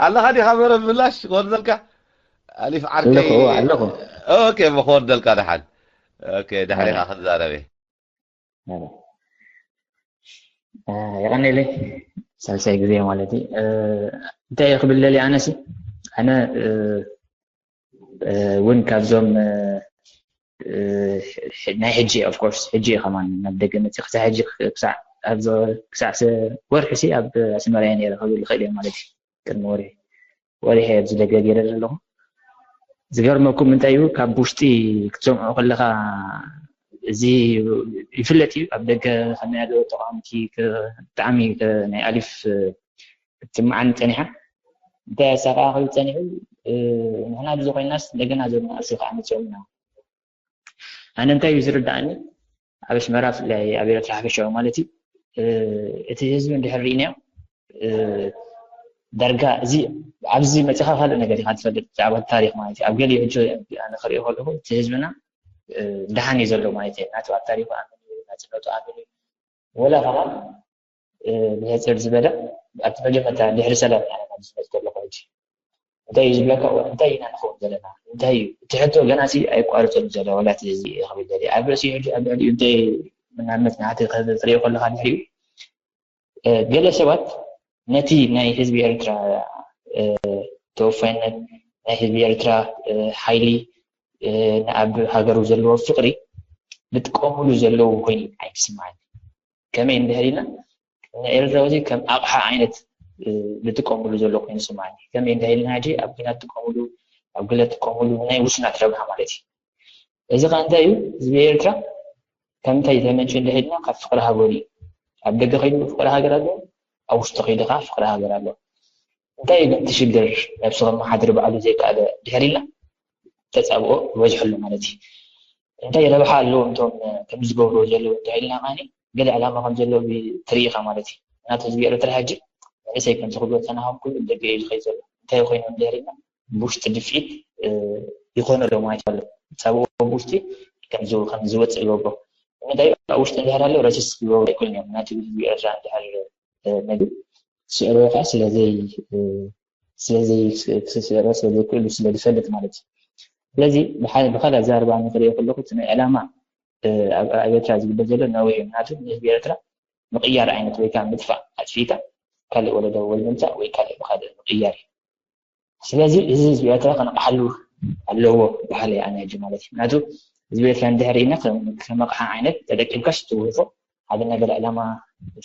ኣለኻ ዲኻ መረብ ምላሽ ክወርደልካ ኣሊፍ ዓርከይ ኣለኹ ኣለኹ። ኦኬ ክወርደልካ ደሓን። ኦኬ ድሕሪኻ ክዛረብ እየ። የቐኒለይ ሳልሳይ ግዜ ማለት እዩ። እንታይ ክብል ደልየ ኣነሲ ኣነ እውን ካብዞም ናይ ሕጂ of course ሕጂ እዩ ከማን ናብ ደገ መፅእ ክሳዕ ሕጂ ክሳዕ ኣብዚ ክሳዕ ወርሒ ሲ ኣብ ኣስመራ እየ ነይረ ክብል ይኽእል እየ ማለት እዩ። ቅድሚ ወርሒ ወርሒ ኣብዚ ደገ ገይረ ዘለኹ። ዝገርመኩም እንታይ እዩ ካብ ውሽጢ ክትሰምዖ ከለኻ እዚ ይፍለጥ እዩ ኣብ ደገ ከመይ ኣለዉ ተቃወምቲ ብጣዕሚ ናይ ኣሊፍ ክትስምዓኒ ፀኒሓ። እንታይ ኣሳቃ ክብል ፀኒሑ ንሕና ብዚ ኮይናስ እንደገና ዞም ኣርሲ ከዓ መፅኦምና ኣነ እንታይ እዩ ዝርዳእኒ ኣብ ኣስመራ ብፍላይ ኣብ ኤርትራ ሓፈሻዊ ማለት እዩ እቲ ህዝቢ እንድሕር ርኢናዮ ዳርጋ እዚ ኣብዚ መፂኻ ካልእ ነገር ኢኻ ትፈልጥ ብዛዕባ ታሪክ ማለት እዩ ኣብ ገሊኡ ሕጂ ኣነ ክሪኦ ከለኹ እቲ ህዝብና ደሓን እዩ ዘሎ ማለት እዩ ናቱ ኣብ ታሪኩ ኣምን እዩ ናፅነቱ ኣምን እዩ ወላ ከማን ብሕፅር ዝበለ ኣብቲ መጀመርታ ድሕሪ ሰላም ኢና ናብ ዝመፅ ከለኹ ሕጂ እንታይ እዩ ዝብለካ እንታይ ኢና ንኸውን ዘለና እንታይ እዩ እቲ ሕቶ ገና ሲ ኣይቋርፀሉ ዘሎ ወላ እቲ ህዝቢ ክብል ደልየ ኣብ ርእሲ ሕጂ ኣብ ልዕሊኡ እንታይ ምናልነት ንዓቲ ክትሪኦ ከለካ ድሕሪኡ ገለ ሰባት ነቲ ናይ ህዝቢ ኤርትራ ተወፋይነት ናይ ህዝቢ ኤርትራ ሓይሊ ንኣብ ሃገሩ ዘለዎ ፍቅሪ ዝጥቀምሉ ዘለዉ ኮይኑ ኣይስምዓኒ ከመይ እንድሕር ኢልና ንኤርትራዊ እዚ ከም ኣቕሓ ዓይነት ዝጥቀምሉ ዘሎ ኮይኑ ይስምዓኒ። ከመይ እንድሕር ኢልና ሕጂ ኣብ ኲናት ትጥቀምሉ፣ ኣብ ገለ ትጥቀምሉ ንናይ ውሱናት ረብሓ ማለት እዩ። እዚ ኸዓ እንታይ እዩ? ህዝቢ ኤርትራ ካብ ምንታይ ተመንጭዩ እንድሕር ኢልና ካብ ፍቕሪ ሃገሩ እዩ። ኣብ ደገ ከይዱ ፍቕሪ ሃገር ኣለዎ፣ ኣብ ውሽጢ ከይዱ ኸዓ ፍቕሪ ሃገር ኣለዎ። እንታይ እዩ ግን እቲ ሽግር ነብሱ ከመሓድር ባዕሉ ዘይከኣለ እንድሕር ኢልና ተጻብኦ ይበዝሐሉ ማለት እዩ። እንታይ ረብሓ ኣለዎም እቶም ከምዚ ዝገብርዎ ዘለዉ እንተ ኢልና ኸዓኒ ገለ ዕላማ ከም ዘለዎ ትርኢ ኢኻ ማለት እዩ። ምኽንያቱ ህዝቢ ኤርትራ ሕጂ መንእሰይ ከምዚ ክብሎ ዝጸናሕኩም ኩሉ ደገ እዩ ዝኸይድ ዘሎ። እንታይ ኮይኑ እንድሕር ኢልና ብውሽጢ ድፍኢት ይኾኖ ኣሎ ማለት ኣሎ። ጻብኦ ብውሽጢ ከም ዝወጽእ ይገብሮ። ንምንታይ ኣብ ውሽጢ እንድሕር ኣሎ ረሲስ ክገብሩ ኣይክእሉን እዮም። ምኽንያቱ ህዝቢ ኤርትራ እንድሕር ነጊሩ ስዕርዎ ከዓ ስለዘይ ስለዘይ ክስዕሮ ስለዘይክእሉ ስለ ዝፈልጥ ማለት እዩ። ስለዚ ብካልእ ኣዛርባ ንክሪኦ ከለኩ እቲ ናይ ዕላማ ኣብ ኤርትራ ዝግበር ዘሎ ነዊሕ እዩ። ምክንያቱ ንህዝቢ ኤርትራ ምቅያር ዓይነት ወይ ከዓ ምጥፋእ ኣጥፊእካ ካልእ ወለዶ ወይ ምምፃእ ወይ ካልእ ብካልእ ምቅያር እዩ። ስለዚ እዚ ህዝቢ ኤርትራ ከነቕሓሉ ኣለዎ በሃሊ ኣነ ሕጂ ማለት እዩ። ምክንያቱ ህዝቢ ኤርትራ እንድሕር ኢና ከም ኣቕሓ ዓይነት ተጠቂምካስ ትውህፎ ሓደ ነገር ዕላማ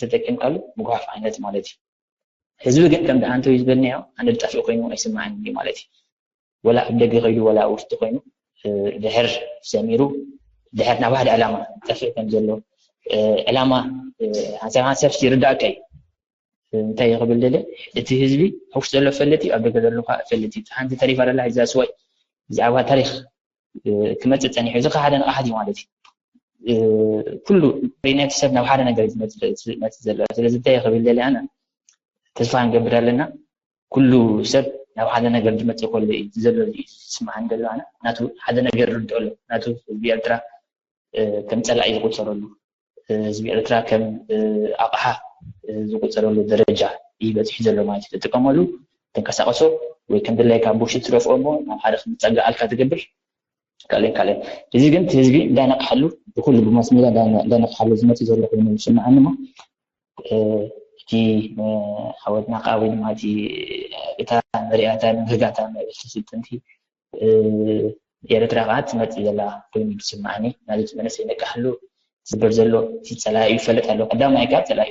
ተጠቂምካሉ ምጉሓፍ ዓይነት ማለት እዩ። ህዝቢ ግን ከም ኣንተ እዩ ዝበልናዮ ኣነ ዝጠፍእ ኮይኑ ኣይስምዓን እዩ ማለት እዩ። ወላ ኣብ ደገ ከይዱ ወላ ኣብ ውሽጢ ኮይኑ ድሕር ሰሚሩ ድሕር ናብ ሓደ ዕላማ ጠፍእ ከም ዘሎ ዕላማ ሓንሳብ ሓንሳብ ይርዳእካ እዩ። እንታይ ክብል ደለ እቲ ህዝቢ ኣብ ውሽጢ ዘሎ ፈልጥ እዩ ኣብ ደገ ዘሎ ከዓ ፈልጥ እዩ። ሓንቲ ተሪፋ ደላ እዛ ስዋይ ብዛዕባ ታሪክ ክመፅእ ፀኒሑ እዚ ከዓ ሓደ ንቕሓት እዩ ማለት እዩ። ኩሉ ሪናይቲ ሰብ ናብ ሓደ ነገር ዝመፅእ ዘሎ ስለዚ እንታይ ክብል ደለ ኣነ ተስፋ ክንገብር ኣለና። ኩሉ ሰብ ናብ ሓደ ነገር ዝመፅእ ከሎ እዩ ዘሎ ዝስምዓን ዘሎ ኣነ ናቱ ሓደ ነገር ርድኦ ኣሎ ናቱ ህዝቢ ኤርትራ ከም ፀላኢ ዝቁፀረሉ ህዝቢ ኤርትራ ከም ኣቕሓ ዝቁፀረሉ ደረጃ እዩ በፂሑ ዘሎ ማለት እዩ። ትጥቀመሉ ትንቀሳቀሶ ወይ ከም ድላይካ ቡሽ ትረፍኦ እሞ ናብ ሓደ ክምፀጋኣልካ ትገብር ካልእን ካልእን እዚ ግን እቲ ህዝቢ እንዳነቅሓሉ ብኩሉ ብማስ ሜዳ እንዳነቅሓሉ ዝመፅእ ዘሎ ኮይኑ ዝስምዓኒ እሞ እቲ ሓወትና ከዓ ወይ ድማ እቲ እታ መሪኣታ ንምህጋታ ምዕብልቲ ስልጥንቲ ኤርትራ ከዓ ትመፅእ ዘላ ኮይኑ ዝስምዓኒ ናዚ እቲ መንእሰይ ነቅሓሉ ዝግበር ዘሎ እቲ ፀላኢ ይፈለጥ ኣሎ ቀዳማይ ካብ ፀላኢ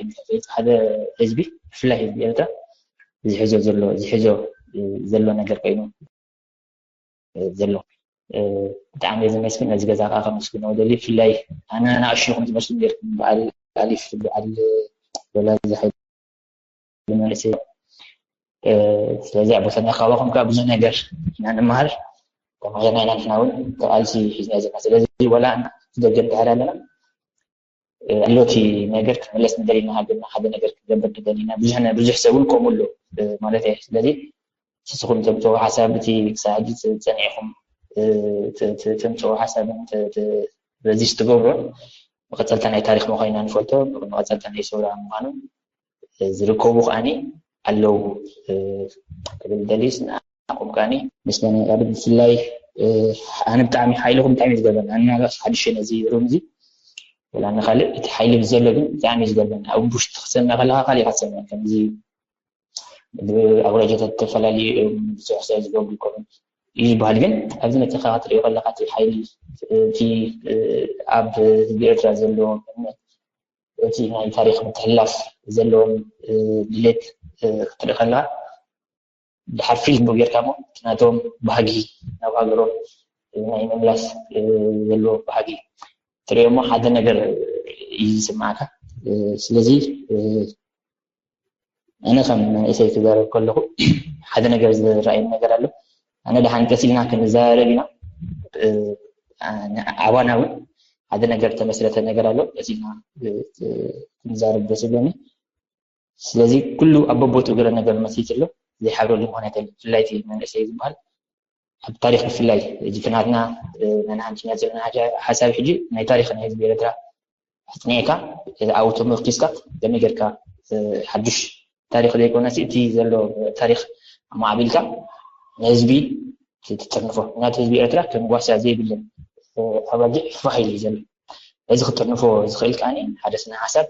ሓደ ህዝቢ ብፍላይ ህዝቢ ኤርትራ ዝሕዞ ዘሎ ዝሕዞ ዘሎ ነገር ኮይኑ ዘሎ ብጣዕሚ እየ ዘመስግን ነዚ ገዛ ከዓ ከመስግኖ ደሊ ብፍላይ ኣነ ኣናእሽኹም ትመስሉ ጌርኩም በዓል ኣሊፍ በዓል ወላ ዝሓይ መንእሰይ ስለዚ ኣብ ወሰና ካባኹም ከዓ ብዙሕ ነገር ኢና ንምሃር ከምኡ ጌርና ኢና ንሕና እውን ተቃልሲ ሒዝና ዘለና ስለዚ ወላ ደገ እንድሕር ኣለና ኣሎ እቲ ነገር ክምለስ ንደሊ ኢና ሃገርና ሓደ ነገር ክንገብር ንደሊ ኢና ብዙሕ ብዙሕ ሰብ እውን ከምኡ ኣሎ ማለት እየ ስለዚ ንስኹም ተምፅኡ ሓሳብ እቲ ክሳብ ሕጂ ፀኒዕኹም ተምፅኡ ሓሳብን በዚ ዝትገብሮን መቐፀልታ ናይ ታሪክ ምኳኑ ኢና ንፈልጦ መቐፀልታ ናይ ሰውራ ምኳኑ ዝርከቡ ከዓኒ ኣለዉ ክብል ደልዩ ስንኣኹም ከዓኒ ምስጋና የቕርብ። ብፍላይ ኣነ ብጣዕሚ ሓይልኹም ብጣዕሚ እዩ ዝገርመኒ። ኣነ ናባስ ሓድሽ ነዚ ሩም እዚ ወላ ንኻልእ እቲ ሓይሊ ዘሎ ግን ብጣዕሚ እዩ ዝገርመኒ። ኣብ ውሽጢ ክትሰምዕ ከለኻ ካሊእ ኢኻ ትሰምዕ። ከምዚ ብኣውራጃታት ተፈላለዩ እዮም ብዙሕ ሰብ ዝገብሩ ይኮኑ እዩ ዝበሃል። ግን ኣብዚ መተኻ ክትሪኦ ከለኻ እቲ ሓይሊ እቲ ኣብ ህዝቢ ኤርትራ ዘለዎም እምነት እቲ ናይ ታሪኽ ምትሕልላፍ ዘለዎም ድሌት ክትርኢ ከለኻ ድሓር ፊልም ዶ ጌርካ እሞ እቲ ናቶም ባህጊ ናብ ሃገሮም ናይ ምምላስ ዘለዎ ባህጊ ትሪኦ እሞ ሓደ ነገር እዩ ዝስምዓካ። ስለዚ ኣነ ከም መንእሰይ ክዛረብ ከለኹ ሓደ ነገር ዝረኣየኒ ነገር ኣሎ። ኣነ ደሓን ቀስ ኢልና ክንዛረብ ኢና። ኣባና እውን ሓደ ነገር ተመስረተ ነገር ኣሎ። ቀስ ኢልና ክንዛረብ ደስ ይብለኒ። ስለዚ ኩሉ ኣብ በቦትኡ ገለ ነገር መስሪቱ ኣሎ። ዘይሓብረሉ ምኽንያት የለን። ብፍላይ እቲ መንእሰይ ዝበሃል ኣብ ታሪኽ ብፍላይ እዚ ፍናትና ናይ ንሓንቲ ዘለና ሓሳብ ሕጂ ናይ ታሪኽ ናይ ህዝቢ ኤርትራ ኣጽኒዕካ ኣብኡ ተመርኪስካ ከመይ ጌርካ ሓዱሽ ታሪኽ ዘይኮነሲ እቲ ዘሎ ታሪኽ ኣማዕቢልካ ንህዝቢ ትጥርንፎ። ምክንያቱ ህዝቢ ኤርትራ ከም ጓሳ ዘይብለን ኣባጊዕ ፋሕ ኢሉ እዩ ዘሎ። እዚ ክጥርንፎ ዝኽእል ከኣ ሓደ ስነ ሓሳብ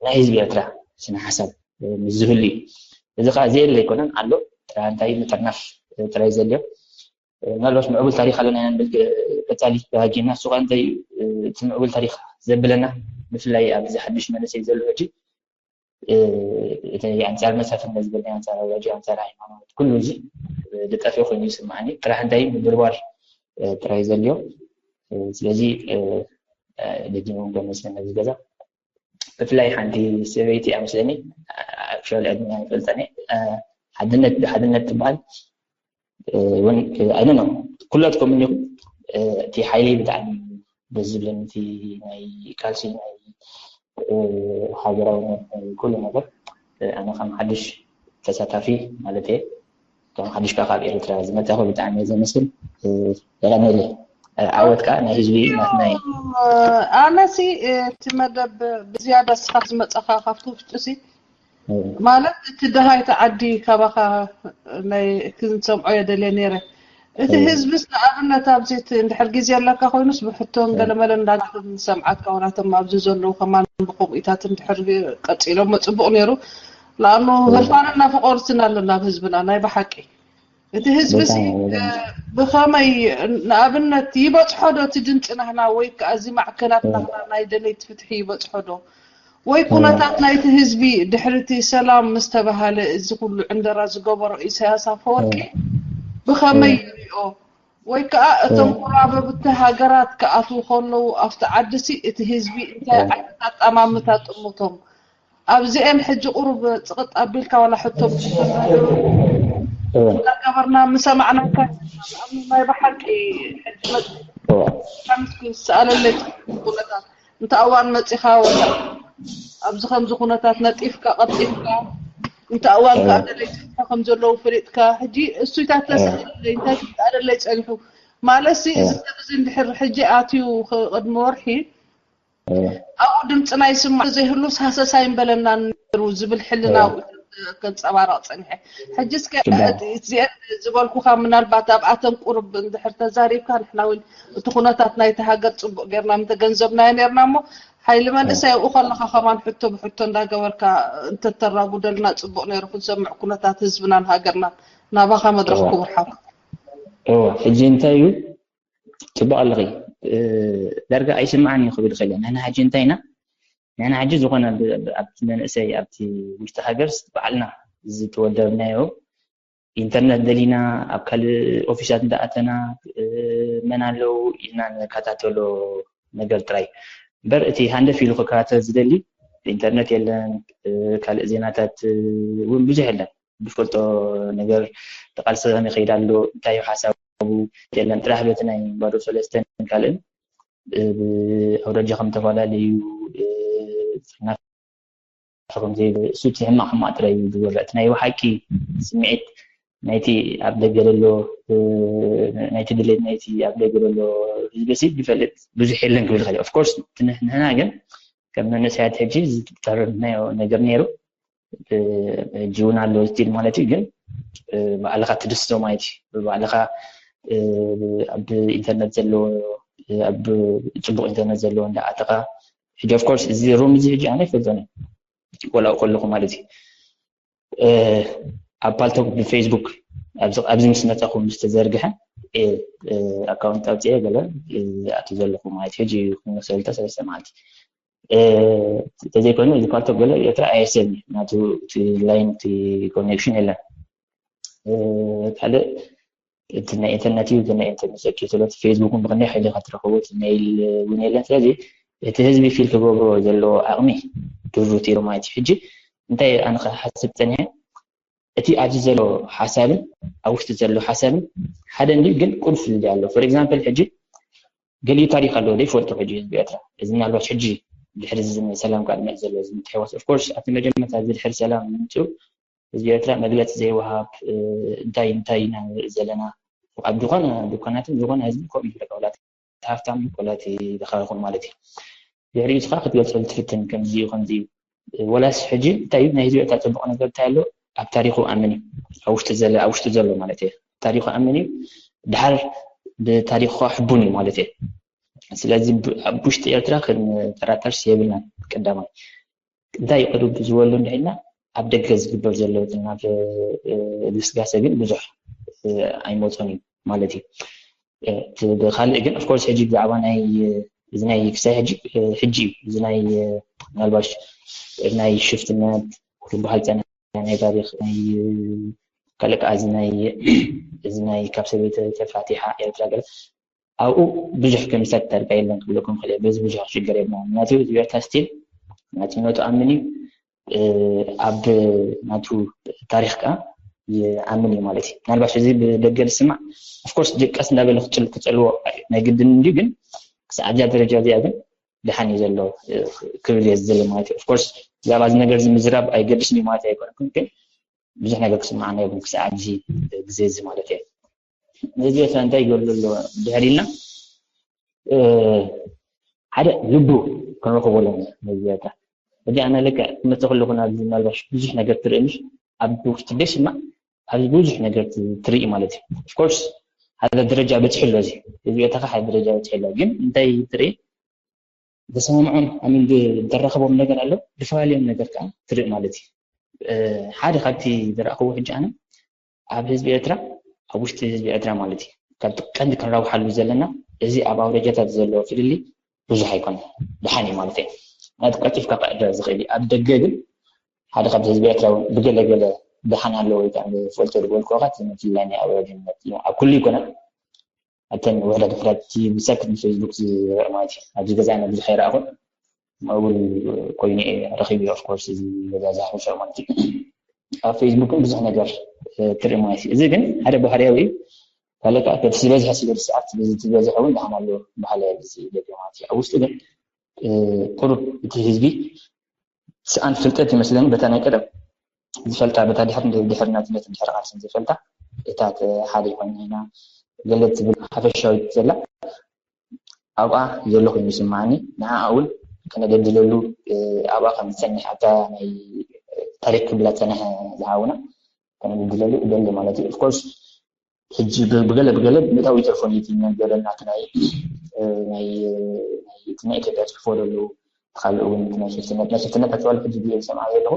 ናይ ህዝቢ ኤርትራ ስነ ሓሳብ ምስ ዝህሉ እዩ። እዚ ከዓ ዘየለ ኣይኮነን ኣሎ ጥራይ እንታይ ምጥርናፍ ጥራይ ዘድልዮ። ምናልባት ምዕቡል ታሪኽ ኣለና ኢና ንብል ቀጻሊ ተሃጊና እሱ ከዓ እንታይ እቲ ምዕቡል ታሪኽ ዘብለና ብፍላይ ኣብዚ ሓድሽ መንእሰይ ዘሎ ሕጂ እቲ ኣንጻር መሳፍንት ዝበለ ኣንጻር ኣውራጃ ኣንጻር ሃይማኖት ኩሉ እዚ ዝጠፍኦ ኮይኑ ይስምዓኒ። ጥራሕ እንታይ ምብርባር ጥራይ ዘድልዮ። ስለዚ ደጊሙ ገመስለ ነዚ ገዛ ብፍላይ ሓንቲ ሰበይቲ እያ መስለኒ ኣክቹዋሊ ዕድሚኣ ይፈልጠኒ ሓድነት ሓድነት ትበሃል እውን ኣይነ ነው ኩላትኩም እንዲኹም እቲ ሓይሊ ብጣዕሚ ደስ ዝብለኒ እቲ ናይ ቃልሲ ናይ ሃገራውነት ናይ ኩሉ ነገር ኣነ ከም ሓድሽ ተሳታፊ ማለት እየ ከም ሓድሽካ ካብ ኤርትራ ዝመፀኹ ብጣዕሚ እየ ዘመስል የቐነለ ዓወት ከዓ ናይ ህዝቢ ናትና እዩ ኣነሲ እቲ መደብ ብዝያዳ ስኻ ዝመፀኻ ካብቲ ውሽጢ ሲ ማለት እቲ ድሃይ ተዓዲ ካባኻ ናይ ክንሰምዖ የደልየ ነይረ እቲ ህዝብስ ንኣብነት ኣብዚ እቲ እንድሕር ግዜ ኣለካ ኮይኑስ ብሕቶን ገለመለ እንዳገበሩ ንሰምዓትካ ወላቶም ኣብዚ ዘለዉ ከማን ብከምኡታት እንድሕር ቀፂሎሞ ፅቡቅ ነይሩ ለኣኑ ህርፋን እናፈቆርትን ኣለና ኣብ ህዝብና ናይ ብሓቂ እቲ ህዝቢ ሲ ብኸመይ ንኣብነት ይበፅሖ ዶ እቲ ድምፂ ናህና ወይ ከዓ እዚ ማዕከናት ናህና ናይ ደለይቲ ፍትሒ ይበፅሖ ዶ ወይ ኩነታት ናይቲ ህዝቢ ድሕሪ እቲ ሰላም ምስ ተባሃለ እዚ ኩሉ ዕንደራ ዝገበሮ ኢሳያስ ኣፈወርቂ ብኸመይ ይሪኦ ወይ ከዓ እቶም ጎራብብቲ ሃገራት ክኣትዉ ከለዉ ኣብቲ ዓዲ ሲ እቲ ህዝቢ እንታይ ዓይነት ኣጠማምታ ጥምቶም ኣብዚኤን ሕጂ ቁሩብ ፅቕጥ ኣቢልካ ዋላ ሕቶ እንዳገበርና ምሰማዕናካ ናይ ብሓቂ ሕጂ መፅካምስኩ ዝሰኣለለይ ኩነታት እንተ እዋን መፂኻ ወላ ኣብዚ ከምዚ ኩነታት ነጢፍካ ቀልጢፍካ እንተ እዋን ከኣደለይ ፅንሖ ከም ዘለዉ ፈሊጥካ ሕጂ እሱይታት ተሰኣለለይ እንታይ ክተኣለለይ ፀኒሑ ማለት ሲ እዚ ሰብ እዚ እንድሕር ሕጂ ኣትዩ ቅድሚ ወርሒ ኣብኡ ድምፅና ይስማዕ ዘይህሉስ ሃሰስ ኣይምበለናን ነይሩ ዝብል ሕልናዊ ከንፀባረቕ ፀኒሐ። ሕጂ እስከ እዚአን ዝበልኩኻ ምናልባት ኣብኣተን ቁሩብ እንድሕር ተዛሪብካ ንሕና እውን እቲ ኩነታት ናይቲ ሃገር ፅቡቕ ጌርና ምተገንዘብናዮ ኔርና እሞ ሓይሊ መንእሰይ ኣብኡ ከለኻ ከማን ሕቶ ብሕቶ እንዳገበርካ እንተተራጉደልና ፅቡቕ ነይሩ ክንሰምዕ ኩነታት ህዝብናን ሃገርናን ናባኻ መድረኽ ክውርሓብ ሕጂ እንታይ እዩ ፅቡቅ ኣለኺ ዳርጋ ኣይስምዓን እዩ ክብል ይኽእል ንሕና ሕጂ እንታይ ኢና ንሕና ሕጂ ዝኾነ ኣብቲ መንእሰይ ኣብቲ ውሽጢ ሃገር ባዕልና ዝተወደብናዮ ኢንተርነት ደሊና ኣብ ካልእ ኦፊሳት እንዳኣተና መን ኣለዉ ኢልና ንከታተሎ ነገር ጥራይ እምበር እቲ ሃንደፍ ኢሉ ክከታተል ዝደሊ ኢንተርነት የለን ካልእ ዜናታት እውን ብዙሕ የለን ዝፈልጦ ነገር ተቃልሲ ከመይ ከይድ ኣሎ እንታይ ሓሳቡ የለን ጥራሕ በቲ ናይ ባዶ ሰለስተን ካልእን ብኣውራጃ ከም ተፈላለዩ ፅርናፍ ከም ዘይብል እሱ እቲ ሕማቅ ሕማቅ ጥራይ እዩ ዝወርዕ እቲ ናይ ብሓቂ ስምዒት ናይቲ ኣብ ደገ ዘሎ ናይቲ ድሌት ናይቲ ኣብ ደገ ዘሎ ህዝቢ ሲ ዝፈልጥ ብዙሕ የለን ክብል ይኽእል ኦፍኮርስ ንሕና ግን ከም መንእሰያት ሕጂ ዝጠርናዮ ነገር ነይሩ ሕጂ እውን ኣሎ ስቲል ማለት እዩ። ግን ባዕልኻ ትድስቶ ማለት እዩ። ባዕልኻ ኣብ ኢንተርነት ዘሎ ኣብ ፅቡቅ ኢንተርነት ዘለዎ እንዳኣተኻ ሕጂ ኦፍኮርስ እዚ ሩም እዚ ሕጂ ኣነ ይፈልጦ ወላኡ ከለኹ ማለት እዩ። ኣብ ፓልቶክ ብፌስቡክ ኣብዚ ምስ መፀኹ ምስ ተዘርግሐ ኣካውንት ኣውፅኤ ገለ ኣቱ ዘለኹ ማለት ሕጂ ክመሰልተ ሰለስተ መዓልቲ ተዘይኮይኑ እዚ ፓልቶክ ገለ ኤርትራ ኣይሰብ ናቱ ላይን ኮኔክሽን የለን። ካልእ እቲ ናይ ኢንተርነት እዩ። እቲ ናይ ኢንተርነት ዘኪ ስለቲ ፌስቡክን ብክንደይ ሓይሊ ክትረኽቡ እቲ ሜይል እውን የለን። ስለዚ እቲ ህዝቢ ፊል ክገብሮ ዘለዎ ዓቕሚ ድሩት ኢሉ ማለት እዩ። ሕጂ እንታይ ኣነ ክሓስብ ፀኒሐ እቲ ኣብዚ ዘሎ ሓሳብን ኣብ ውሽጢ ዘሎ ሓሳብን ሓደ እንዲ ግን ቁልፍ ፍልልይ ኣሎ። ፎር ኤግዛምፕል ሕጂ ገሊኡ ታሪክ ኣለዎ ዘይፈልጦ ሕጂ ህዝቢ ኤርትራ እዚ ምናልባት ሕጂ ድሕሪ ሰላም ቃል መ ዘሎ እዚ ምትሕዋስ ኦፍኮርስ ኣብቲ መጀመርታ እዚ ድሕሪ ሰላም ምምፅኡ ህዝቢ ኤርትራ መግለፂ ዘይወሃብ እንታይ እንታይ ኢና ንርኢ ዘለና ኣብ ዝኾነ ዱካናትን ዝኾነ ህዝቢ ከምኡ ይብለካ ወላ ሃፍታም ወላ ድኻ ይኹን ማለት እዩ። ድሕሪኡ ስኻ ክትገልፀሉ ትፍትን ከምዚ እዩ ከምዚ እዩ ወላስ ሕጂ እንታይ እዩ ናይ ህዝቢ ኤርትራ ፅቡቕ ነገር እንታይ ኣሎ ኣብ ታሪኹ ኣምን እዩ ኣብ ውሽጢ ዘሎ ኣብ ውሽጢ ዘሎ ማለት እዩ ታሪኹ ኣምን እዩ ድሓር ብታሪኹ ሕቡን እዩ ማለት እዩ። ስለዚ ኣብ ውሽጢ ኤርትራ ክንጠራጠርስ የብልናን። ቀዳማይ እንታይ ቅዱብ ዝበሉ እንድሕና ኣብ ደገ ዝግበር ዘሎ ናብ ግስጋሰ ግን ብዙሕ ኣይመፆን እዩ ማለት እዩ። ብካልእ ግን ኦፍኮርስ ሕጂ ብዛዕባ ናይ እዚ ናይ ክሳይ ሕጂ ሕጂ እዩ እዚ ናይ ምናልባሽ ናይ ሽፍትነት ክበሃል ፀነ ናይ ታሪክ ናይ ካልእ ከዓ እዚ ናይ እዚ ናይ ካብ ሰበይቲ ተፋቲሓ ኤርትራ ገለ ኣብኡ ብዙሕ ክምሰል ተርካ የለን ክብለኩም ክእል በዚ ብዙሕ ሽግር የብና ምክንያቱ እዚ ኤርትራ ስቲል ናፅነቱ ኣምን እዩ ኣብ ናቱ ታሪክ ከዓ ይኣምን እዩ ማለት እዩ። ምናልባት እዚ ብደገ ዝስማዕ ኦፍኮርስ ቀስ እንዳበለ ክፀልዎ ናይ ግድን እንዲ ግን ክሳብ ኣብዚኣ ደረጃ እዚኣ ግን ድሓን እዩ ዘሎ ክብል እየ ዝደሊ ማለት እዩ። ኦፍኮርስ ብዛዕባ እዚ ነገር እዚ ምዝራብ ኣይገድስን እዩ ማለት ኣይኮነኩን ግን ብዙሕ ነገር ክስማዓና ይብን ክሳብ ኣብዚ ግዜ እዚ ማለት እየ። ነዚ ኤርትራ እንታይ ይገብሩ ኣለዎ ድሕር ኢልና ሓደ ልቡ ክንረኽቦ ኣለና። ነዚ ኤርትራ ሕጂ ኣነ ልክዕ ክመፅእ ከለኹ ናብዚ ምናልባሽ ብዙሕ ነገር ትርኢ ምሽ ኣብ ውሽጢ ደስ ድማ ኣብዚ ብዙሕ ነገር ትርኢ ማለት እዩ። ኦፍኮርስ ሓደ ደረጃ በፅሑ ኣሎ እዚ እዚ ኤርትራ ሓደ ደረጃ በፅሑ ኣሎ ግን እንታይ ትርኢ ዘሰማምዖም ኣምን ዘራኸቦም ነገር ኣሎ ዝፈላለዮም ነገር ከዓ ትርኢ ማለት እዩ። ሓደ ካብቲ ዝረእኽዎ ሕጂ ኣነ ኣብ ህዝቢ ኤርትራ ኣብ ውሽጢ ህዝቢ ኤርትራ ማለት እዩ ካብቲ ቀንዲ ክንራብሓሉ ዘለና እዚ ኣብ ኣውረጃታት ዘሎ ፍልልይ ብዙሕ ኣይኮነ ድሓን እዩ ማለት እዩ። ናቲ ቀልጢፍካ ክዕረ ዝኽእል እዩ ኣብ ደገ ግን ሓደ ካብቲ ህዝቢ ኤርትራ እውን ብገለገለ ድሓን ኣለዎ ወይ ከዓ ዝፈልጦ ዝበልኩ ካ ምፍልላይ ናይ ኣውረጅነት ኣብ ኩሉ ይኮነ ኣብተን ውሕዳት ውሕዳት እቲ ብሰክት ንፌስቡክ ዝረአ ማለት እዩ ኣብዚ ገዛና ብዙሕ ኣይረኣኹን ምዕቡል ኮይኑ እየ ረኺቡ ኦፍኮርስ እዚ ገዛ ዝሓፈሸ ማለት እዩ ኣብ ፌስቡክን ብዙሕ ነገር ትርኢ ማለት እዩ እዚ ግን ሓደ ባህርያዊ እዩ ካልእ ከዓ ከቲ ዝበዝሐ ስለ ሰዓት ዝበዝሐ እውን ድሓን ኣሎ በሃለ እዚ ደገ ማለት እዩ ኣብ ውሽጢ ግን ቁሩብ እቲ ህዝቢ ስኣን ፍልጠት ይመስለኒ በታ ናይ ቀደም ዝፈልጣ በታ ድሕር ድሕር ናጽነት ድሕር ቃልስን ዝፈልጣ እታ ሓደ ይኮን ኢና ገለ ትብል ሓፈሻዊት ዘላ ኣብኣ ዘሎ ኮይኑ ይስምዓኒ ንዓ እውን ከነደልድለሉ ኣብኣ ከም ዝጸንሕ ኣብታ ናይ ታሪክ ክብላ ጸንሐ ዝሃውና ከነደልድለሉ እደሊ ማለት እዩ ኦፍኮርስ ሕጂ ብገለ ብገለ ምእታዊ ተርፎ ነቲ ነገር ናቲ ናይ ናይ ናይ ኢትዮጵያ ጽሕፎ ዘለዉ ካልእ እውን ናይ ሽፍትነት ናይ ሽፍትነት ኣተባል ሕጂ ብየ ዝሰምዓ ዘለኹ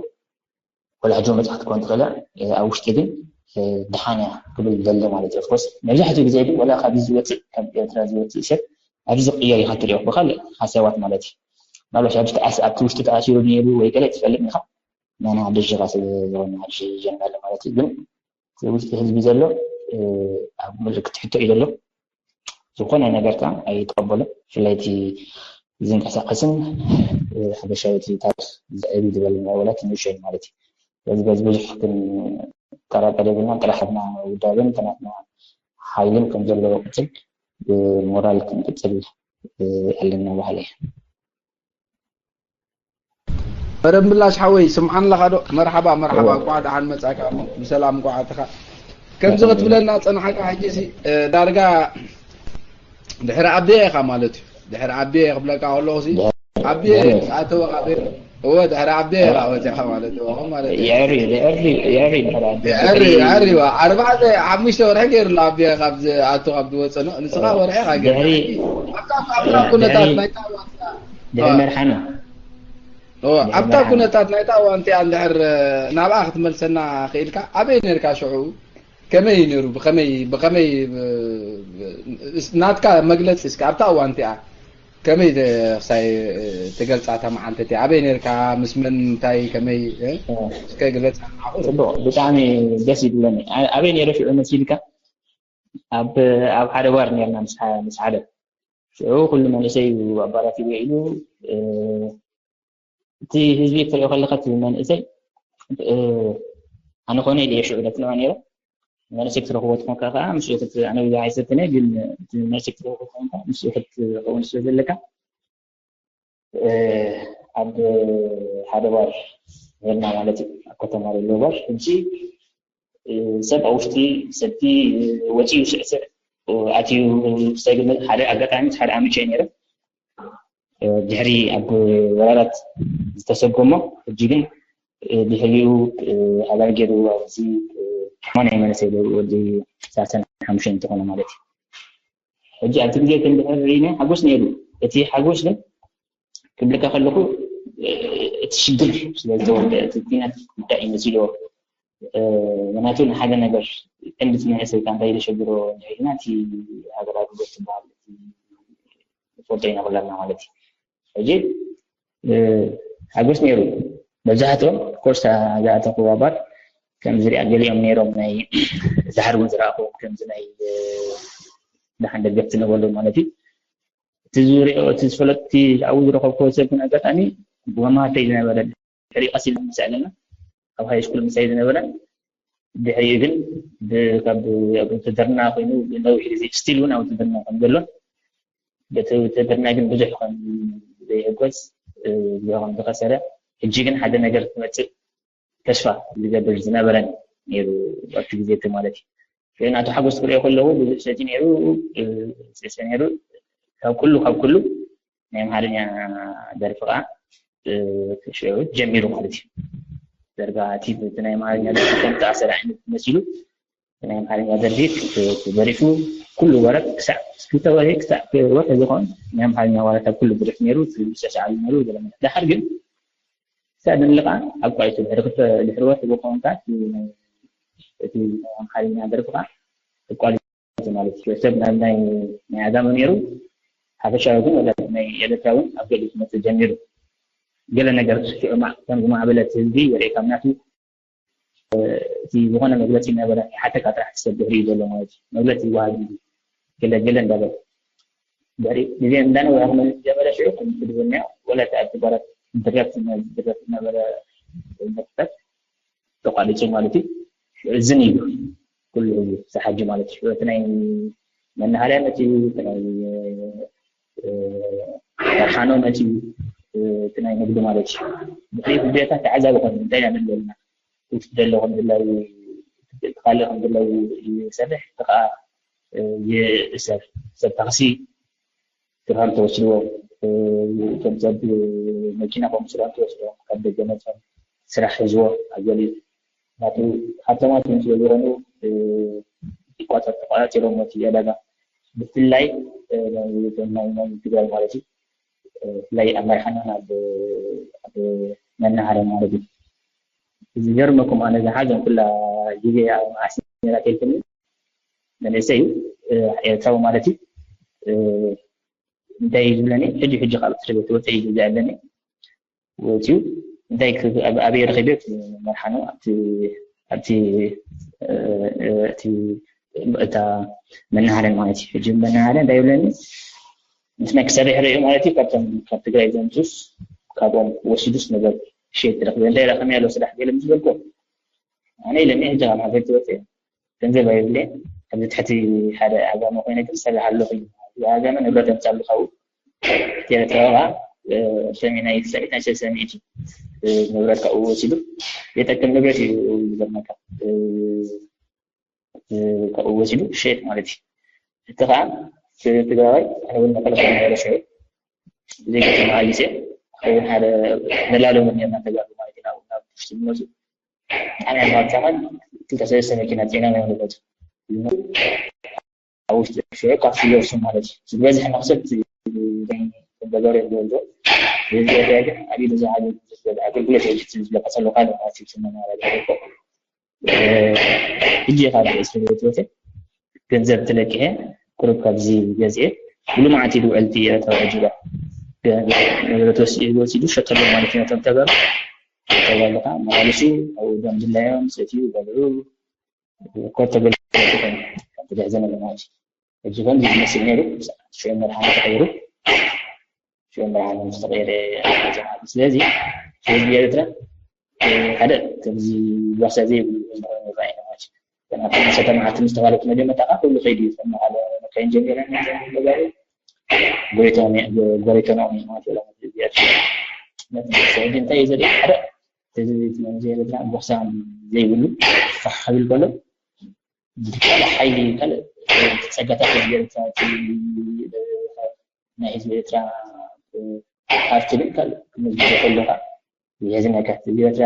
ወላ ሕጂ መጽሓፍ ትኮን ትኽእለ ኣብ ውሽጢ ግን ድሓን እያ ክብል ደለ ማለት እዩ ኦፍኮርስ መብዛሕትኡ ግዜ ግን ወላ ካብ ዝወፅእ ካብ ኤርትራ ዝወፅእ ሰብ ኣብዚ ዝቅየር ኢካ ትሪኦ ብካልእ ሓሳባት ማለት እዩ ናብለሽ ኣብቲ ውሽጢ ተኣሲሩ ነይሩ ወይ ገለ ትፈልጥ ኢካ ናና ደሽኻ ስለዝኾነ ሓድሽ ጀነራል ማለት እዩ ግን ውሽጢ ህዝቢ ዘሎ ኣብ ምልክት ሕቶ እዩ ዘሎ ዝኾነ ነገር ከዓ ኣይተቀበሎ ብፍላይ እቲ ዝንቀሳቀስን ሓበሻዊ ታሪክ ዝዕብ ዝበለ ወላ ንእሸይ ማለት እዩ በዚ በዚ ብዙሕ ክንጠራጠር የብልና ጥራሕትና ውዳበን ተናትና ሓይልን ከም ዘለዎ ቅፅል ብሞራል ክንቅፅል ኣለና ባህለ በረም ብላሽ ሓወይ ስምዓን ኣለኻ ዶ? መርሓባ መርሓባ እንኳዕ ደሓን መጻካ እሞ ብሰላም እንኳዕ ኣተኻ። ከምዚ ክትብለና ጸናሕካ ሕጂ ሲ ዳርጋ ድሕሪ ኣብየ ኢኻ ማለት እዩ። ድሕሪ ኣብየ ክብለካ ከለኹ ሲ ኣብየ ኣተወ ካብ እወ፣ ድሕሪ ዓቢ ራእወት ኢኻ ማለት እዩ። ኣኹም ማለት እዩ። የዕሪ የዕሪ የዕሪ ድሕሪ ዓቢ የዕሪ የዕሪ ዋ፣ ኣርባዕተ ሓሙሽተ ወርሒ ገይሩ ኣሎ ዓቢ ካብ ዝኣቱ ካብ ዝወፀ ነው። ንስኻ ወርሒ ኢኻ ገይሩ። ድሕሪ ኣብታ ኣብታ ኩነታት ናይ ታዋንታ ድሕሪ መርሓና እወ፣ ኣብታ ኩነታት ናይ ታዋንቲኣ እንድሕር ናብኣ ክትመልሰና ክኢልካ ኣበይ ነርካ ሽዑ? ከመይ እዩ ነይሩ? ብኸመይ ብኸመይ ናትካ መግለፂ እስኪ ኣብታ እዋን እቲኣ ከመይ ክሳይ ትገልፃ እታ መዓልቲ እቲኣ? ኣበይ ነርካ? ምስ መን? እንታይ? ከመይ? እስከ ግለፅ። ፅቡቅ፣ ብጣዕሚ ደስ ይብለኒ። ኣበይ ነይረ ሽዑ መሲልካ? ኣብ ኣብ ሓደ ባር ነርና ምስ ምስ ሓደ ሽዑ ኩሉ መንእሰይ እዩ ኣባላት ይበ ኢሉ። እቲ ህዝቢ ክትሪኦ ከለካ እቲ መንእሰይ ኣነ ኮነ ኢለ ሽዑ ደፍንዖ ነይረ። መንእሰይ ክትረክቦ ትኾንካ ከዓ ምስኡ ኣነ ብዙሕ ኣይሰትነ፣ ግን እቲ መንእሰይ ክትረክቦ ትኾንካ ምስኡ ክትኸውን ስለ ዘለካ ኣብ ሓደ ባር ነርና ማለት እዩ። ኣብ ከተማ ዘሎ ባር ሕጂ ሰብ ኣብ ውሽጢ ሰቲ ወፂኡ ስዕስዕ ኣትዩ ሰግመ ሓደ ኣጋጣሚ ሓደ ኣምቸ ነይረ። ድሕሪ ኣብ ወራራት ዝተሰጎሞ ሕጂ ግን ድሕሪኡ ኣባል ገይሩ ኣብዚ ሕማናይ መንእሰይ ወዲ ሰላሳን ሓሙሽተን እንተኾነ ማለት እዩ። ሕጂ ኣብቲ ግዜ እቲ እንድሕር ርኢና ሓጎስ ነይሩ። እቲ ሓጎስ ግን ክብለካ ከለኹ እቲ ሽግር ስለ ዝተወደ እቲ ኲናት ጉዳይ እዩ መሲልዎ። ምክንያቱ ንሓደ ነገር ቀንዲ እቲ መንእሰይ እንታይ ዘሸግሮ ንሕና እቲ ሃገራዊ ግብር ዝበሃል ንፈልጦ ኢና ኩላትና ማለት እዩ። ሕጂ ሓጎስ ነይሩ። መብዛሕትኦም ኮርስ ዝኣተኹ ኣባል ከም ዝሪኣ ገሊኦም ነይሮም ናይ ዳሕር እውን ዝረኣኹዎም ከምዚ ናይ ደሓን ደገፍቲ ነበሉ ማለት እዩ። እቲ ዝሪኦ እቲ ዝፈለጥቲ ኣብኡ ዝረኸብኩዎ ሰብ ግን ኣጋጣሚ ብመማርተይ ዝነበረ ድሕሪ ቀስ ኢልና ምስ ኣለና ኣብ ሃይ ስኩል ምሳይ ዝነበረ ድሕሪኡ ግን ካብ ውትድርና ኮይኑ ነዊሕ ግዜ ስቲል እውን ኣብ ውትድርና ከም ዘሎ በቲ ውትድርና ግን ብዙሕ ከም ዘይሕጎስ ብዙሕ ከም ዝኸሰረ ሕጂ ግን ሓደ ነገር ክመፅእ ተስፋ ዝገብር ዝነበረን ነይሩ ኣብቲ ግዜ እቲ ማለት እዩ። ናቱ ሓጎስ ክሪኦ ከለዉ ብዙሕ ሰቲ ነይሩ፣ ሰሰ ነይሩ ካብ ኩሉ ካብ ኩሉ ናይ ኣምሓርኛ ደርፊ ከዓ ሽዑ ጀሚሩ ማለት እዩ። ደርጋ እቲ ናይ ኣምሓርኛ ደርፊ ከም ተኣሰረ ዓይነት መሲሉ ናይ ኣምሓርኛ ደርፊ ደሪፉ ኩሉ ወረት ክሳዕ ክልተ ወርሒ ክሳዕ ወርሒ ዝኾን ናይ ኣምሓርኛ ዋረት ኣብ ኩሉ ብዙሕ ነይሩ፣ ዝሰስዓሉ ነይሩ። ደሓር ግን ሳደን ልቃ ኣብ ቋይቱ ድሕሪ ክልተ ድሕሪ ወርሒ ዝኾንካ እቲ ኣምሓርኛ ደርፍካ ተቋሪፁ ማለት እዩ። ሰብ ናብ ናይ ናይ ዓጋመ ነይሩ ሓፈሻዊ ግን ወላ ናይ ኤርትራ እውን ኣብ ገሊኡ ክመፅእ ጀሚሩ። ገለ ነገር ሽዑ ከም ዝማዕበለት ህዝቢ የርእካ ምክንያቱ እቲ ዝኾነ መግለፂ ነበረ ሓተካ ጥራሕ ትሰብ ድሕሪኡ ዘሎ ማለት እዩ። መግለፂ ይወሃብ እዩ ገለ ገለ እንዳበለ ድሕሪ ግዜ እንዳነውሐ ክመልስ ጀመረ። ሽዑ ከም ትድብና ወላ እቲ ኣብቲ ጓላት ድረፍ ድረፍ ነበረ መክፈት ተቋሪፁ ማለት እዩ። እዝን እዩ ኩሉ ህዝቢ ሰሓጂ ማለት እዩ። እቲ ናይ መናሃርያ መፅዩ፣ እቲ ናይ መርሓኖ መፅዩ፣ እቲ ናይ ንግዲ ማለት እዩ። ድሕሪ ጉዳያታት ተዓዛቢ ኮይኑ እንታይ ኢና ንብል ዘለና? እቲ ዘሎ ከም ድላዩ እቲ ካልእ ከም ድላዩ ይሰርሕ፣ እቲ ከዓ ይእሰር። ሰብ ታክሲ ስርሖም ተወስድዎም፣ እቶም ሰብ መኪና ከም ስርሖም ተወስድዎም፣ ካብ ደገ መፅኦም ስራሕ ሒዝዎ ኣብ ገሊኡ ናቱ ሃብታማት ስለ ዝኾኑ ይቋፀር ተቋፂሮም እቲ ዕዳጋ ብፍላይ ናይ ትግራይ ማለት እዩ። ብፍላይ ኣብ መርሓና ናብ መናሃርያ ማለት እዩ። ዝገርመኩም ኣነ ዝሓዘን ኩላ ግዜ ኣብ መዓስ ነራ ከይልኩኒ መንእሰይ እዩ ኤርትራዊ ማለት እዩ። እንታይ እዩ ዝብለኒ ሕጂ ሕጂ ካብ እስር ቤት ወፀ እዩ ዝብለ ኣለኒ ወፅዩ እንታይ ኣበይ ረኺበ መርሓኑ ኣብቲ ኣብቲ እቲ እታ መናሃርያ ማለት እዩ። ሕጂ መናሃርያ እንታይ ይብለኒ ምስ ናይ ክሰርሕ ርእዩ ማለት እዩ። ካብቶም ካብ ትግራይ ዘምፅኡስ ካብኦም ወሲዱስ ነገር ሸየጥ ትረኽበ እንታይ ኢለ ከመይ ኣሎ ስራሕ ገለ ምስ በልኩ ኣነ ኢለኒ ሕጂ ካብ ሓፈርቲ ወፅየ ገንዘብ ኣይብለይ ኣብዚ ትሕቲ ሓደ ዓጋመ ኮይነ ግን ዝሰርሕ ኣለኹ። ዓጋመ ንብረት የምፃሉ ካብኡ ኤርትራዊ ከዓ ሰሚናይ ሰሚናይ ሰሚዒት ንብረት ካብኡ ወሲዱ የጠቅም ንብረት እዩ ዝገርመካ ካብኡ ወሲዱ ሸየጥ ማለት እዩ። እቲ ከዓ ትግራዋይ ኣነ እውን መቀለ ከሎ ነበረ ሽዑ ዘይገርመካ ግዜ ኣብኡ ሓደ ንላሎም ኔርና ተጋሩ ማለት ኢና። ኣብኡ ናብ ውሽጢ ዝመፁ ብጣዕሚ ኣድማብታኻን ክልተ ሰለስተ መኪና ፂዕና እዮም ዝመፁ። ኣብ ውሽጢ ሽዑ ካብ ፍዮሱ ማለት እዩ። ዝበዝሐ መኽሰብ ተጋሩ እዮም ዝወልዶ። ግን ኣብ ኢሉ ዝዓቢ ኣገልግሎት ኤጀንሲ ዝለቀሰሉ ካልእ ማለት እዩ። ስምና ማለት እዩ። ሕጂ ካብ ርእሲ ቤት ገንዘብ ተለቂሐ ቁሩብ ካብዚ ገዚኤ ብሉማዓት ኢሉ ዕልቲ ኤርትራ ዕጅባ ንብረት ወሲዱ ሸጠሎ ማለት እዩ። ነቶም ተጋሩ ተባልካ መቃልሱ ኣብኡ ደም ድላዮም ሰትዩ በልዑ ኮር ተገልበጡ ኮይኑ ካብቲ ዘሕዘነ ማለት እዩ። ሕጂ ከምዚ ዝመስል ነይሩ ሽዑ መርሓ ተቀይሩ ሽዑ መርሓ ምስ ተቀየረ ማለት እዩ። ስለዚ ህዝቢ ኤርትራ ሓደ ከምዚ ጓሳ ዘይብሉ ህዝቢ ኮይኑ ይረኣየና ማለት እዩ። ከናብቲ ሰተ መዓልቲ ምስ ተባለት መጀመርታ ከዓ ኩሉ ከይዱ እዩ። ከም መቐለ መካይን ጀሚረን ተጋሩ ጎይቶኖሚ ማለት እዩ። ሕጂ እንታይ እዩ ዘርኢ ሓደ ህዝቢ ኤርትራ ጓሳ ዘይብሉ ፋሕ ክብል ከሎ ብካልእ ሓይሊ ካልእ ጸጋታት ህዝቢ ኤርትራ ናይ ህዝቢ ኤርትራ ሃፍቲ ግን ካልእ ክመዝግቦ ከለካ የዝነካ ህዝቢ ኤርትራ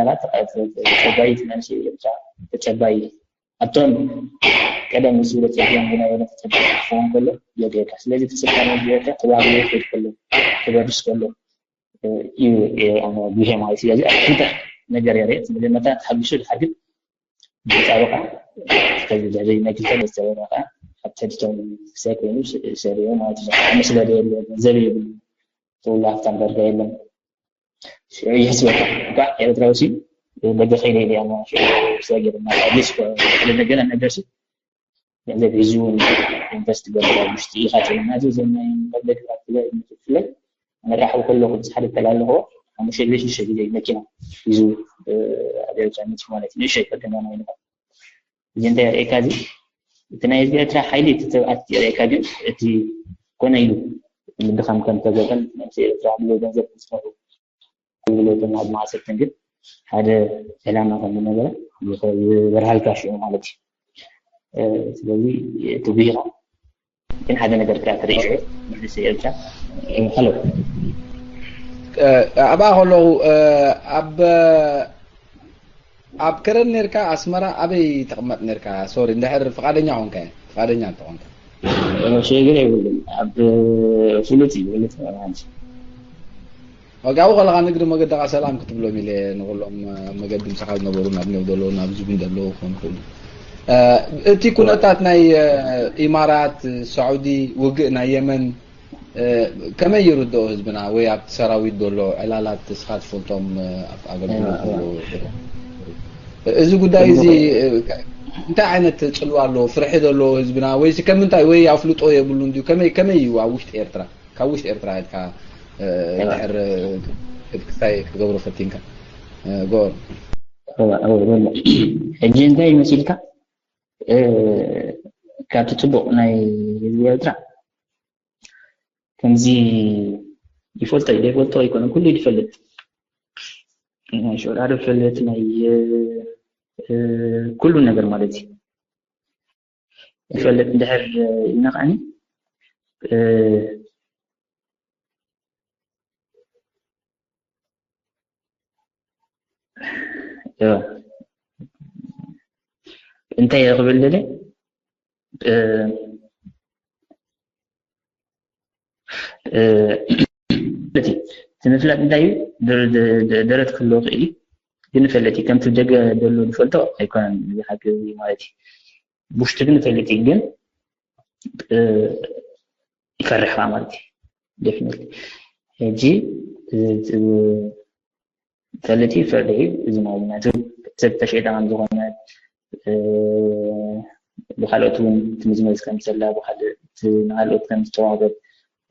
ተጸባይት መንስይ ኤርትራ ተጸባይ ኣብቶም ቀደም ምስ ዝብሎ ጸቢኦም ዝነበረ ተጸባይ ክኸውን ከሎ የድልየካ። ስለዚ እቲ ስልጣን ህዝቢ ኤርትራ ተዋህልዎ ክኸይድ ከሎ ክበርስ ከሎ እዩ ጉሄ ማለት። ስለዚ ኣብ ክልተ ነገር የርኢ። መጀመርታ ተሓጊሱ ድሓር ግን ብጻበ ከዓ ከዚ ልዕሊ ናይ ክልተ ዝተበረ ከዓ ኣብ ትሕቲ ቶም ክሳይ ኮይኑ ሰሪዑ ማለት እዩ። ምስ ለደ የለ ገንዘብ የብሉ ትብሉ ሃብታም ዳርጋ የለን። ሽዑ ይሕስበካ እኳ ኤርትራዊ ሲ ደገ ከይደ ኢለ እያ ሽዑ ክሳይ ገይርና ኣትሊስት ሓደ ነገር ነገር ሲ ገንዘብ ሒዙ ኢንቨስት ገበረ ውሽጢ ኢኻ ትብል ናዚ ዘናይ መበለግታት ብፍላይ ኣነ ራሕቡ ከለኹ ዝሓደ ተላለኹ ሓሙሽተ ግዜ ሽዱሽተ ግዜ መኪና ሒዙ ኣብ ኤርትራ መፅኡ ማለት እዩ። ንእሽተይ ከተማ ናይ ንፋስ እዚ እንታይ የርእየካ? እዚ እቲ ናይ ህዝቢ ኤርትራ ሓይሊ እቲ ተብኣት የርእየካ፣ ግን እቲ ኮነ ኢሉ ምድኻም ከም ተገበን መንስኤ ኤርትራ ብዘይ ገንዘብ ዝሰርሑ ኣገልግሎትን ኣድማዕሰብትን ግን ሓደ ዕላማ ከም ዝነበረ ይበርሃልካ ሽዑ ማለት እዩ። ስለዚ እቲ ጉሂኻ ግን ሓደ ነገር ከኣ ትርኢ ሽዑ መንእሰይ ኤርትራ ሄሎ ኣብኣ ከለኹ ኣብ ኣብ ከረን ነርካ ኣስመራ ኣበይ ተቕመጥ ነርካ? ሶሪ እንድሕር ፍቓደኛ ኮንካ ፍቓደኛ እንተኾንካ ሽግር የብሉን ኣብ ፍሉጥ እዩ ፍሉጥ ማለት ወጋቡ ከለኻ ንግዲ መገድኻ ሰላም ክትብሎም ኢለ ንኩሎም መገዲ ምሳኻ ዝነበሩ ናብ ኔው ዘለዉ ናብ ዝብን ዘለዉ ክኾኑ ይኽእሉ እቲ ኩነታት ናይ ኢማራት ሳዑዲ ውግእ ናይ የመን ከመይ ይርድኦ ህዝብና ወይ ኣብቲ ሰራዊት ዘሎ ዕላላት እስኻ ትፈልጦም ኣብ ኣገልግሎት ዘሎ እዚ ጉዳይ እዚ እንታይ ዓይነት ፅልዋ ኣለዎ ፍርሒ ዘለዎ ህዝብና ወይ ከም ምንታይ ወይ ኣፍልጦ የብሉን ድዩ ከመይ ከመይ እዩ ኣብ ውሽጢ ኤርትራ ካብ ውሽጢ ኤርትራ ኢልካ ድሕር ክስታይ ክትገብሮ ፈቲንካ ጎር ሕጂ እንታይ ይመሲልካ ካብቲ ፅቡቕ ናይ ህዝቢ ኤርትራ ከምዚ ይፈልጦ እዩ ዘይፈልጦ ኣይኮነን ኩሉ ይፈልጥ ናይ ሸውዳዶ ይፈልጥ ናይ ኩሉ ነገር ማለት እዩ ይፈልጥ እንድሕር ኢልና ከዓኒ እንታይ ክብል ደለ እቲ ምፍላጥ እንታይ እዩ ደረት ክህልዎ ክእል እዩ ግን ፈለጥ እዩ ከምቲ ደገ ዘሎ ዝፈልጦ ኣይኮነን እዚ ሓቂ ማለት እዩ ብውሽጢ ግን ፈለጥ እዩ ግን ይፈርሕ ማለት እዩ ሕጂ ፈለጥ እዩ ፈርሒ እዚ ማለት ናቱ ሰብ ተሸይጠ ከም ዝኾነ ብካልኦት እውን ትምዝመዝ ከም ዘላ ብካልኦት ንካልኦት ከም ዝተዋህበት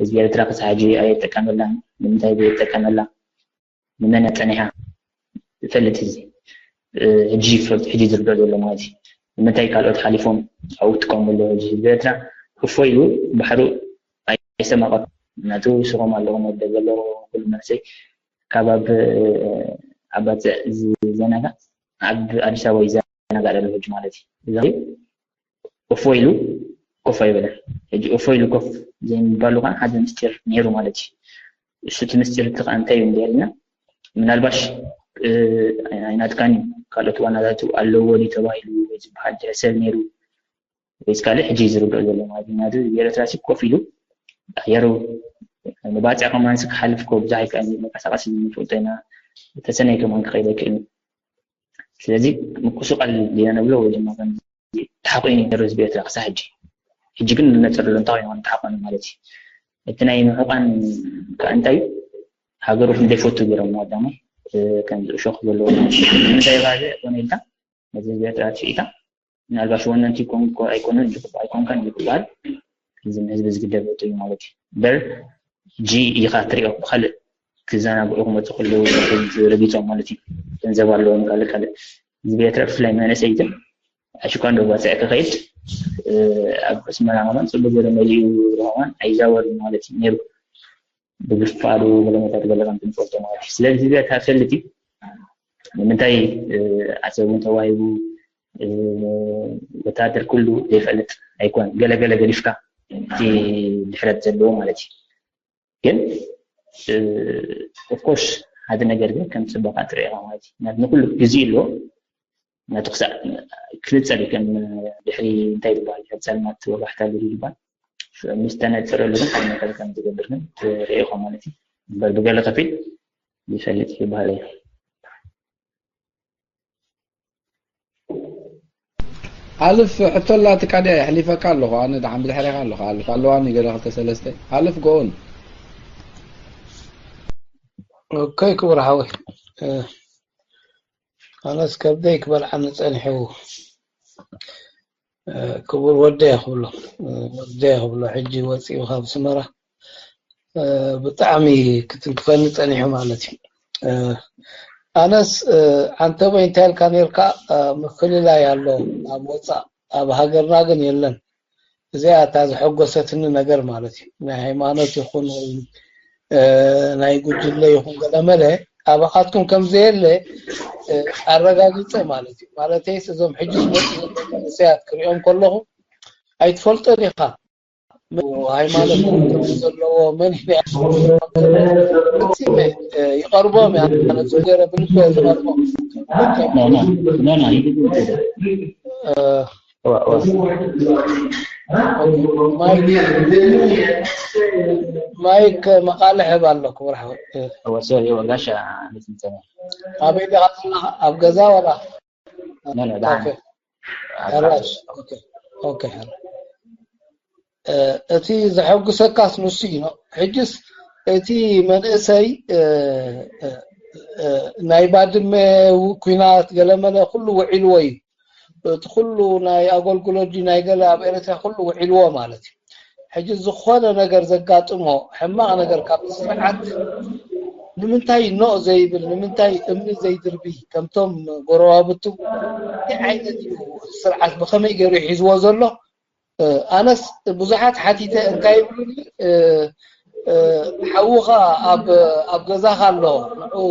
ህዝቢ ኤርትራ ክሳብ ሕጂ ኣየጠቀመላን ንምንታይ ዘየጠቀመላ ንመን ኣጸኒሓ ይፈልጥ እዚ ሕጂ ይፈልጥ ሕጂ ዝርድኦ ዘሎ ማለት እዩ ንምንታይ ካልኦት ሓሊፎም ኣብኡ ትጥቀሙ ኣለዉ ሕጂ ህዝቢ ኤርትራ ክፎ ኢሉ ባሕሩ ኣይሰማቐት ናቱ ስሮም ኣለዎም ወደ ዘሎ ኩሉ መንሰይ ካብ ኣብ ኣባፅዕ ዝዘናጋ ኣብ ኣዲስ ኣበባ ይዘናጋ ዘሎ ሕጂ ማለት እዩ እዚ እፎ ኢሉ ኮፍ ኣይበለን ሕጂ እፎ ኢሉ ኮፍ ዘይምባሉ ከዓ ሓደ ምስጢር ነይሩ ማለት እዩ እሱ እቲ ምስጢር እቲ ከዓ እንታይ እዩ እንዲልና ምናልባሽ ኣይናትካን እዩ ካልኦት ዋናታቱ ኣለዎ ድዩ ተባሂሉ ወይ ዝበሃል ድሕሰብ ነይሩ ወይስ ካልእ ሕጂ እዩ ዝርድኦ ዘሎ ማለት እዩ። ምክንያቱ ኤርትራ ሲ ኮፍ ኢሉ ኣየሩ ንባፅዕ ከማንስ ክሓልፍ ኮ ብዙሕ ኣይከኣል መንቀሳቀሲ ንፈልጦ ኢና ተሰነይ ከማን ክኸይድ ኣይክእልን። ስለዚ ምቁሱ ቃል ዲና ንብሎ ወይ ድማ ከም ተሓቆይኑ ነሩ ህዝቢ ኤርትራ ክሳብ ሕጂ ሕጂ ግን ንነፅር ዘሎ እንታይ ኮይኑ ተሓቆኑ ማለት እዩ። እቲ ናይ ምሑቃን ከዓ እንታይ ሃገሩ ክንደይ ፈቱ ገይሮም ቀዳማይ ከምዚ እሾክ ዘለዎ ንምንታይ ባዘ ኮነ ኢልካ ነዚ ህዝቢ ኤርትራ ትሽኢታ ምናልባሽ ወነንቲ ኣይኮንኩን ኣይኮንካን ይበሃል። እዚ ንህዝቢ ዝግደብ እዩ ማለት እዩ። በር ጂ ኢኻ ትሪኦ ብካልእ ክዘናግዑ ክመፁ ከለዉ ረጊፆም ማለት እዩ። ገንዘብ ኣለዎም ካልእ ካልእ ህዝቢ ኤርትራ ብፍላይ መንእሰይትን ኣሽኳ እንዶ ባፅዕ ክኸይድ ኣብ ኣስመራ ከማን ፅቡቅ ገይሩ መሊኡ ከማን ኣይዛወርን ማለት እዩ ነይሩ። ብግፋሉ ገለመታት ገለ ከም ትንፈልጦ ማለት እዩ። ስለዚ እዚኣ ታፈልጥ እዩ ንምንታይ ዓሰብ እውን ተዋሂቡ ወታደር ኩሉ ዘይፈልጥ ኣይኮን ገለገለ ገዲፍካ እቲ ድሕረት ዘለዎ ማለት እዩ። ግን ኦፍኮርስ ሓደ ነገር ግን ከም ፅበቃ ጥሪኢካ ማለት እዩ። ንኩሉ ግዜ ኣለዎ። ነቲ ክሳዕ ክልፀል ከም ድሕሪ እንታይ ዝበሃል ድሕሪ ፀልማት ወጋሕታ ዝብል ይበሃል። ምስ ተነፀረሉ ግን ሓደ ነገር ከም ዝገብር ግን ትርእይኻ ማለት እዩ። እምበር ብገለ ከፊል ይፈልጥ ይበሃል እዩ። ኣልፍ ሕቶ ኣላትካ ድያ የሕሊፈካ ኣለኹ ኣነ ደሓን ብድሕሪኻ ኣለኹ ኣልፍ ኣለዋኒ ገለ ክልተ ሰለስተ ኣልፍ ጎ ኦን ኦኬ ክቡር ሓወይ ኣነስ ከብደይ ክበልዓኒ ጸኒሑ ክቡር ወደይ ክብሎ ወደይ ክብሎ ሕጂ ወፂኡ ካብ ስመራ ብጣዕሚ ክትንክፈኒ ጸኒሑ ማለት እዩ ኣነስ ኣንተቦይ እንታይ ኢልካ ነርካ ምፍልላይ ኣሎ ኣብ ወፃእ ኣብ ሃገርና ግን የለን እዚኣ እታ ዘሐጎሰትኒ ነገር ማለት እዩ ናይ ሃይማኖት ይኹን ወይ ናይ ጉጅለ ይኹን ገለመለ ኣባኻትኩም ከም ዘየለ ኣረጋጊፀ ማለት እዩ ማለተይስ እዞም ሕጂ ዝመፁ መንእሰያት ክሪኦም ከለኹ ኣይትፈልጦን ኢኻ ሃይማኖት ዘለዎ መን ይቐርቦም እያ ነፁ ገይረ ብልበ ዝቐርቦም ማይክ መቃልሕ ህብ ኣለኩ ብርሓወ ወሰሪ ወጋሻ ንትንተነ ኣበይ ዲኻ ዘለኻ ኣብ ገዛ ወላ ኖ ኖ ዳሓን ሕራሽ ኦኬ ሕራሽ እቲ ዘሐጉሰካስ ንሱ እዩ ሕጅስ እቲ መንእሰይ ናይ ባድመ ኩናት ገለመለ ኩሉ ውዒልዎ እዩ እቲ ኩሉ ናይ ኣገልግሎት ድዩ ናይ ገለ ኣብ ኤርትራ ኩሉ ውዒልዎ ማለት እዩ ሕጂ ዝኾነ ነገር ዘጋጥሞ ሕማቕ ነገር ካብ ስርዓት ንምንታይ ኖእ ዘይብል ንምንታይ እምኒ ዘይድርቢ ከምቶም ጎረባብቱ እንታይ ዓይነት እዩ ስርዓት ብኸመይ ገይሩ ሒዝዎ ዘሎ ኣነስ ብዙሓት ሓቲተ እንታይ ይብሉኒ ሓውኻ ኣብ ኣብ ገዛኻ ኣሎ ንዑ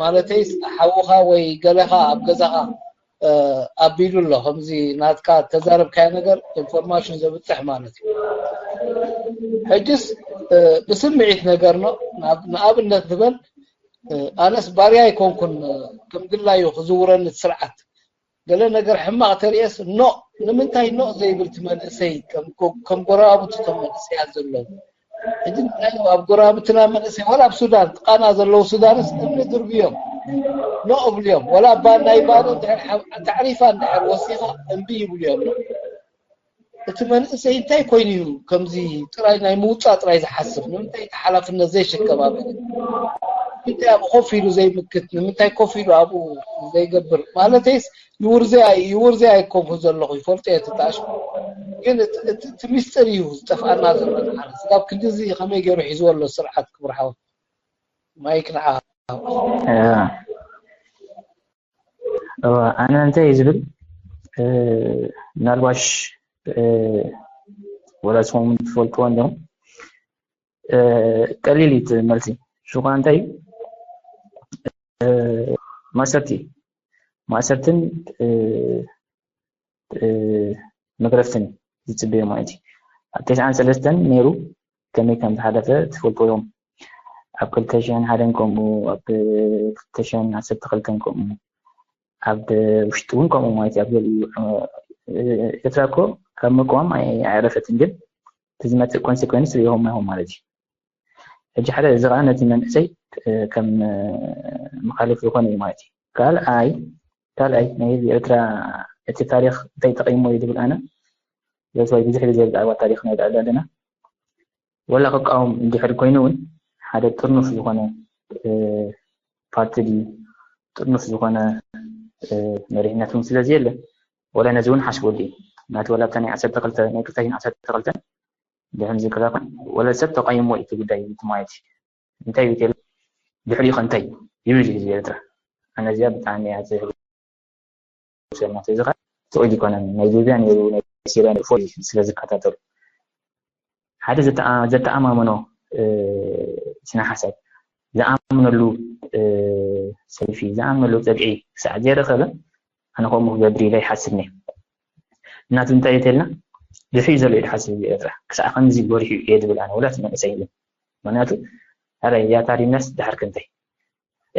ማለተይስ ሓውኻ ወይ ገለኻ ኣብ ገዛኻ ኣቢሉ ኣሎ ከምዚ ናትካ ተዛረብካዮ ነገር ኢንፎርማሽን ዘብፅሕ ማለት እዩ ሕጅስ ብስምዒት ነገር ነው ንኣብነት ንበል ኣነስ ባርያ ኣይኮንኩን ከም ግላዩ ክዝውረኒ ስርዓት ገለ ነገር ሕማቕ ተርእየስ ኖእ ንምንታይ ኖእ ዘይብል እቲ መንእሰይ ከም ጎረባብቱ እቶም መንእሰያት ዘለዉ ሕጂ እንታይ ኣብ ጎረባብትና መንእሰይ ወላ ኣብ ሱዳን ቃና ዘለዉ ሱዳንስ እምኒ ድርብዮም ኖእ እብልዮም ወላ ባ ናይ ባዶ እንድሕር ተዕሪፋ እንድሕር ወሲኻ እምቢ ይብልዮም እቲ መንእሰይ እንታይ ኮይኑ እዩ ከምዚ ጥራይ ናይ ምውፃእ ጥራይ ዝሓስብ ንምንታይ እቲ ሓላፍነት ዘይሽከም ኣበለ ንምንታይ ኣብኡ ኮፍ ኢሉ ዘይምክት ንምንታይ ኮፍ ኢሉ ኣብኡ ዘይገብር ማለተይስ ይውርዘይ ይውርዘይ ኣይኮንኩ ዘለኹ ይፈልጦ እየ ትጣሽ ግን እቲ ሚስጥር እዩ ዝጠፍኣና ዘሎ ንዓና ስጋብ ክንድዚ ከመይ ገይሩ ሒዝዎ ኣሎ ስርዓት ክብርሓወ ማይክ ንዓ ኣነ እንታይ ዝብል ምናልባሽ ወላስኹም ትፈልጥዎ እንዲኹም ቀሊል እዩ መልሲ ሽኳ እንታይ ማሰርት ማእሰርትን መግረፍትን ዝፅበዮ ማለት እዩ ኣብ ተስዓን ሰለስተን ነይሩ ከመይ ከም ዝሓለፈ ትፈልጥዎ እዮም ኣብ ክልተ ሽሕን ሓደን ከምኡ፣ ኣብ ክልተ ሽሕን ዓሰርተ ክልተን ከምኡ፣ ኣብ ውሽጢ እውን ከምኡ ማለት እዩ። ኣብ ገሊኡ ኤርትራ እኮ ካብ ምቅዋም ኣየዕረፈትን፣ ግን እቲ ዝመፅእ ኮንሲኮንስ ሪኢኹም ኢኹም ማለት እዩ። ሕጂ ሓደ እዚ ከዓ ነቲ መንእሰይ ከም መኻልፍ ዝኾነ እዩ ማለት እዩ። ካልኣይ ካልኣይ ናይ ህዝቢ ኤርትራ እቲ ታሪኽ እንታይ ጠቒሞ እዩ ዝብል ኣነ፣ that's why ብዙሕ ግዜ ብዛዕባ ታሪኽና ይልዕል ኣለና። ወላ ክቃወም እንድሕር ኮይኑ እውን ሓደ ጥርኑፍ ዝኾነ ፓርቲ ድዩ ጥርኑፍ ዝኾነ መሪሕነት እውን ስለዚ የለ፣ ወላ ነዚ እውን ሓስበሉ እዩ። ናቲ ወላ ኣብታ ናይ ዓሰርተ ክልተ ናይ ክልተ ሽሕን ዓሰርተ ክልተ ድሕን ዝክረኸ ወላ ሰብ ተቃይሞ እቲ ጉዳይ እቲ ማለት እዩ። እንታይ እዩ ተል ድሕሪኡ ከ እንታይ ይብል እዩ ህዝቢ ኤርትራ? ኣነ እዚኣ ብጣዕሚ እያ ትህብ ሰናት እዚ ኸ ትቕድ ይኮነን ናይ ሊብያ ነይሩ ናይ ሲርያ ነይሩ ፎ ስለ ዝከታተሉ ሓደ ዘተኣማመኖ ስነ ሓሳብ ዝኣምነሉ ሰልፊ ዝኣምነሉ ፀግዒ ክሳዕ ዘይረኸበ ኣነ ከምኡ ክገብር ኢለ ይሓስብ ነ እናቱ እንታይ ተልና ድሕሪ ዘሎ ኢሉ ሓስብ ኤርትራ ክሳዕ ከምዚ ጎሪሑ እየ ዝብል ኣነ ወላት መንእሰይ ኢሉ ምክንያቱ ኣረ ያታሪነስ ድሓር ክንተይ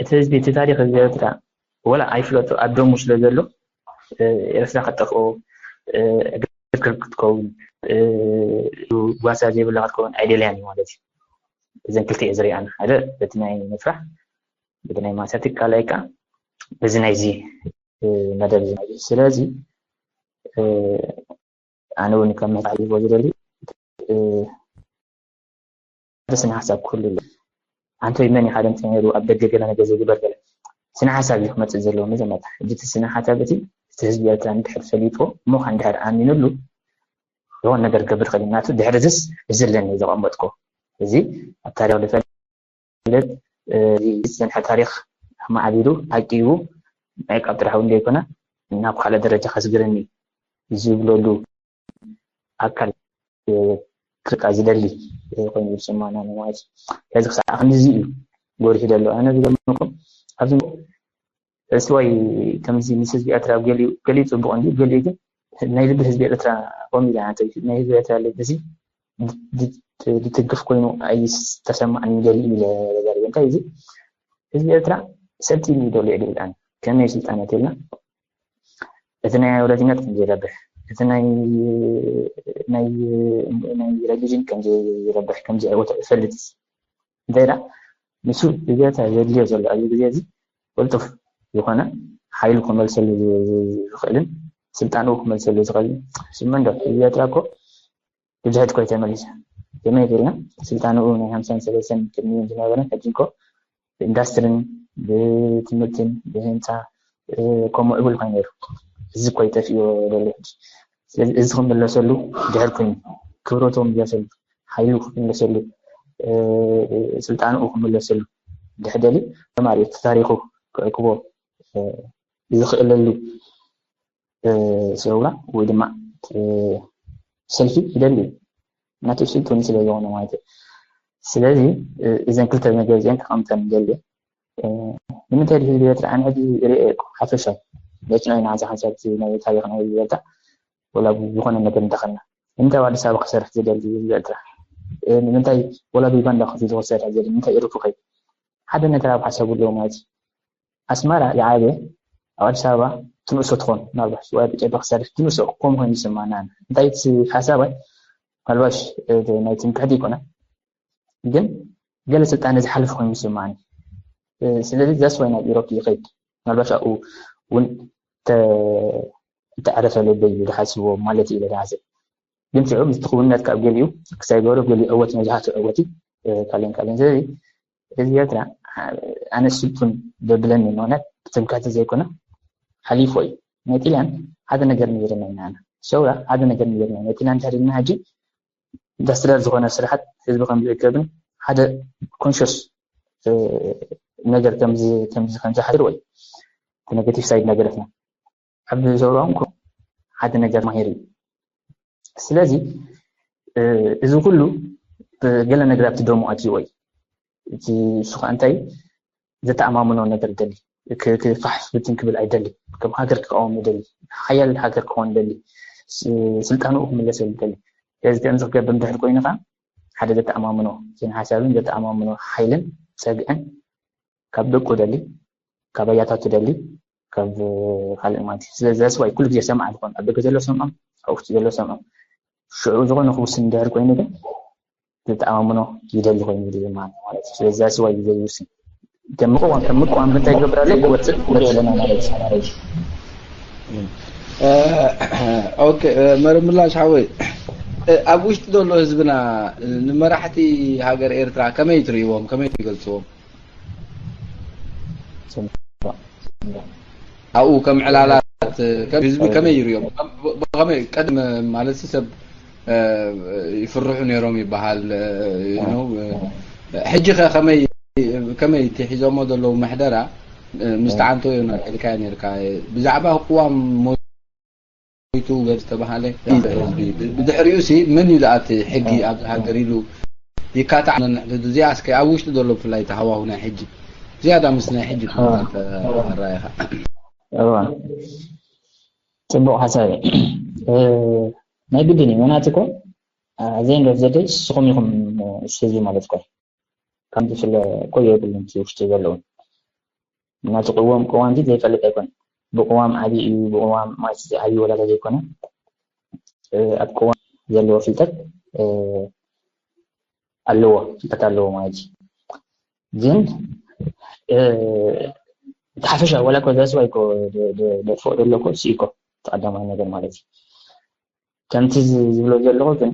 እቲ ህዝቢ እቲ ታሪክ ህዝቢ ኤርትራ ወላ ኣይፍለጡ ኣብ ደሙ ስለ ዘሎ ኤርትራ ከጠፍኦ ክትከውን ጓሳ ዘይብላ ክትከውን ኣይደልያን እዩ ማለት እዩ። እዘን ክልተ እየ ዝሪኣን ሓደ በቲ ናይ ምፍራሕ በቲ ናይ ማእሰርቲ ካልኣይ ከዓ በዚ ናይዚ መደብ እዚ ስለዚ ኣነ እውን ከም መታዕልቦ ዝደሊ ሓደ ስነ ሓሳብ ክህሉ ኣሎ። ኣንቶይ መን ኢኻ ደምፂ ነይሩ ኣብ ደገ ገለ ነገር ዘይግበር ገለ ስነ ሓሳብ እዩ ክመፅእ ዘለዎ መጀመርታ። ሕጂ እቲ ስነ ሓሳብ እቲ እቲ ህዝቢ ኤርትራ እንድሕር ፈሊጥዎ እሞ ከዓ እንድሕር ኣሚኑሉ ዝኾን ነገር ክገብር ክእል ናቱ ድሕሪ ዝስ እዚ ኣለኒ ዘቐመጥኮ እዚ ኣብ ታሪክ ዝፈልጥ ዝፀንሐ ታሪክ ኣማዕቢሉ ኣቂቡ ምዕቃብ ጥራሕ እውን ዘይኮነ ናብ ካልእ ደረጃ ከስግረኒ ዝብለሉ ኣካል ክርቃ ዝደሊ ኮይኑ ዝስማና ማለት እዩ። ስለዚ ክሳዕ ክንድዚ እዩ ጎሪሑ ዘሎ። ኣነ ዝገርመኩም ኣብዚ እስትዋይ ከምዚ ምስ ህዝቢ ኤርትራ ገሊኡ ገሊኡ ፅቡቅ እንዲ ገሊኡ ግን ናይ ልቢ ህዝቢ ኤርትራ ኮም ኢለ ናይ ህዝቢ ኤርትራ ልቢ እዚ ዝትግፍ ኮይኑ ኣይተሰማዕን ገሊኡ ኢለ ዘርብ እንታይ እዚ ህዝቢ ኤርትራ ሰልጢኑ ይደሉ ይብል ኣነ ከመይ ስልጣን የትልና እቲ ናይ ወላጅነት ከም ዘይረብሕ እቲ ናይ ናይ ናይ ረሊጅን ከም ዘይረብሕ ከም ዘይዕወት እፈልጥ እንታይ ዳ ንሱ እገታ ዘድልዮ ዘሎ ኣብዚ ግዜ እዚ ቅልጡፍ ዝኾነ ሓይሉ ክመልሰሉ ዝኽእልን ስልጣንኡ ክመልሰሉ ዝኽእልን ስመንዶ እገታ እኮ ብድሕድ ኮይ ተመሊሰ ከመይ ገይርና ስልጣንኡ ናይ ሃምሳን ሰለስተን ቅድሚኡ ዝነበረን ሕጂ እኮ ብኢንዳስትርን ብትምህርትን ብህንፃ ከምኡ ዕብል ኮይኑ ነይሩ እዚ ኮይ ጠፊኡ ዘሎ ሕጂ ስለዚ እዚ ክምለሰሉ ድሕር ኮይኑ ክብረቱ ክምለሰሉ ሓይሉ ክምለሰሉ ስልጣንኡ ክምለሰሉ ድሕደሊ ተማሪ እቲ ታሪኹ ክዕቅቦ ዝኽእለሉ ሰውራ ወይ ድማ ሰልፊ ይደሊ እዩ ናቱ ስልጡን ስለ ዝኾነ ማለት እዩ ስለዚ እዘን ክልተ ነገር እዚአን ክቐምጠን ይደሊ ንምንታይ ድሕሪ ኤርትራ ኣነ ሕጂ ርኤ ሓፈሻ ነጭናይ ንዓዚ ሓንሳብ ናይ ታሪኽ ናይ ኤርትራ ወላ ዝኾነ ነገር እንተኸልና ንምንታይ ኣብ ኣዲስ ኣበባ ክሰርሕ ዝደሊ ኤርትራ ንምንታይ ወላ ብዩጋንዳ ከፊቱ ክሰርሕ ዝደሊ ንምንታይ ኤሮፕ ከይዱ ሓደ ነገር ኣብ ሓሳቡ ኣለዎ ማለት እዩ ኣስመራ ዝዓበየ ኣብ ኣዲስ ኣበባ ትንእሶ ትኾን ምናልባሽ ወይ ብጨባ ክሰርሕ ትንእሶ ከም ኮይኑ ይስማና እንታይ ሓሳባይ ምናልባሽ ናይ ትምክሕቲ ይኮነ ግን ገለ ስልጣነ ዝሓልፍ ኮይኑ ይስማኒ ስለዚ that's why ናብ ኢሮፕ ይኸይድ ምናልባሽ ኣብኡ እውን ተዕረፈ ልበይ እዩ ዝሓስብዎ ማለት እዩ ዝሓስብ ግን ሽዑ ምስ ትኽውነት ካብ ገሊኡ ክሳይ ገበሩ ገሊኡ ዕወት መብዛሕትኡ ዕወት እዩ ካሊን ካሊን ስለዚ እዚ ኤርትራ ኣነ ስልጡን ዘብለኒ ምክንያት ብትምክሕቲ ዘይኮነ ሓሊፎ እዩ ናይ ጥልያን ሓደ ነገር ነይርና ኢና ሰውራ ሓደ ነገር ነይርና ናይ ጥልያን ተሪና ሕጂ ኢንዳስትሪያል ዝኾነ ስራሓት ህዝቢ ከም ዝእከብን ሓደ ኮንሽስ ነገር ከምዚ ከምዚ ከምዚ ሓድር ወይ negative side ነገረትና ኣብ ሰውራውን ሓደ ነገር ማሂር እዩ ስለዚ እዚ ኩሉ ገለ ነገር ኣብቲ ደሞ ኣትይዎ እዩ እቲ እሱ ከዓ እንታይ ዘተኣማምኖ ነገር ደሊ ክፋሕ ብትን ክብል ኣይደሊ ከም ሃገር ክቃወም ይደሊ ሓያል ሃገር ክኾን ይደሊ ስልጣንኡ ክምለሰሉ ይደሊ ስለዚ ከምዚ ክገብር እንድሕር ኮይኑ ከዓ ሓደ ዘተኣማምኖ ስነ ሓሳብን ዘተኣማምኖ ሓይልን ጸግዕን ካብ ደቁ ደሊ ካብ ኣያታቱ ደሊ ካብ ካልእ ማለት እዩ። ስለዚ that's why ኩሉ ግዜ ሰምዓ ዝኾን ኣብ ደገ ዘሎ ሰምዖም ኣብ ውሽጢ ዘሎ ሰምዖም ሽዑ ዝኾነ ክውስን እንድሕር ኮይኑ ግን ዘተኣማምኖ ይደሊ ኮይኑ ይድል ማለት እዩ። ስለዚ that's why ይደሊ ይውስን ከም ምቕዋም ከም ምቅዋም እንታይ ይገብር ኣሎ ክወፅእ ክወፅእ ኣለና ማለት እዩ። ኦኬ መርምላሽ ሓወይ ኣብ ውሽጢ ዘሎ ህዝብና ንመራሕቲ ሃገር ኤርትራ ከመይ ትርእይዎም ከመይ ትገልፅዎም ኣብኡ ከም ዕላላት ከም ህዝቢ ከመይ ይርእዮም ብከመይ ቀድም ማለት ሰብ ይፍርሑ ነይሮም ይበሃል ሕጂ ከ ከመይ ከመይ ትሒዞሞ ዘለዉ ምሕደራ ምስ ተዓንቶ ኢልካዮ ነርካ ብዛዕባ ቅዋም ሞይቱ ገ ዝተባሃለ ህዝቢ ብድሕሪኡ ሲ መን እዩ ዝኣቲ ሕጊ ኣብዚ ሃገር ኢሉ ይካታዕ ነንሕድዱ እዚኣ እስከ ኣብ ውሽጢ ዘሎ ብፍላይ ተሃዋሁ ናይ ሕጂ ዝያዳ ምስ ናይ ሕጂ ኣራይኻ እዋ ጽቡቕ ሓሳብ ናይ ግድን እዩ መናት እኮ ዘይ እንዶ ዘደይ ስኹም ኢኹም ህዝቢ ማለት እኮ ከምዚ ስለ እኮ የብልን ውሽጢ ዘለውን እናቲ ቅዎም ቅዋምቲ ዘይፈልጥ ኣይኮነ ብቅዋም ዓብዪ እዩ ብቅዋም ማለት ዓብዪ ወላታ ዘይኮነ ኣብ ቅዋም ዘለዎ ፍልጠት ኣለዎ ፍልጠት ኣለዎ ማለት እዩ ግን እቲ ሓፈሻ ወላ ኮ ዘስዋይ ኮ ደጥፍኦ ደሎ ኮ ስኢኮ ተቀዳማይ ነገር ማለት እዩ ከምቲ ዝብሎ ዘለኹ ግን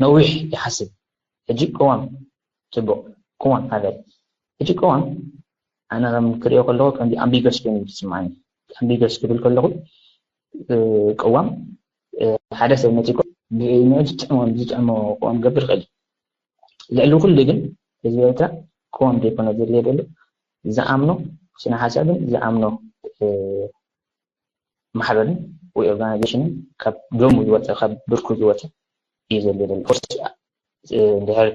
ነዊሕ ይሓስብ ሕጂ ቅዋም ፅቡቅ ቅዋም ሓደ ሕጂ ቅዋም ኣነ ከም ክሪኦ ከለኹ ከምዚ ኣምቢገስ ኮይኑ ዝስማዓኒ ኣምቢገስ ክብል ከለኹ ቅዋም ሓደ ሰብ መፂኮ ንኡ ዝጥዕሞ ዝጥዕሞ ቅዋም ገብር ይኽእል ልዕሊ ኩሉ ግን ህዝቢ ኤርትራ ቅዋም ዘይኮነ ዘድልየ ዘሎ ዝኣምኖ ስነ ሓሳብን ዝኣምኖ ማሕበርን ወይ ኦርጋናይዜሽንን ካብ ደሙ ዝወፀ ካብ ብርኩ ዝወፀ እዩ ዘድልየ ዘሎ እንድሕር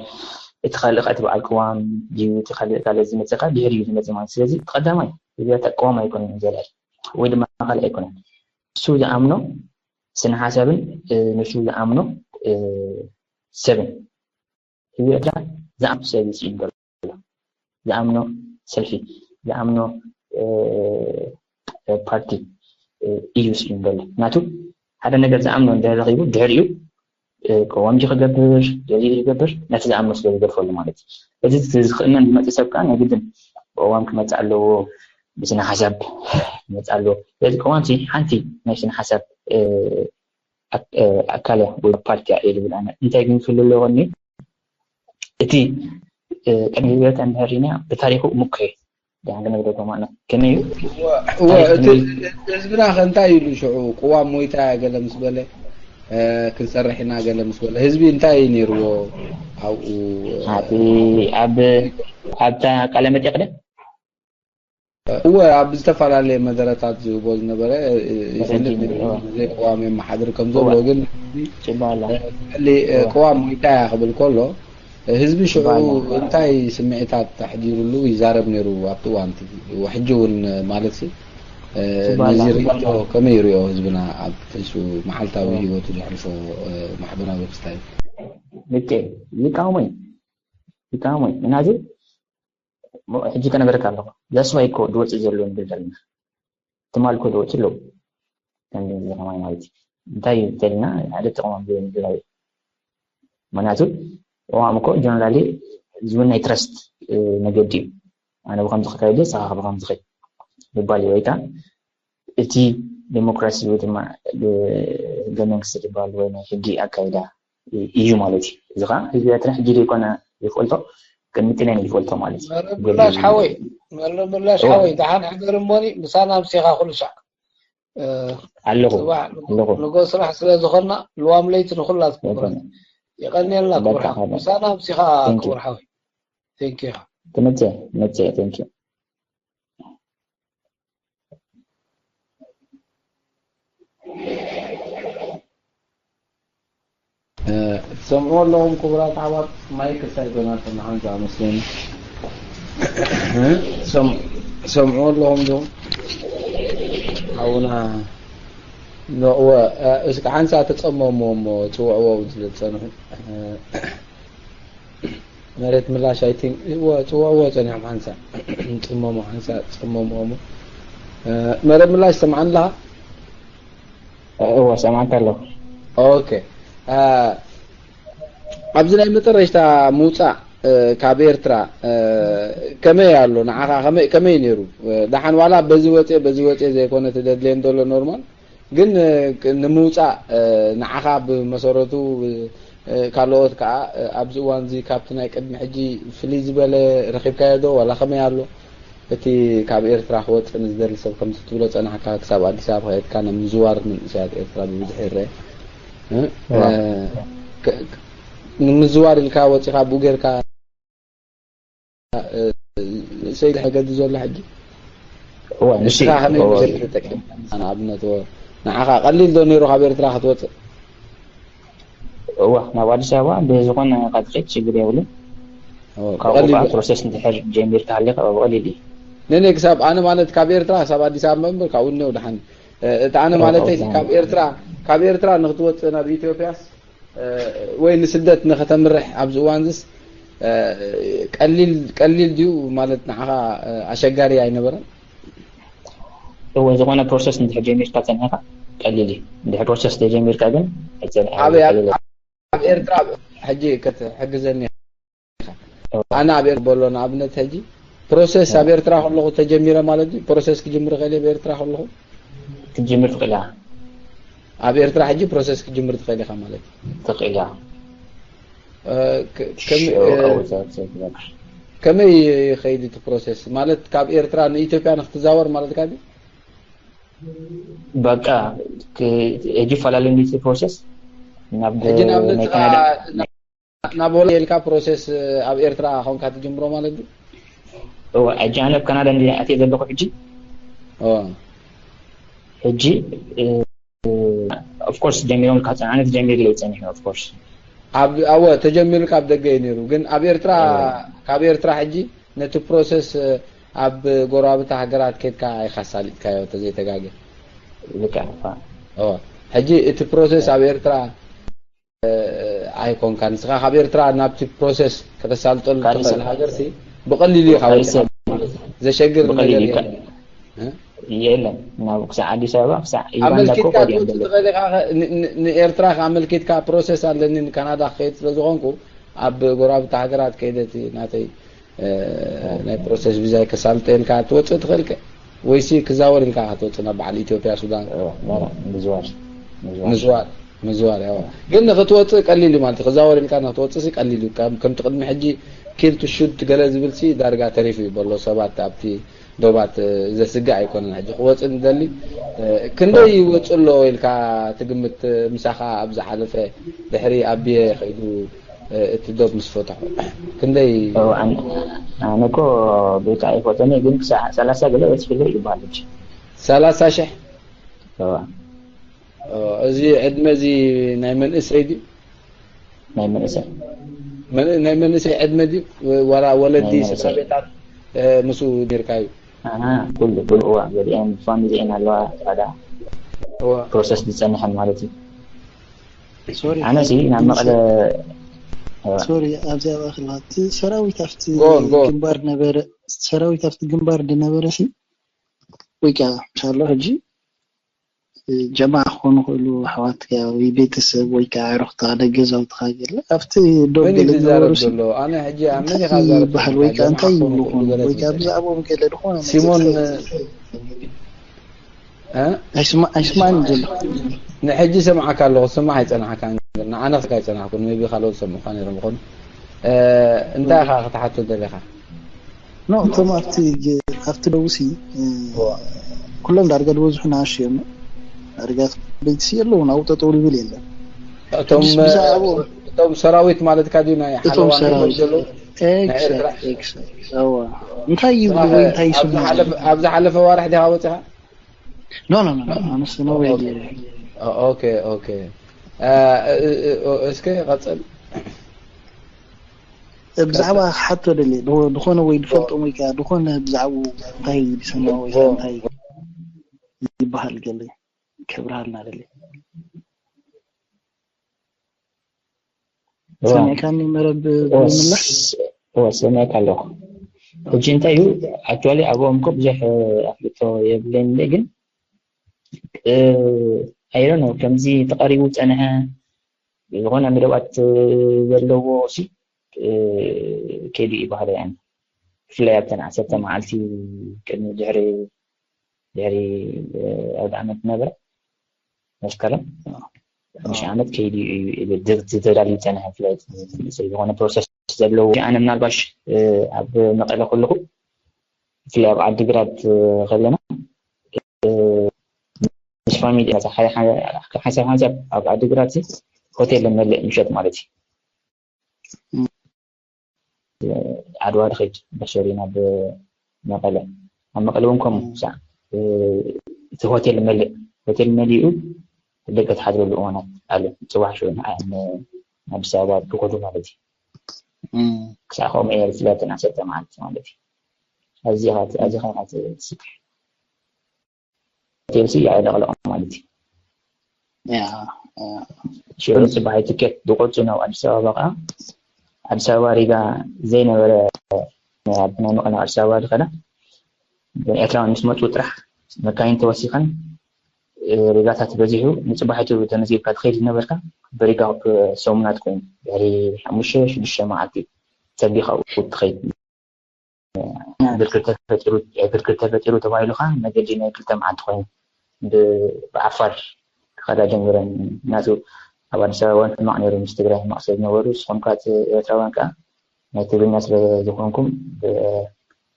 እቲ ካልእ እቲ በዓል ቅዋም ድዩ እቲ ካልእ ካልእ ዝመፀ ከዓ ድሕር እዩ ዝመፀ ማለት ስለዚ ቀዳማይ ህዝቢ ኤርትራ ቅዋም ኣይኮነን ዘድልየ ወይ ድማ ካልእ ኣይኮነን እሱ ዝኣምኖ ስነ ሓሳብን ንሱ ዝኣምኖ ሰብን ህዝቢ ኤርትራ ዝኣምኖ ሰብ እዩ ስኢኑ ዘሎ ዝኣምኖ ሰልፊ ዝኣምኖ ፓርቲ እዩ ስኢኑ ዘሎ ምክንያቱ ሓደ ነገር ዝኣምኖ እንድሕር ረኺቡ ድሕሪኡ ቅዋም ድዩ ክገብር ደልዩ ድዩ ክገብር ነቲ ዝኣምኖ ስለ ዝገድፈሉ ማለት እዩ እዚ ዝኽእመን ዝመፅእ ሰብ ከዓ ናይ ግድን ብቅዋም ክመፅእ ኣለዎ ብስነ ሓሳብ ክመፅእ ኣለዎ ስለዚ ቅዋም ሓንቲ ናይ ስነ ሓሳብ ኣካል እያ ወይ ፓርቲ እያ እየ ዝብል ኣነ እንታይ ግን ክህሉ ኣለዎ ቅድሚ እቲ ቅድሚ ዝበለተ እንድሕር ሪና ብታሪኹ እሙከ እዩ ዳን ክነግረኩም ኣነ ከመይ እዩ ህዝብና ከ እንታይ ኢሉ ሽዑ ቅዋም ሞይታ እያ ገለ ምስ በለ ክንሰርሕ ኢና ገለ ምስ በለ ህዝቢ እንታይ እዩ ነይርዎ ኣብኡ ኣብ ኣብታ ቃለ መጠይቅ ደ እወ ኣብ ዝተፈላለየ መደረታት ዝህቦ ዝነበረ ይፈልጥ ዘይቅዋም የመሓድር ከም ዘሎ ግን ልዕሊ ቅዋም ሞይታ እያ ክብል ከሎ ህዝቢ ሽዑ እንታይ ስምዒታት ኣሕዲሩሉ ይዛረብ ነይሩ ኣብቲ እዋንቲ ሕጂ እውን ማለት ነዚ ርእቶ ከመይ ይሪኦ ህዝብና ኣብ ሱ መዓልታዊ ህይወቱ ዘሕልፎ ማሕበራዊ ክስታይ ልክዕ ይቃወሞ እዩ ይቃወሞ እዩ ምክንያቱ ሕጂ ከነገረካ ኣለኹ that's why እኮ ዝወፅእ ዘሎ ንብል ዘለና ትማል እኮ ዝወፅእ ኣለዉ ከምዚ ከማይ ማለት እዩ እንታይ እዩ ተልና ሓደ ተቆማም ዘይምድላይ እዩ ምክንያቱ ተቆማም እኮ ጀነራሊ ዝውን ናይ ትረስት መገዲ እዩ ኣነ ብከምዚ ክካይድ ስኻ ብከምዚ ኸይድ ይባል እዩ ወይ ከዓ እቲ ዴሞክራሲ ወይ ድማ ህገ መንግስቲ ዝበሃል ወይ ናይ ሕጊ ኣካይዳ እዩ ማለት እዩ። እዚ ከዓ ህዝቢ ኤርትራ ሕጂ ዘይኮነ ይፈልጦ ቅድሚ ጥልያን ይፈልጦ ማለት እዩ። መረብ ምላሽ ሓወይ መረብ ምላሽ ሓወይ ደሓን ሕደር እሞኒ ምሳና ኣምሲኻ ኩሉ ሻዕ ኣለኹ ኣለኹ ንጎ ስራሕ ስለ ዝኾንና ልዋም ለይቲ ንኩላ ትኩረት የቀንየልና ክቡር ሓወይ ምሳና ኣምሲኻ ክቡር ሓወይ thank you ትመፅእ መፅእ thank you ትሰምዑ ኣለኹም ክቡራት ኣሕዋት ማይክ እንታይ ዶናት እናሓንዛ መስለኒ ትሰምዑ ኣለኹም ዶ ሓውና እወ እስኪ ሓንሳ ተፀመሞ እሞ ፅውዕዎ ዝፀንሑ መሬት ምላሽ ኣይ ቲንክ እዎ ጽዋዎ ጸኒሖም ሓንሳ ጽመሞ ሓንሳ ጽመሞ እሞ መረብ ምላሽ ሰምዓን ኣለኻ? እዎ ሰምዓካ ኣለኹ። ኦኬ። ኣብዚ ናይ መጨረሽታ ምውፃእ ካብ ኤርትራ ከመይ ኣሎ ንዓኻ? ከመይ ነይሩ? ደሓን ዋላ በዚ ወፅኤ በዚ ወፅኤ ዘይኮነ ትደድልየን ዘሎ ኖርማል፣ ግን ንምውፃእ ንዓኻ ብመሰረቱ ካልኦት ከዓ ኣብዚ እዋን እዚ ካብቲ ናይ ቅድሚ ሕጂ ፍልይ ዝበለ ረኺብካዮ ዶ ዋላ ከመይ ኣሎ? እቲ ካብ ኤርትራ ክወፅእ ንዝደሊ ሰብ ከምቲ ትብሎ ፀናሕካ ክሳብ ኣዲስ ኣበባ ከየድካ ናይ ምዝዋር መንእሰያት ኤርትራ ብብዝሒ ይረአ። ንምዝዋር ኢልካ ወፂኻ ብኡ ጌርካ ንእሰይ ሕገዲ ዘሎ ሕጂ እዋ ንሱ ንስኻ ከመይ ተጠቂምካ ንኣብነት ንዓኻ ቀሊል ዶ ነይሩ ካብ ኤርትራ ክትወፅእ? እዋ ናብ ኣዲስ ኣበባ ብዝኾነ ካብ ትኸይድ ችግር የብሉን። ካብኡ ከዓ ፕሮሰስ እንድሕር ጀሚርካ ሃሊኻ ብቐሊል እዩ። ነነ ክሳብ ኣነ ማለት ካብ ኤርትራ ክሳብ ኣዲስ ኣበባ እምበር ካብኡ እነው ደሓን እቲ ኣነ ማለተይ ካብ ኤርትራ ካብ ኤርትራ ንክትወፅእ ናብ ኢትዮጵያስ ወይ ንስደት ንክተምርሕ ኣብዚ እዋን ዝስ ቀሊል ቀሊል ድዩ ማለት ንዓኻ ኣሸጋሪ ኣይነበረን? እወ ዝኾነ ፕሮሰስ እንድሕር ጀሚርካ ፀኒሕካ ቀሊል እዩ። እንድሕር ፕሮሰስ ተጀሚርካ ግን ኣይፀንሕ ኣበይ ኣብ ኤርትራ ሕጂ ክትሕግዘኒ ኣነ ኣብ ኤርትራ በሎ ንኣብነት ሕጂ ፕሮሰስ ኣብ ኤርትራ ከለኹ ተጀሚረ ማለት እዩ። ፕሮሰስ ክጅምር ኸእል ኣብ ኤርትራ ከለኹ ክትጅምር ትኽእል ኢኻ። ኣብ ኤርትራ ሕጂ ፕሮሰስ ክጅምር ትኽእል ኢኻ ማለት እዩ። ትኽእል ኢኻ። ከመይ ይኸይድ እቲ ፕሮሰስ ማለት ካብ ኤርትራ ንኢትዮጵያ ንክትዛወር ማለት ካ በቃ ሕጂ ይፈላለ ፕሮሰስ ናብ ናይ ካናዳ ናብ ሆላንድ ኢልካ ፕሮሰስ ኣብ ኤርትራ ኮንካ ትጅምሮ ማለት እዩ። እወ ሕጂ ኣነ ኣብ ካናዳ እንዲ ኣትየ ዘለኹ ሕጂ ሕጂ of course ጀሚሮም ካብ ኣነ ተጀሚሩ ለይ ጸኒሑ of course ኣብ ኣወ ተጀሚሩ ካብ ደገ እዩ ነይሩ ግን ኣብ ኤርትራ ካብ ኤርትራ ሕጂ ነቲ ፕሮሰስ ኣብ ጎረባብቲ ሃገራት ኬድካ ኢኻ ኣሳሊጥካዮ ተዘይተጋገ ልክዕ ሕጂ እቲ ፕሮሰስ ኣብ ኤርትራ ኣይኮንካ ንስኻ ካብ ኤርትራ ናብቲ ፕሮሰስ ከተሳልጠሉ ትኽእል ሃገር ሲ ብቐሊሉ ኢኻ ወዲኻ ማለት እዩ። ዘሸግር ነገር የለን። የለን ናብ ክሳዕ ኣዲስ ኣበባ ክሳዕ ዩጋንዳ እኮ ኣመልኪትካ ከይደ ትወፅእ ዘሎ ትኽእል ኢኻ። ንኤርትራ ኣመልኪትካ ፕሮሰስ ኣለኒ ንካናዳ ክኸይድ ስለ ዝኾንኩ ኣብ ጎረባብቲ ሃገራት ከይደ እቲ ናተይ ናይ ፕሮሰስ ቪዛ ከሳልጠልካ ትወፅእ ትኽእል ከ ወይሲ ክዛወር ኢልካ ክትወፅእ ናብ በዓል ኢትዮጵያ ሱዳን ምዝዋር ምዝዋር ምዝዋር ምዝዋር ያው ግን ንክትወፅእ ቀሊል እዩ ማለት እዩ። ክዛወር ኢልካ ንክትወፅእ ሲ ቀሊል እዩ። ከም- ከምቲ ቅድሚ ሕጂ ኪል ቱ ሹት ገለ ዝብል ሲ ዳርጋ ተሪፉ እዩ በሎ ሰባት ኣብቲ ዶባት ዘስግእ ኣይኮነን። ሕጂ ክወፅእ ንደሊ ክንደይ ይወፅእ ኣሎ ኢልካ ትግምት? ምሳኻ ኣብ ዝሓለፈ ድሕሪ ኣቢየ ከይዱ እቲ ዶብ ምስ ፈትሖ ክንደይ ኣነ እኮ ቤት ኣይፈጠኒ ግን ክሳዕ ሰላሳ ገለ በፂሕለ ይበሃል ሕጂ ሰላሳ ሽሕ እዚ ዕድመ እዚ ናይ መንእሰይ ድዩ? ናይ መንእሰይ ናይ መንእሰይ ዕድመ ድዩ? ዋላ ወለዲ ስድራ ቤታት ምስኡ ኔርካ እዩ? ኩሉ ኩሉ እዋ ገሊአን ፋሚሊአን ኣለዋ ዳ ፕሮሰስ ዝፀንሐን ማለት እዩ። ኣነ ሲ ናብ መቐለ ሶሪ ኣብዚኣ ባእክልካ እቲ ሰራዊት ኣብቲ ጎን፣ ጎን። ግንባር ነበረ ሰራዊት ኣብቲ ግንባር ድነበረ ሲ ወይ ከዓ ምሳሎ ሕጂ ጀማዓ ክኾኑ ክእሉ ኣሕዋትካ ወይ ቤተሰብ ወይ ከዓ ዕሩኽትኻ ደገዛውትኻ ገለ ኣብቲ ዶብ መን እዩ ገለ ዝዛረብ ዝነበሩ ሲ ዘሎ? ኣነ ሕጂ ኣብ መን ኢኻ እንታይ ዝዛረብ ይበሃል ዘለኻ? ወይ ከዓ ጀማዓ እንታይ ክኾኑ ይብሉ ክእሉ ይኾኑ ገለ ወይ ከዓ ትብል። ብዛዕባኦም ገለ ዝኾነ ነገር ሲሞን ትፈልጥ እ? ኣይስማ- ኣይስማዕን ዘሎ ንሕጂ ሰምዓካ ኣለኹ ስማዕ ኣይጸናሕካን ንዓነ ክስካ ኣይጸናሕኩን maybe ካልኦት ሰምዑካ ነይሮም ይኾኑ እ፣ እንታይ ኢኻ ክትሓቶ ደሊኻ ኖ እቶም ኣብቲ ጀ- ኣብቲ ደቡሲ እ፣ ኩሎም ዳርጋ ዝበዝሑ ንኣሽቱ እዮም ዳርጋ በይቲ ሲ ኣለውን ኣብኡ ጠጠው ዝብል የለን እቶም ምስ ብዛዕባኡ እቶም ሰራዊት ማለትካ ድዩ ናይ እቶም ሓለዋ ሰራዊት ዘለዉ ናይ ኤርትራ ኤክሳክት፣ ኤክሳክት። እዋ። እንታይ ይብሉ ወይ እንታይ ኣብ ይስምዑ ዝሓለፈ- ኣብ ዝሓለፈ ዋርሕ ዲኻ ወፂኻ ኖ ኖ ኖ ኖ ኣነስ ኖ ወይ ኦኬ ኦኬ እ፣ እ፣ እ፣ እስከ ቀፅል ብዛዕባ ክሓቶ ደልየ ድኾ- ድኾነ ወይ ድፈልጦም ወይ ከዓ ድኾነ ብዛዕባኡ እንታይ ዝሰምዑ ወይ ከዓ እንታይ ይበሃል ገለ ከብርሃልና ደልየ እዋ። ሰሚዕካኒ መረብ ብምምላሽ እወ፣ ሰሚዐካ ኣለኹ። ሕጂ እንታይ እዩ፣ ኣክቹዋሊ ኣብኦም እኮ ብዙሕ ኣፍልጦ የብለይን እየ፣ ግን ኣይዶን ነው ከምዚ ተቐሪቡ ዝጸንሐ ዝኾነ መደባት ዘለዎ ሲ ከይዱ ይባህለ። ያን ብፍላይ ኣብተን ዓሰርተ መዓልቲ ቅድሚ ድሕሪ ድሕሪ ኣውደ ዓመት ነበረ መስከረም ሓሙሽተ ዓመት ከይዱ እዩ ተዳልዩ ዝጸንሐ። ብፍላይ ዝኾነ ፕሮሰስ ዘለዎ ኣነ ምናልባሽ ኣብ መቐለ ከለኹ ብፍላይ ኣብ ዓዲግራት ከለና ምስ ፋሚሊ ሓንሳብ ሓንሳብ ኣብ ዓዲግራት ሆቴል ንመልእ ምሸት ማለት እዩ። ዓድዋ ድኸይድ በሸሪ ናብ መቐለ፣ ኣብ መቐለ እውን ከምኡ ሳዕ እቲ ሆቴል መሊእ፣ ሆቴል መሊኡ ደገ ትሓድረሉ እዋናት ኣሎ። ፅባሕ ሽዑ ንዓ- ን- ኣዲስ ኣበባ ክኸዱ ማለት እዩ። ክሳዕ ከምኡ እየ ዝፍለጥን ዓሰርተ መዓልቲ ማለት እዩ። ኣዚኻ ኣዚኻ ኢኻ ትስክሕ። ሆቴል ሲ የዕለቕልቕ ማለት እዩ። ሽዑ ንፅባሕ ትኬት ዝቆርፁ ናብ ኣዲስ ኣበባ ከዓ ኣዲስ ኣበባ ሪጋ ዘይነበረ ናይ መቐለ ኣዲስ ኣበባ ዝኸዳ ኤርትራውያን ምስ መፁ ጥራሕ መካይን ተወሲኸን ሪጋታት በዚሑ ንፅባሒቱ ተመዝጊብካ ትኸይድ ዝነበርካ ብሪጋ ሰሙናት ኮይኑ ድሕሪ ሓሙሽተ ሽዱሽተ መዓልቲ ፀቢኻ ትኸይድ። ዕግርግር ተፈጢሩ ዕግርግር ተፈጢሩ ተባሂሉ ከዓ መገዲ ናይ ክልተ መዓልቲ ኮይኑ ብ- ብዓፋር ክኸዳ ጀሚረን። ምክንያቱ ኣብ ኣዲስ ኣበባ እውን ሕማቕ ነይሩ፣ ምስ ትግራይ ሕማቕ ስለ ዝነበሩ፣ ንስኹም ከዓ እቲ ኤርትራውያን ከዓ ናይ ትግርኛ ስለ ዝኾንኩም ብ-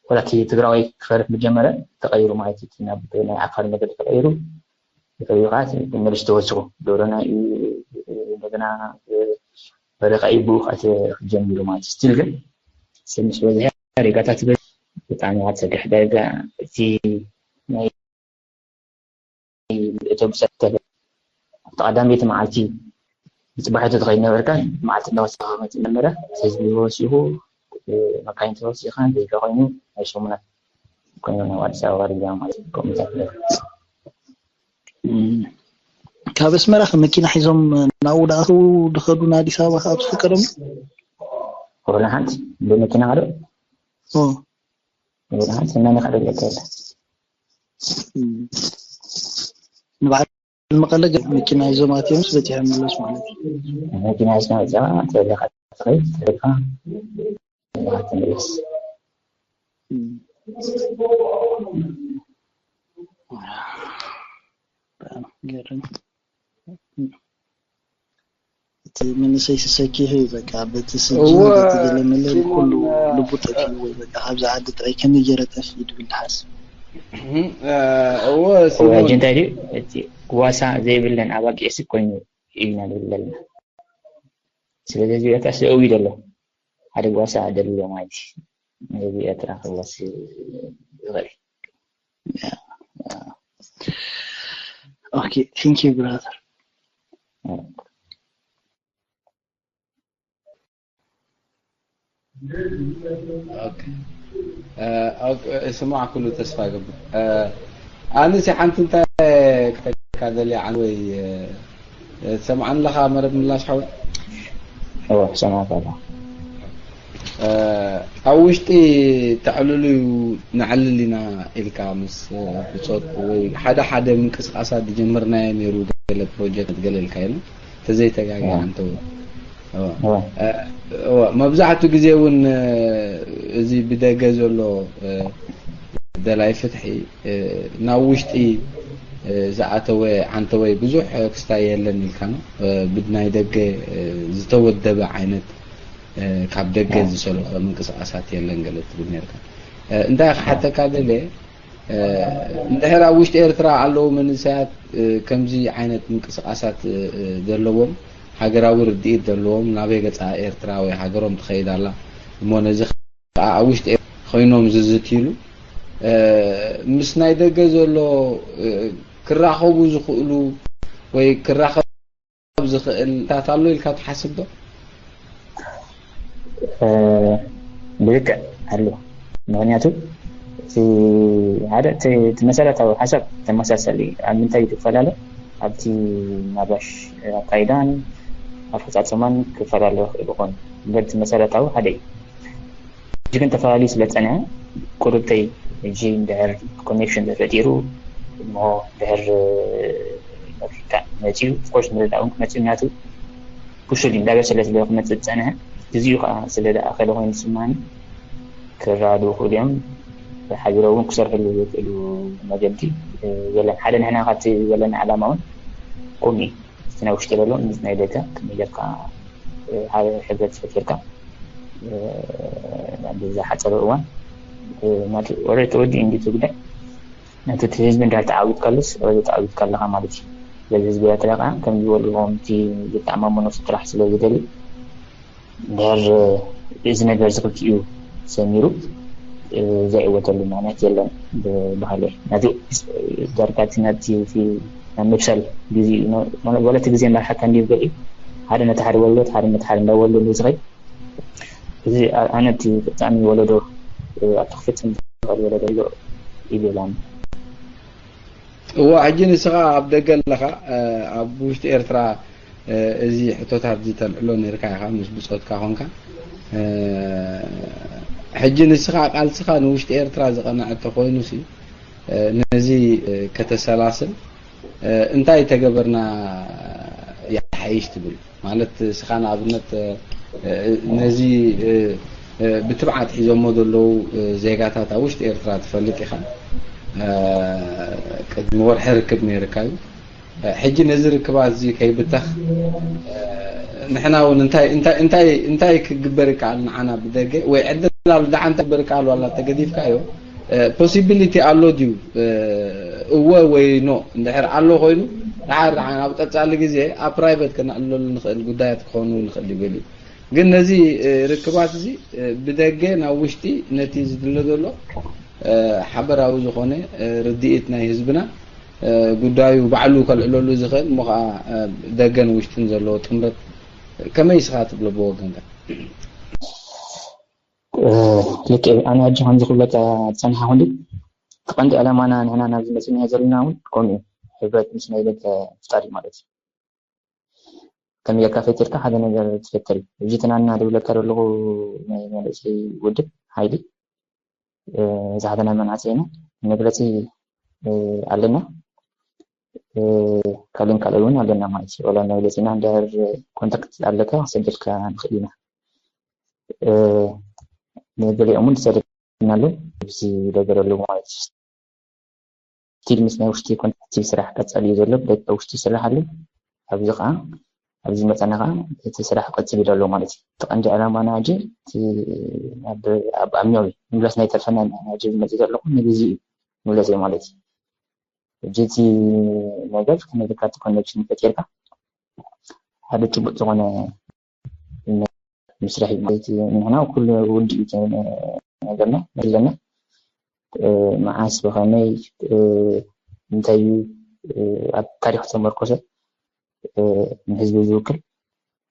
ወላ እቲ ትግራዋይ ክፈርፍ ምጀመረ ተቐይሩ ማለት እዩ። ናብ ናይ ዓፋር መገዲ ተቐይሩ ተቐይሩ ከዓ መልስ ተወስኹ ዶሮና እዩ እንደገና በረኻ እዩ ብኡ ከዓ ጀሚሩ ማለት እዩ። ስቲል ግን ሰብ ምስ በዝሐ ሪጋታት በ- ብጣዕሚ እያ ትሰግሕ። ዳርጋ እቲ ናይ እቶም ሰብ ተለ ኣብቲ ቀዳመይቲ መዓልቲ ብፅባሒቱ ትኸይድ ነበርካ። መዓልቲ እናወሰኸ ክመፅእ ነበረ። ህዝቢ ወሲኹ መካይን ተወሲኸ ዜጋ ኮይኑ ናይ ሰሙናት ኮይኑ ናብ ኣዲስ ኣበባ ሪጋ ማለት እዩ። ከምኡታት ነይሩ። ካብ ኣስመራ ከ መኪና ሒዞም ናብኡ ደኣተው ድኸዱ ንኣዲስ ኣበባ ካብ ዝፍቀዶም ወላ ሓንቲ ብመኪና ካዶ ኦ፣ ወላ ሓንቲ እናኒ ካዶ ለካ የለ ንበዓል መቐለ ግን መኪና ሒዞም ኣትዮም በፂሖም መለስ ማለት እዩ። መኪና ሒዝና ወፂኣ ተለካ ትኸይድ ተለካ ተለካ ትምለስ። ገርም። እቲ መንእሰይ ስሰኪሑ እዩ በቃ በቲ ስጅን እወ፣ በቲ ገለመለ ስሞን፣ ኩሉ እ፣ ልቡ ጠፊኡ ወይ በቃ ካብዚ ዓዲ ጥራይ ከመይ ገይረ ጠፊኡ ድብል ድሓስ እወ፣ እወ፣ ስሞን። ሕጂ እንታይ ድዩ እቲ ዋሳ ዘይብለን ኣባጊዕሲ ኮይኑ እዩ ኢና ንብል ዘለና። ስለዚ እዚ ኤርትራ ስእዊ ዘሎ ሓደ ዋሳ ደልሎ ማለት እዩ። ነዚ ኤርትራ ክዋስ ይኽእል። Okay, thank you, brother. ስማዕ ኩሉ ተስፋ ገብር ኣነሲ ሓንቲ እንታይ ከተካ ዘልያ ዓን ወይ ትሰምዓኒ ኣለኻ መረብ ምላሽ ሓወይ እወ ክሰማዕካ ኣለኹ። ኣብ ውሽጢ ተዕልሉ እዩ ንዕልል ኢና ኢልካ ምስ ብፆት ወይ ሓደ ሓደ ምንቅስቃሳት ዝጀመርናዮ ነይሩ ገለ ፕሮጀክት ገለ ኢልካ ኢና ተዘይተጋጊ ኣንተ እውን መብዛሕትኡ ግዜ እውን እዚ ብደገ ዘሎ ደላይ ፍትሒ ናብ ውሽጢ ዝኣተወ ዓንተወይ ብዙሕ ክስታይ የለን ኢልካ ነው። ብናይ ደገ ዝተወደበ ዓይነት ካብ ደገ ዝሰለኸ ምንቅስቃሳት የለን ገለ ትብል ነርካ። እንታይ ክሓተካ ደለ እንድሕር ኣብ ውሽጢ ኤርትራ ኣለዉ መንእሰያት ከምዚ ዓይነት ምንቅስቃሳት ዘለዎም ሃገራዊ ርድኢት ዘለዎም ናበይ ገፃ ኤርትራ ወይ ሃገሮም ትኸይድ ኣላ እሞ ነዚ ከዓ ኣብ ውሽጢ ኮይኖም ዝዝትይሉ ምስ ናይ ደገ ዘሎ ክራኸቡ ዝኽእሉ ወይ ክራኸብ ዝኽእል ታት ኣሎ ኢልካ ትሓስብ ዶ? ብልክዕ ኣሎ። ምክንያቱ እቲ ሓደ እቲ መሰረታዊ ሓሳብ ተመሳሳሊ ኣብ ምንታይ እዩ ዝፈላለ ኣብቲ ናባሽ ኣካይዳን ኣፈፃፅማን ክፈላለ ይኽእል ይኾን እምበር እቲ መሰረታዊ ሓደ እዩ። ግን ተፈላለዩ ስለ ዝጸንሐ፣ ቁርብተይ ሕጂ እንድሕር ኮኔክሽን ተፈጢሩ እሞ፣ እንድሕር ምርዳእ መጺኡ፣ ኦፍኮርስ ምርዳእ እውን ክመጽእ ናቱ ክሹል እዩ፣ እንዳበሰለ ስለ ክመጽእ ዝጸንሐ፣ ግዜኡ ከዓ ስለ ዝኣኸለ ኮይኑ ዝስማኒ፣ ክረዳድኡ ክእሉ እዮም። ሓቢሮም እውን ክሰርሕሉ ዝኽእሉ መገዲ የለን። ሓደ ንሕና ካብቲ ዘለና ዓላማ እውን ከምኡ እዩ። እቲ ናይ ውሽጢ ዘሎ ምስ ናይ ደገ ከመይ ጌርካ ሓደ ሕብረት ፈጢርካ ኣብ ዝሓጸረ እዋን ናቱ ኦልሬዲ ተወዲኡ እንዲ እቲ ጉዳይ ናቱ እቲ ህዝቢ እንድሕር ተዓዊትካሉስ ኦልሬዲ ተዓዊትካ ኣለኻ ማለት እዩ። ስለዚ ህዝቢ ኤርትራ ከዓ ከም ዝበልዎ ከምቲ ዝተኣማመኖ ጥራሕ ስለ ዝደሊ እንድሕር እዚ ነገር እዚ ክልቲኡ ሰሚሩ ዘይዕወተሉ ምኽንያት የለን። ብባህሊ ናቱ ዳርጋ እቲ ናብቲ እቲ ናብ ምብሳል ግዜ ወለቲ ግዜ መርሓካ እንዲዩ ገሊኡ ሓደ ነቲ ሓደ ወለዶ ሓደ ነቲ ሓደ እንዳወለዶ ዝኸይድ እዚ ኣነ እቲ ፍጻሜ ወለዶ ኣብቲ ክፍጽም ዝኽእል ወለዶ ኣሎ ኢሉ ኢላኒ። እዋ ሕጂ ንስኻ ኣብ ደገ ኣለኻ ኣብ ውሽጢ ኤርትራ እዚ ሕቶታት እዚ ተልዕሎ ነርካ ኢኻ ምስ ብጾትካ ኾንካ ሕጂ ንስኻ ቃልስኻ ንውሽጢ ኤርትራ ዝቐንዐ ተኾይኑ ሲ ነዚ ከተሰላስል እንታይ ተገበርና ይሓይሽ ትብል ማለት ስኻ ንኣብነት ነዚ ብትብዓት ሒዞሞ ዘለዉ ዜጋታት ኣብ ውሽጢ ኤርትራ ትፈልጥ ኢኻ ቅድሚ ወርሒ ርክብ ነይርካ እዩ ሕጂ ነዚ ርክባት እዚ ከይብተኽ ንሕና እውን እንታይ እንታይ እንታይ እንታይ ክግበር ይከኣል ንዓና ብደገ ወይ ዕድል ኣሎ ደሓን እንታይ ክግበር ይከኣል ዋላ ተገዲፍካዮ possibility ኣሎ ድዩ እወ ወይ no እንድሕር ኣሎ ኮይኑ ደሓር ደሓን ኣብ ቀጻሊ ግዜ ኣብ private ከነዕልለሉ ንኽእል ጉዳያት ክኾኑ ንኽእል ይብል እዩ ግን ነዚ ርክባት እዚ ብደገ ናብ ውሽጢ ነቲ ዝድለ ዘሎ ሓበራዊ ዝኾነ ርድኢት ናይ ህዝብና ጉዳዩ ባዕሉ ከልዕለሉ ዝኽእል እሞ ከዓ ደገን ውሽጥን ዘለዎ ጥምረት ከመይ ስኻ ትብሎ ብወገንካ ልክዕ ኣነ ሕጂ ከምዚ ክብለካ ዝፀንሓ ኩሉ እቲ ቀንዲ ዕላማና ንሕና ናብዚ መፅናዮ ዘለና እውን ከምኡ እዩ ሕብረት ምስ ናይ ደገ ምፍጣር እዩ ማለት እዩ ከመይ ጌርካ ፈጢርካ ሓደ ነገር ትፈጥር እዩ እዚ ትናና ዝብለካ ዘለኹ ናይ መንእሰይ ውድብ ሓይሊ ዝሓተና መናእሰይ ኢና መግለፂ ኣለና ካልእን ካልእ እውን ኣለና ማለት እዩ ወላ መግለፂና እንድሕር ኮንታክት ኣለካ ክሰደልካ ንኽእል ኢና ንገሊኦም እውን ዝሰደድና ኣለዉ ኣብዚ ደገ ዘለዉ ማለት እዩ ስቲል ምስ ናይ ውሽጢ ኮንትራክቲቭ ስራሕ ቀጻሊ እዩ ዘሎ ብደቂ ውሽጢ ይስራሕ ኣሎ ኣብዚ ከዓ ኣብዚ መፀና ከዓ እቲ ስራሕ ቀፅል ይደሎ ማለት እዩ እቲ ቀንዲ ዕላማና ሕጂ ኣብ ኣምያዊ ምለስ ናይ ተርፈና ሕጂ ዝመፅእ ዘለኹ ንግዚ እዩ ምለስ እዩ ማለት እዩ ሕጂ እቲ ነገር ከመይ ጌርካ እቲ ኮኔክሽን ፈጢርካ ሓደ ጭቡጥ ዝኾነ ምስራሕ እዩ ማለት እዩ ንሕና ኩሉ ውዲ እዩ ነገርና ኣለና መዓስ ብኸመይ እንታይ እዩ ኣብ ታሪክ ተመርኮሰ ንህዝቢ ዝውክል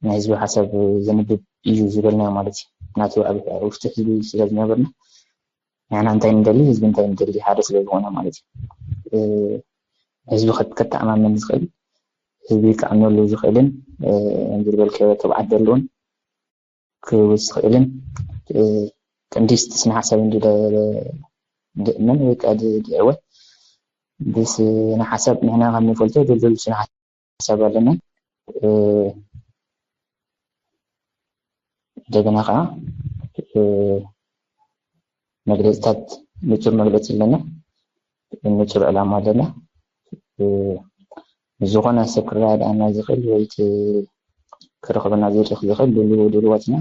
ናይ ህዝቢ ሓሳብ ዘንብብ እዩ ዝበልና ማለት እዩ ናቱ ኣብ ውሽጢ ህዝቢ ስለ ዝነበርና ንሕና እንታይ ንደሊ ህዝቢ እንታይ ንደሊ ሓደ ስለ ዝኾነ ማለት እዩ ህዝቢ ከተኣማመን ዝኽእል ህዝቢ ክኣምነሉ ዝኽእልን ዝልበልከ ትብዓት ዘለዎን ክህውስ ዝኽእልን ቅንዲስቲ ስነ ሓሳብ እንዲ ድእመን ወይ ከዓ ድዕወት ብስነ ሓሳብ ንሕና ከም ንፈልጦ ድልድል ስነ ሓሳብ ኣለና እንደገና ከዓ መግለፅታት ንፁር መግለፂ ኣለና ንፁር ዕላማ ኣለና ዝኾነ ሰብ ክረዳድኣና ዝኽእል ወይ ክረኽበና ዝርኽ ዝኽእል ድልዎ ድልዋት ኢና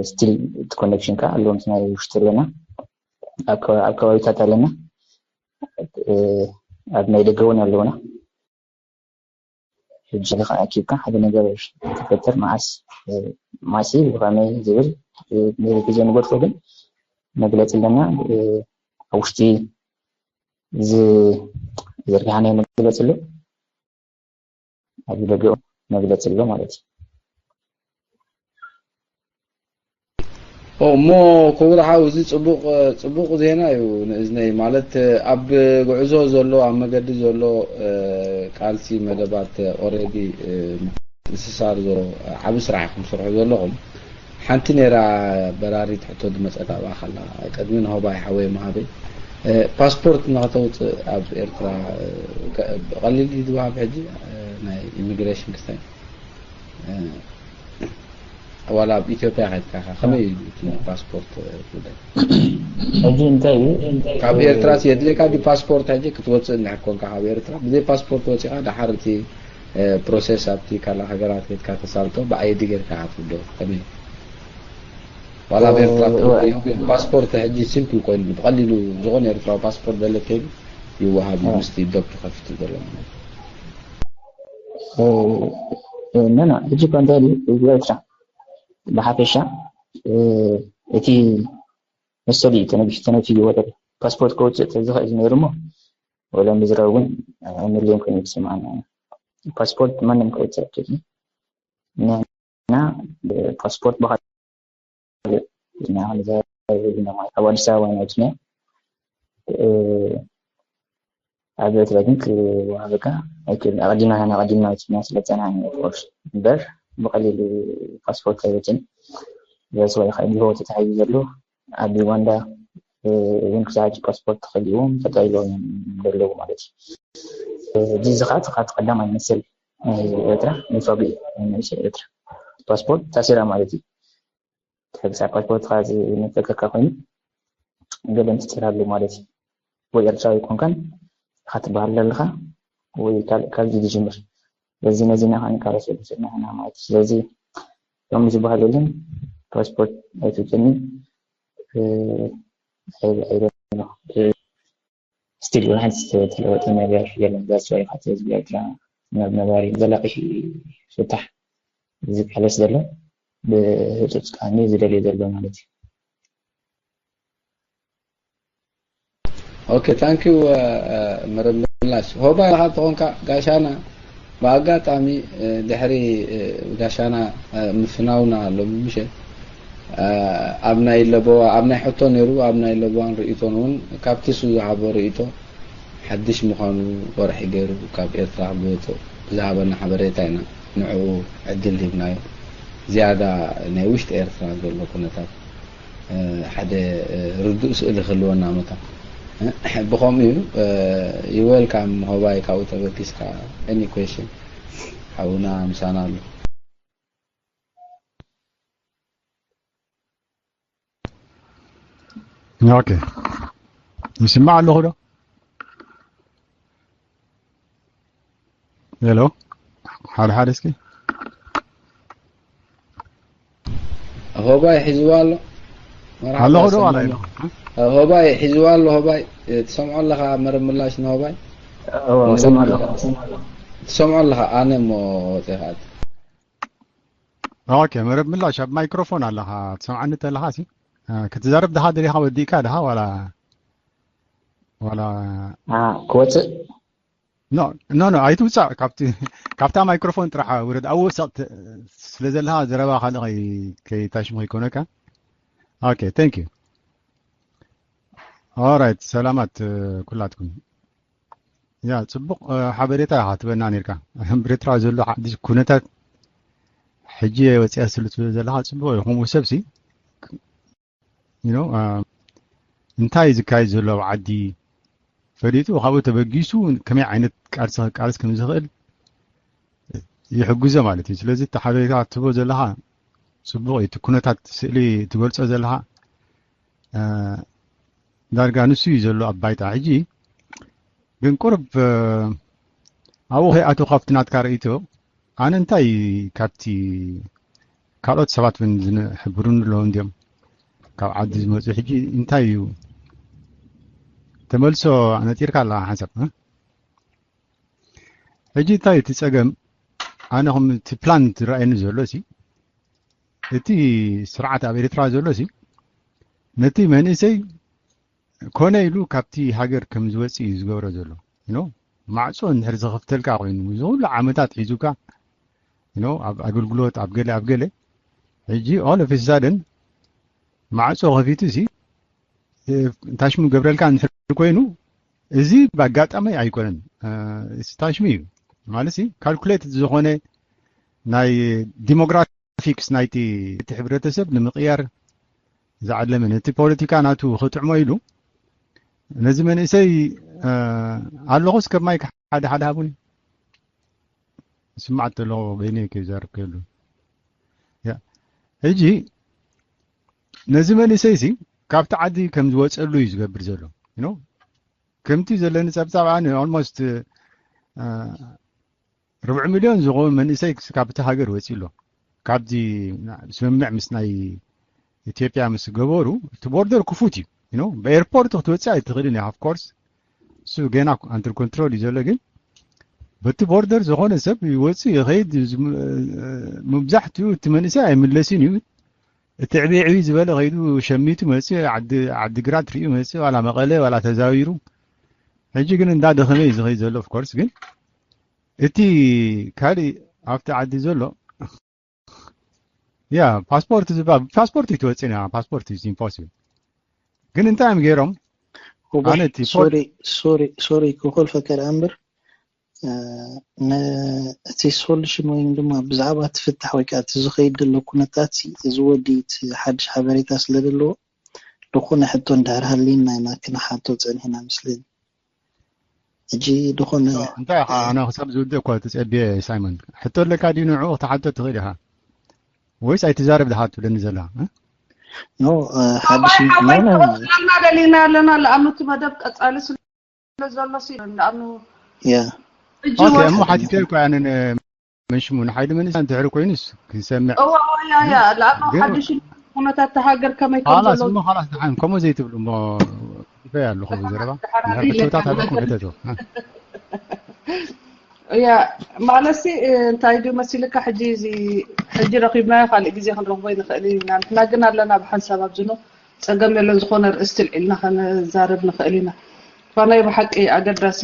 ስቲል እቲ ኮኔክሽን ከዓ ኣለዎ ምስ ናይ ውሽጢ ኣለና ኣብ ከባቢታት ኣለና ኣብ ናይ ደገ እውን ኣለውና ሕጂ ከዓ ኣኪብካ ሓደ ነገር ክፈጥር መዓስ ማሲ ብኸመይ ዝብል ግዜ ንገድፎ ግን መግለፂ ኣለና ኣብ ውሽጢ ዝዘርግሓናዮ መግለፂ ኣሎ ኣብ ደገ መግለፂ ኣሎ ማለት እዩ እሞ ክቡር ሓው እዚ ፅቡቅ ፅቡቅ ዜና እዩ ንእዝነይ ማለት ኣብ ጉዕዞ ዘሎ ኣብ መገዲ ዘሎ ቃልሲ መደባት already ምስሳር ዘሎ ዓብ ስራሕ ኢኹም ትሰርሑ ዘለኹም ሓንቲ ነይራ በራሪት ሕቶ ዝመጸት ኣብኣ ከላ፣ ቅድሚ ንሆባይ ሓወይ መሃበይ፣ እ፣ ፓስፖርት ንኸተውጽእ ኣብ ኤርትራ፣ እ፣ ከ-፣ ብቐሊል ድዩ ዝወሃብ ሕጂ፣ እ፣ ናይ ኢሚግሬሽን ክስታይ? እ፣ ዋላ ኣብ ኢትዮጵያ ከድካ ኢኻ፣ ከመይ እዩ እቲ ናይ ፓስፖርት ጉዳይ? ሕጂ እንታይ እዩ? ካብ ኤርትራስ የድልየካ ድዩ ፓስፖርት? ሕጂ ክትወጽእ እንድሕር ኮንካ ካብ ኤርትራ፣ ብዘይ ፓስፖርት ወጺኻ፣ ደሓር እቲ፣ እ፣ ፕሮሰስ ኣብቲ ካልእ ሃገራት ከድካ ተሳልጦ ብኣይዲ ጌርካ ኢኻ ትውድኦ። ከመይ? ዋላ ኣብ ኤርትራ እ፣ ትውድኦ፣ ፓስፖርት ሕጂ ሲምፕል ኮይኑ፣ ብቐሊሉ ዝኾነ ኤርትራዊ ፓስፖርት ደለ ከይዱ ይወሃብ እዩ፣ እ። ምስቲ ዶብ ተኸፊቱ ዘሎ ማለት እዩ። እ፣ እ፣ ኖ፣ ኖ፣ ሕጂ እኮ እንታይ ድዩ? ህዝቢ ኤርትራ ብሓፈሻ፣ እ፣ እቲ መሰሉ እዩ ተነቢሑ፣ ተነፊግዎ ዘሎ። ፓስፖርት ከውፅእ ተዝኽእል ነይሩ እሞ፣ ወላ ምዝራብ እውን ኣይመድልዮን ኮይኑ ዝስምዓና። ፓስፖርት ማንም ከውፅእ ኣይክእልን። ንሕና ፓስፖርት ብኻልእ፣ ንሕና ክንዛረብ ኢልና ማለት ኣብ ኣዲስ ኣበባ ኢና ወፂና። እ፣ ኣብ ኤርትራ ግን ክወሃበካ ኣይክእልን። ኣቐዲምና፣ ንሕና ኣቐዲምና ወፂና ስለ ዝፀናሕና እዩ፣ ኦፍኮርስ። እምበር ብቐሊሉ ፓስፖርት ኣይወፅእን። That's why ከዓ ጅሆ ተታሒዙ ዘሎ። ኣብ ዩጋንዳ፣ እ፣ እውን ክሳብ ሕጂ ፓስፖርት ተኸሊእዎም ተጠቒሎም ዘለዉ ማለት እዩ። እ፣ እዚ፣ እዚ ከዓ እቲ፣ እቲ ቀዳማይ መሰል ናይ ኤርትራ ንፋጉ እዩ፣ ናይ መንእሰይ ኤርትራ። ፓስፖርት ታሲራ ማለት እዩ። ድሕሪ ክሳብ ፓስፖርትኻ ዝነፈገካ ኮይኑ፣ ገለ ምስጢር ኣሎ ማለት እዩ። ወይ ኤርትራዊ ኣይኮንካን ኢኻ ትበሃል ዘለኻ፣ ወይ ካልእ፣ ካብዚ ዝጅምር። በዚ ነዚ ኢና ከኣ ንቃለስ ዘለና ኢና ማለት እዩ። ስለዚ ከምኡ ዝበሃል የለን፣ ፓስፖርት ኣይትውፅእኒ፣ እ፣ I, I don't know። እ፣ ስቲል እውን ሓንቲ ዝተለወጠ ነገር የለን። That's why ከዓ ህዝቢ ኤርትራ ናብ ነባሪ ዘላቒ ፍታሕ ዝቃለስ ዘሎ፣ ብህጹጽ ከኣ ዝደልዮ ዘሎ ማለት እዩ። ኦኬ፣ ታንክ ዩ፣ እ፣ እ፣ መረብ ምላሽ። ሆባይ ኢኻ ተኾንካ ጋሻና፣ ብኣጋጣሚ፣ እ፣ ድሕሪ፣ እ፣ ጋሻና፣ እ፣ ምፍናውና ሎሚ ምሸት፣ እ፣ ኣብ ናይ ለበዋ፣ ኣብ ናይ ሕቶ ነይሩ፣ ኣብ ናይ ለበዋን ርእይቶን እውን ካብቲ እሱ ዝሃቦ ርእይቶ ሓድሽ ምዃኑ ወርሒ ገይሩ ካብ ኤርትራ ክወጽእ ብዝሃበና ሓበሬታ ኢና ንዕኡ ዕድል ሂብናዮ። ዝያዳ ናይ ውሽጢ ኤርትራ ዘሎ ኩነታት፣ እ፣ ሓደ፣ እ፣ ርዱእ ስእሊ ክህልወና መታን። እ፣ ብኸምኡ እዩ፣ እ፣ you welcome ሆባይ፣ ካብኡ ተበጊስካ any question ሓውና ምሳና ኣሎ። ኦኬ፣ ይስማዕ ኣለኹ ዶ? ሄሎ፣ ሓደ ሓደ እስኪ። ሆባይ ሒዝዋ ኣሎ። መርሓባ፣ ኣለኹ ዶ ዋላ ሰማዕና። የለኹ? ሆባይ ሒዝዋ ኣሎ። ሆባይ፣ እ፣ ትሰምዖ ኣለኻ? መረብ ምላሽ ንሆባይ እወ፣ እሰምዕ ኣለኹ። ትሰምዖ ኣለኻ? ኣነ እሞ ወፂኻ። ኦኬ፣ መረብ ምላሽ ኣብ ማይክሮፎን ኣለኻ፣ ትሰምዓኒ ተለኻ ሲ? እ፣ ክትዛረብ ድኻ ደሊኻ ወዲእካ ድኻ ዋላ፣ ዋላ አ፣ ክወፅእ? ኖ፣ ኖ፣ ኖ፣ ኣይትውፃእ። ካብቲ፣ ካብታ ማይክሮፎን ጥራሕ ውረድ። ኣብኡ ሰቕ ት-፣ ስለ ዘለኻ ዘረባ ካልእ ከይ-፣ ከይታሽሙ ከይኮነካ። ኦኬ፣ thank you። ኦራይት፣ ሰላማት፣ እ፣ ኩላትኩም። ያ፣ ጽቡቕ፣ እ፣ ሓበሬታ ኢኻ ትበና ኔርካ። ኣብ ኤርትራ ዘሎ ሓድሽ ኩነታት ሕጂ ወጽያ ስሉ ትብል ዘለኻ ጽቡቕ እዩ። ከምኡ ሰብሲ፣ you know፣ እ፣ እንታይ እዩ ዝካየድ ዘሎ ኣብ ዓዲ ፈሊጡ፣ ካብኡ ተበጊሱ ከመይ ዓይነት ቃልሲ ክቃለስ ከም ዝኽእል ይሕግዞ ማለት እዩ። ስለዚ እቲ ሓበሬታ ትህቦ ዘለኻ ጽቡቕ እዩ። እቲ ኩነታት ስእሊ ትገልጾ ዘለኻ፣ እ፣ ዳርጋ ንሱ እዩ ዘሎ ኣብ ባይታ። ሕጂ ግን ቁርብ፣ እ፣ ኣብኡ ከይኣተው ካብቲ ናትካ ርእይቶ፣ ኣነ እንታይ ካብቲ ካልኦት ሰባት እውን ዝን-፣ ሕብሩኒ ኣለዉ እንድዮም ካብ ዓዲ ዝመጹ። ሕጂ እንታይ እዩ ተመልሶ ነጢርካ ኣለኻ ሓንሳብ፣ እ? ሕጂ እንታይ እቲ ጸገም? ኣነ ከም እቲ ፕላን ዝረኣየኒ ዘሎ ሲ፣ እቲ ስርዓት ኣብ ኤርትራ ዘሎ ሲ፣ ነቲ መንእሰይ ኮነ ኢሉ ካብቲ ሃገር ከም ዝወጽእ እዩ ዝገብሮ ዘሎ። You know፣ ማዕጾ እንድሕር ዝኸፍተልካ ኮይኑ፣ እዚ ኩሉ ዓመታት ሒዙካ፣ you know፣ ኣብ ኣገልግሎት፣ ኣብ ገለ፣ ኣብ ገለ፣ ሕጂ all of a sudden ማዕጾ ከፊቱ ሲ፣ እ፣ ታሽሙ ገብረልካ እንድሕር ኮይኑ፣ እዚ ብኣጋጣሚ ኣይኮነን። እ፣ እዚ ታሽሙ እዩ። ማለት ሲ፣ ካልኩሌት ዝኾነ ናይ ዲሞግራፊ ፊክስ ናይቲ እቲ ሕብረተሰብ ንምቕያር ዝዓለመ፣ ነቲ ፖለቲካ ናቱ ክጥዕሞ ኢሉ ነዚ መንእሰይ ኣለኹስ ከማይ ሓደ ሓደ ሃቡኒ። ስማዕ ተለኹ በይነ ከይዛርብ ከሉ ሕጂ ነዚ መንእሰይ ሲ ካብቲ ዓዲ ከም ዝወፀሉ እዩ ዝገብር ዘሎ። ከምቲ ዘለኒ ፀብፃብ ኣነ ኦልሞስት ርብዕ ሚልዮን ዝኾኑ መንእሰይ ካብቲ ሃገር ወፂ ኣሎ። ካብዚ ስምምዕ ምስ ናይ ኢትዮጵያ ምስ ገበሩ እቲ ቦርደር ክፉት እዩ። ብኤርፖርት ክትወፅእ ኣይትኽእልን እዩ። ኦፍኮርስ እሱ ገና ኣንደር ኮንትሮል እዩ ዘሎ። ግን በቲ ቦርደር ዝኾነ ሰብ ይወፅእ ይኸይድ። መብዛሕትኡ እቲ መንእሰይ ኣይምለስን እዩ። እቲ ዕብይ ዕብይ ዝበለ ከይዱ ሸሚቱ መፅኡ ዓዲግራት ሪኡ መፅኡ ዋላ መቐለ ዋላ ተዛዊሩ። ሕጂ ግን እንዳደኸመ እዩ ዝኸይድ ዘሎ። ኦፍኮርስ ግን እቲ ካሊእ ኣብቲ ዓዲ ዘሎ ያ ፓስፖርት ዝባ ፓስፖርት ይትወፅና ፓስፖርት is impossible። ግን እንታይ እዮም ገይሮም? ኣነ እቲ ፖል- ሶሪ ሶሪ ሶሪ ክኾልፈካ ደኣ እምበር እ፣ ነ- እቲ ሶሉሽን ወይ ድማ ብዛዕባ እቲ ፍታሕ ወይ ከዓ እቲ ዝኸይድ ዘሎ ኩነታት እዚ ወዲ እቲ ሓድሽ ሓበሬታ ስለ ዘለዎ ዝኾነ ሕቶ እንድሕር ሃልይና ኢና ክንሓቶ ፀኒሕና ምስለኒ። ሕጂ ዝኾነ እንታይ ኢኻ ኣነ ክሳብ ዝውድእ እኮ ተፀቢየ። ሳይመን ሕቶ ኣለካ ድዩ ንዕኡ ክትሓቶ ትኽእል ኢኻ ወይስ ኣይትዛረብ ድኻ ትብለኒ ዘላ እ? ኖ እ፣ ሓድሽ ሰብኣይ ሓወይ ኖ፣ ኖ፣ ክወስደልና ደሊና ኣለና። ለኣኑ እቲ መደብ ቀጻሊ ስለ ዘሎ ሲ ለኣኑ ያ እጂ ኦኬ ወስ እሞ ሓቲተ እኮ ኣነ ን- መንሽሙ ንሓይሊ መንእሰይ እንድሕሪ ኮይኑስ ክንሰምዕ እዋ እዋ ያ ያ ለኣኑ ግን- ሓድሽ ኩነታት እታ ሃገር ከመይ ከም ኻላስ ዘሎ እሞ ኻላስ ንሓን ከምኡ ዘይትብሉ እሞ ይፈይ ኣለኹ ብዘረባ ደሓር እንድሕር ኣቢለ ሕቶታት ኣለኩም ሕተቱ እያ ማለትሲ እንታይ ድዩ መሲልካ ሕጂ እዚ ሕጂ ረኺብናዮ ካልእ ግዜ ክንረኽቦ ይንኽእል ኢና ንሕና ግን ኣለና ብሓንሳብ ኣብዝኖ ፀገም የለን ዝኾነ ርእስቲ ልዒልና ከነዛርብ ንኽእል ኢና ፋናይ ብሓቂ ኣገዳሲ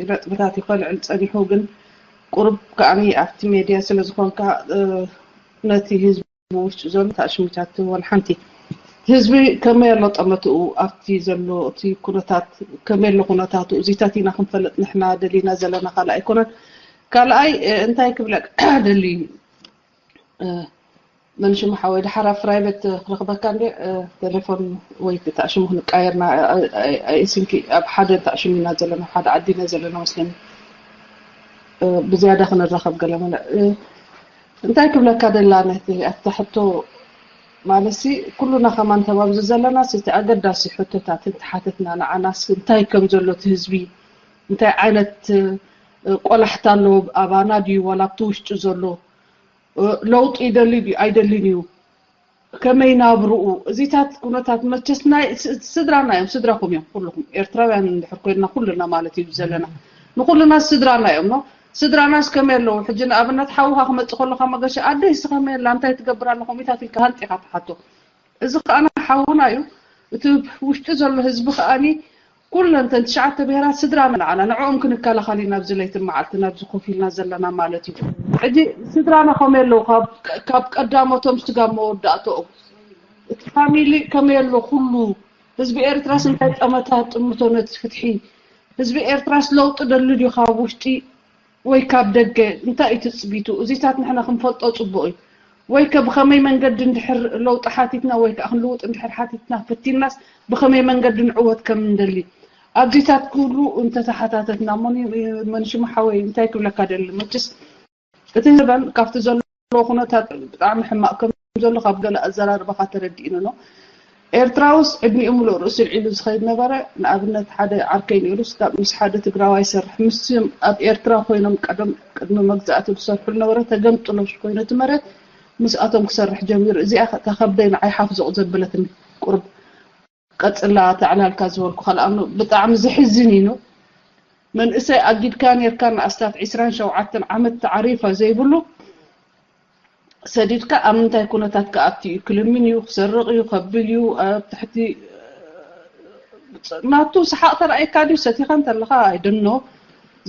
ነጥብታት እዩ ከልዕል ፀኒሑ ግን ቁሩብ ከዓኒ ኣብቲ ሜድያ ስለ ዝኾንካ ነቲ ህዝቢ ብውሽጡ ዘሎ ተኣሽሚታት ወላ ሓንቲ ህዝቢ ከመይ ኣሎ ጠመትኡ ኣብቲ ዘሎ እቲ ኩነታት ከመይ ኣሎ ኩነታቱ እዚታት ኢና ክንፈልጥ ንሕና ደሊና ዘለና ካልእ ኣይኮነን ካልኣይ እንታይ ክብለካ ደሊ መንሽሙ ሓወይ ድሓር ኣብ ፕራይቨት ክረኽበካ እንደ ቴሌፎን ወይ ተኣሽሙ ክንቃየርና ኣይስንኪ ኣብ ሓደ ተኣሽሙ ኢና ዘለና ሓደ ዓዲ ኢና ዘለና መስለኒ ብዝያዳ ክንራኸብ ገለ መለ እንታይ ክብለካ ደላ ነቲ ኣታ ሕቶ ማለሲ ኩሉና ከማን ተባብዚ ዘለና እቲ ኣገዳሲ ሕቶታት እንተሓተትና ንዓናስ እንታይ ከም ዘሎ እቲ ህዝቢ እንታይ ዓይነት ቆላሕታ ኣለዎ ኣባና ድዩ ዋላ ኣብቲ ውሽጡ ዘሎ ለውጢ ይደሊ ድዩ ኣይደልን እዩ ከመይ ናብርኡ እዚታት ኩነታት መቸስ ናይ ስድራና እዮም ስድራኩም እዮም ኩልኩም ኤርትራውያን እንድሕር ኮይንና ኩልና ማለት እዩ ዘለና ንኩልና ስድራና እዮም ነው ስድራናስ ከመይ ኣለዉ ሕጂ ንኣብነት ሓውካ ክመፅእ ከለካ መገሻ ኣደይ ስከመይ ኣላ እንታይ ትገብር ኣለኹም ኢታት ኢልካ ሃንጢካ ትሓቶ እዚ ከኣና ሓውና እዩ እቲ ውሽጢ ዘሎ ህዝቢ ከኣኒ ኩለን ተን ትሽዓተ ብሄራት ስድራና ንዓና ንዕኦም ክንከላኸል ኢና ኣብዚ ለይትን መዓልትን ኣብዚ ኮፍ ኢልና ዘለና ማለት እዩ ሕጂ ስድራና ከመይ ኣለዉ ካብ ቀዳሞቶም ስጋብ መወዳእተኦም እቲ ፋሚሊ ከመይ ኣሎ ኩሉ ህዝቢ ኤርትራስ እንታይ ጠመታ ጥምቶ ነቲ ፍትሒ ህዝቢ ኤርትራስ ለውጢ ደሊ ድዩ ካብ ውሽጢ ወይ ካብ ደገ እንታይ እዩ ትፅቢቱ እዚታት ንሕና ክንፈልጦ ፅቡቅ እዩ ወይ ከ ብኸመይ መንገዲ እንድሕር ለውጢ ሓቲትና ወይ ከዓ ክንልውጥ እንድሕር ሓቲትና ፈቲናስ ብኸመይ መንገዲ ንዕወት ከም እንደሊ ኣብዚታት ክብሉ እንተተሓታተትና እሞ መንሽሙ ሓወይ እንታይ ክብለካ ደሊ መችስ እቲ ህበን ካብቲ ዘሎ ኩነታት ብጣዕሚ ሕማቅ ከም ዘሎ ካብ ገለ ኣዘራርባኻ ተረዲእኒ ነው ኤርትራውስ ዕድሚኡ ምሉእ ርእሱ ልዒሉ ዝኸይድ ነበረ ንኣብነት ሓደ ዓርከይ ነይሩስ ካብ ምስ ሓደ ትግራዋይ ይሰርሕ ምስ ኣብ ኤርትራ ኮይኖም ቀደም ቅድሚ መግዛእቲ ዝሰርሑ ነበረ ተገምጥሎ ኮይኑ እቲ መሬት ምስኣቶም ክሰርሕ ጀሚሩ እዚኣ እታ ከብደይ ንዓይ ሓፍ ዞቕ ዘበለትኒ ቁርብ ቀፅላ ተዕላልካ ዝበልኩ ካልኣኑ ብጣዕሚ ዝሕዝን እዩ መንእሰይ ኣጊድካ ነርካ ንኣስታት ዕስራን ሸውዓተን ዓመት ተዓሪፋ ዘይብሉ ሰዲድካ ኣብ ምንታይ ኩነታት ክኣቱ እዩ ክልምን እዩ ክሰርቕ እዩ ከብል እዩ ኣብ ትሕቲ ናቱ ሰሓቕ ተረኣየካ ድዩ ሰቲኻ እንተለኻ ኣይደኖ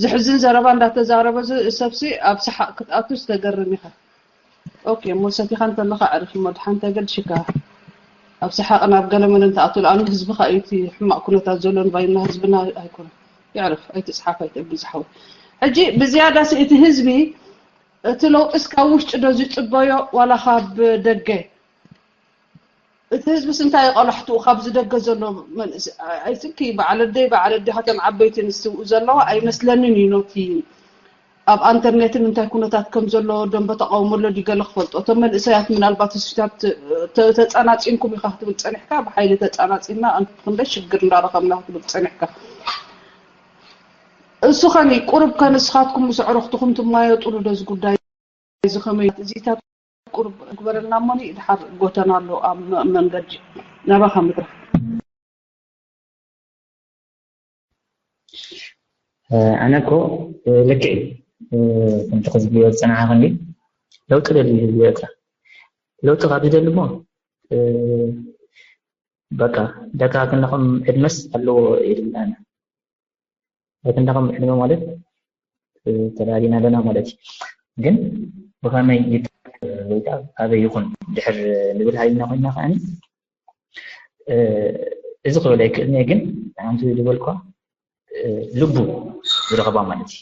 ዝሕዝን ዘረባ እንዳተዛረበ ሰብሲ ኣብ ሰሓቕ ክትኣቱ ዝተገርም ኢኻ ኦኬ እሞ ሰቲኻ እንተለኻ ዕርፍ እሞ ድሓን ተገድሽካ ኣብ ሰሓቕ ናብ ገለመለ እንተኣቱ ለኣኑ ህዝብኻ እዩ እቲ ሕማቕ ኩነታት ዘሎ ንባይና ህዝብና ኣይኮነ ይዕርፍ ኣይትፅሓፍ ኣይትእብል ዝሓወይ ሕጂ ብዝያዳ ሲ እቲ ህዝቢ እቲ ለውጢስ ካብ ውሽጢ ዶ ዝፅበዮ ዋላ ካብ ደገ? እቲ ህዝብስ እንታይ እዩ ቆላሕትኡ? ካብዚ ደገ ዘሎ መንእሰይ፣ I think በዓል ኣደይ፣ በዓል ኣዴኻተን ዓበይቲ ንስትውኡ ዘለዋ ኣይመስለንን እዩ። ኖቲ ኣብ ኣንተርኔትን እንታይ ኩነታት ከም ዘሎ ደንበ ተቃውሞ ኣሎ ድዩ ገለ ክፈልጦ? እቶም መንእሰያት ምናልባት ህዝብታት ተ- ተጻናጺንኩም ኢኻ ክትብል ጸኒሕካ፣ ብሓይሊ ተጻናጺና፣ እንተ ክንደይ ሽግር እንዳረኸብና ክትብል ጸኒሕካ። እሱ ኸኒ ቁሩብ ከ ንስኻትኩም ምስ ኣዕሩኽትኹም ትማየጡሉ ዶ እዚ ጉዳይ እዚ ከመይ? እዚታት ቁሩብ ግበረልና እሞኒ ድሓር ጎተና ኣሎ ኣብ መ- መንገዲ ናባኻ ምድራ። ኣነ እኮ ልክዕ እዩ። ከምቲ ክዝብዮ ዝፀናሓ ክንዲ ለውጢ ደሊ ህዝቢ ኤርትራ። ለውጢ ካብ ዝደሊ እሞ በቃ ደካ ክንዳኹም ዕድመስ ኣለዎ ኢልና። ኣይክንዳኹም ዕድመ ማለት ተዳሊና ኣለና ማለት እዩ። ግን ብኸመይ ይት- ወይ ከዓ ኣበይ ይኹን ድሕር ንብል ሃይልና ኮይና ከዓኒ እዚ ክብል ኣይክእልን እየ። ግን ሓንቲ ዝበልኳ ልቡ ዝረኸባ ማለት እዩ።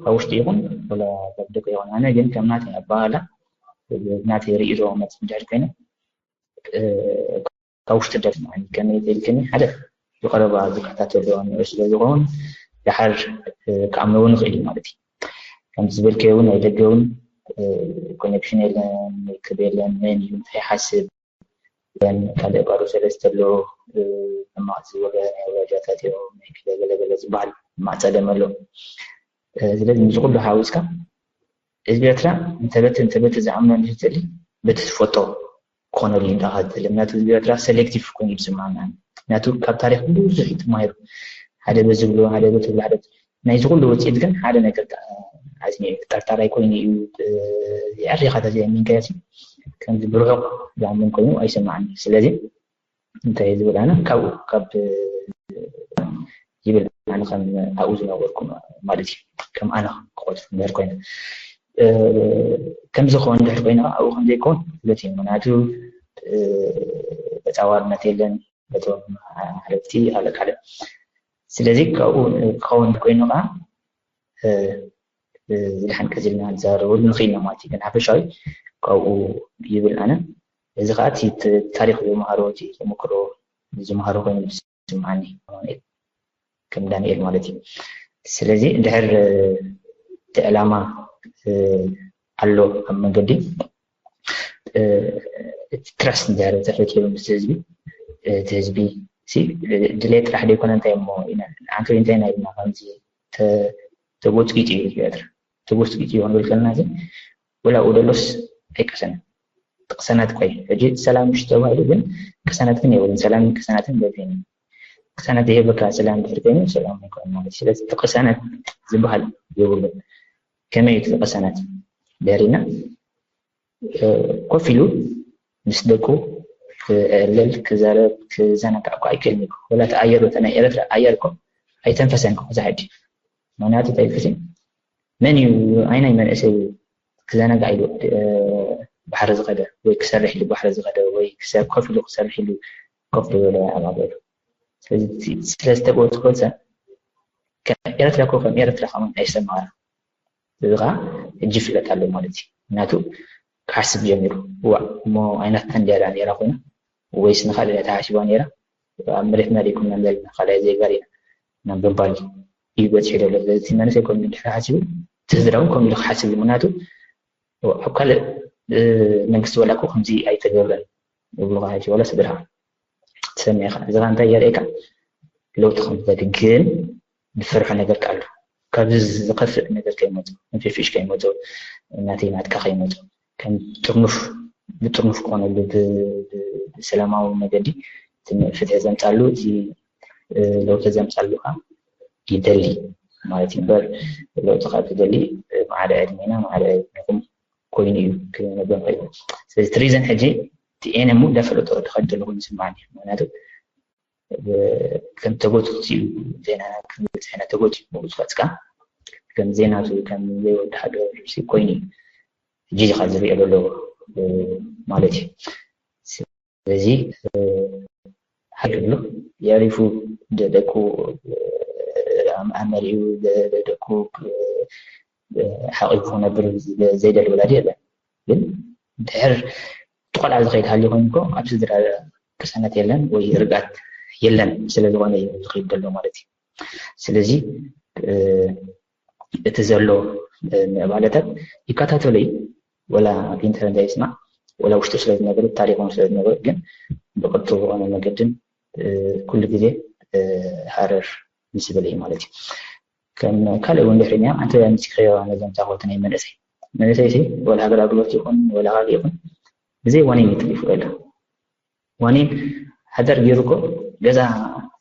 ካብ ውሽጢ ይኹን ወላ ካብ ደገ ይኹን። ኣነ ግን ከም ናተይ ኣባሃላ ናተይ ርእይቶ መፅእ እንድሕር ኮይነ ካብ ውሽጢ ደስ ማዓኒ ከመይ ተልክኒ ሓደ ብቐረባ ዝከታተሎ ንዑ ስለ ዝኸውን ድሓር ክኣምነዎ ንኽእል እዩ ማለት እዩ። ከምቲ ዝበልከዮ እውን ናይ ደገ እውን ኮኔክሽን የለን፣ ርክብ የለን፣ መን እዩ እንታይ ይሓስብ ካልእ ባዶ ሰለስተ ኣሎ ሕማቕ ዝበለ ናይ ወላዲያታት እዮም ናይ ገለ ገለ ዝበሃል ሕማቕ ጸገም ኣሎ። ስለዚ ምስ ኩሉ ሓዊስካ ህዝቢ ኤርትራ እንተበቲ እንተበቲ ዝኣምኖ እንድሕር ትደሊ በቲ ትፈጦ ክኾነሉ እዩ እንዳኻ ትደሊ። ምክንያቱ ህዝቢ ኤርትራ ሰሌክቲቭ ኮይኑ ይስማዕና። ምክንያቱ ካብ ታሪክ ብዙሕ እዩ ተማሂሩ። ሓደ በዚ ብሎ፣ ሓደ በቲ ብሎ፣ ሓደ ናይዚ ኩሉ ውፅኢት ግን ሓደ ነገር ኣዝኒ ጠርጣራይ ኮይኑ እዩ። የዕሪኻ ተዘይኣሚንካዮ ከምዚ ብርሑቕ ዝኣምን ኮይኑ ኣይስማዕኒ። ስለዚ እንታይ ዝብል ኣነ ካብኡ ካብ ይብል ኣነ ከም ኣብኡ ዝነበርኩ ማለት እዩ። ከም ኣነ ክቆፅሩ እንድሕር ኮይነ ከምዚ ክኸውን እንድሕር ኮይነ ኣብኡ ከም ዘይከውን ፍለት እዩ። ምክንያቱ ተፃዋርነት የለን በቶም ሓለፍቲ ኣለቃለ። ስለዚ ካብኡ ክኸውን እንድኮይኑ ከዓ ዝድሓን ቀዚልና ንዛረበሉ ንኽእል ኢና ማለት እዩ። ግን ሓፈሻዊ ካብኡ ይብል ኣነ። እዚ ከዓ እቲ ታሪክ ዝመሃሮ እቲ ተመክሮ ዝመሃሮ ኮይኑ ዝስምዓኒ ከም ዳንኤል ማለት እዩ። ስለዚ እንድሕር እቲ ዕላማ ኣሎ ኣብ መንገዲ እቲ ትራስት እንድሕር ተፈጢሩ ምስ ህዝቢ እቲ ህዝቢ ድሌት ጥራሕ ዘይኮነ እንታይ እሞ ኢና ንዓንተ እንታይ ኢና ኢልና ከምዚ ተጎፅጊፁ እዩ ህዝቢ ኤርትራ ተጎፅጊፁ እዩ ክንብል ከለና እዚ ወላ ደሎስ ኣይቀሰነ ቅሰነት ቆይ ሕጂ ሰላም ምሽ ተባሂሉ ግን ቅሰነት ግን የብሉን። ሰላምን ቅሰነትን በብይን ቅሰነት ይህበካ ሰላም ድሕር ኮይኑ ሰላም ኣይኮነ ማለት ስለዚ እቲ ቅሰነት ዝበሃል የብሉን። ከመይ እዩ እቲ ቅሰነት ደሪና ኮፍ ኢሉ ምስ ደቁ ክዕልል ክዛረብ ክዘናጋዕ እኮ ኣይክእልን እዩ። ወላ እቲ ኣየር ወተ ናይ ኤረትራ ኣየር እኮ ኣይተንፈሰን እኮ ክዛ ሕጂ ምክንያቱ እንታይ ኢልክሲ መን እዩ ኣይናይ መንእሰይ እዩ ክዘናጋዕ ኢሉ ባሕሪ ዝኸደ ወይ ክሰርሕ ኢሉ ባሕሪ ዝኸደ ወይ ኮፍ ኢሉ ክሰርሕ ኢሉ ኮፍ ዝበለ ኣብ ኣገሩ ስለዚ ስለዝተጎፅጎፀ ኤረትራ እኮ ከም ኤረትራ ከማን ኣይሰማራ እዚ ከዓ ሕጂ ይፍለጥ ኣሎ ማለት እዩ ምክንያቱ ክሓስብ ጀሚሩ እዋ እሞ ኣይናትና እንድያ ነራ ኮይና ወይስ ንካልእ እያ ተሓሲባ ነይራ ኣብ መሬትና ዘይኮንና ዘለና ካልኣይ ዜጋ ኢና ናብ ምባል እዩ በፂሑ ዘሎ ስለዚ እቲ መንእሰይ ከምኡ ድሕሪ ሓሲቡ እቲ ህዝቢ እውን ከምኡ ኢሉ ክሓስብ እዩ ምክንያቱ ኣብ ካልእ መንግስቲ ወላ እኮ ከምዚ ኣይተገብረን ይብሉካ ሕጂ ወላ ስድራ ትሰምዕ ኢኻ እዚ ከዓ እንታይ የርእየካ ለውጢ ከም ዝደሊ ግን ዝፈርሖ ነገር ከዓ ኣሎ ካብዚ ዝኸፍእ ነገር ከይመፁ ንፊፊሽ ከይመፁ እናተይ ናትካ ከይመፁ ከም ጥርኑፍ ብጥርኑፍ ክኾነሉ ብሰላማዊ መገዲ ፍትሒ ዘምፃሉ እቲ ለውጢ ዘምፃሉ ከዓ ይደሊ ማለት እዩ እምበር ለውጢ ካብ ዝደሊ ማዕረ ዕድሜና ማዕረ ዕድሜኹም ኮይኑ እዩ ክነግሮም ከይኑ ስለዚ እቲ ሪዝን ሕጂ እቲ ኤነሙ እንዳፈለጦ ዝኸድ ዘሎ ኮይኑ ይስማዓኒ ምክንያቱ ከም ተጎቲኡ ዜና ክንብል ዝሕነ ተጎቲኡ ዝኸጽካ ከም ዜና ከም ዘይወዲ ሃገር ሲ ኮይኑ እዩ ሕጂ ዚኻ ዝሪኦ ዘሎ ማለት እዩ ስለዚ ሓቂ ብሎ የሪፉ ደቁ ኣመሪኡ ደቁ ሓቂፉ ክነብር ዘይደሊ ወላዲ የለን። ግን ድሕር እቲ ቆልዓ ዝኸይድ ሃልዩ ኮይኑ እኮ ኣብ ስድራ ቅሳነት የለን ወይ ርግኣት የለን። ስለ ዝኾነ እዩ ዝኸይድ ዘሎ ማለት እዩ። ስለዚ እቲ ዘሎ ምዕባለታት ይከታተሎ እዩ። ወላ ኣብ ኢንተርነት ኣይስማዕ፣ ወላ ውሽጡ ስለ ዝነብር፣ ታሪኾም ስለ ዝነብር፣ ግን ብቕልጡፍ ዝኾነ መገድን ኩሉ ግዜ ሃረር ምስ በለ እዩ ማለት እዩ። ከም ካልእ እውን ድሕሪኛ ኣንተ ምስ ክዮ ነዞም ዛኾት ናይ መንእሰይ መንእሰይ ሲ ወላ ሃገር ኣግሎት ይኹን ወላ ካልእ ይኹን ብዘይ ዋኒን ይጥሊፉ የለ። ዋኒን ሓዳር ገይሩ እኮ ገዛ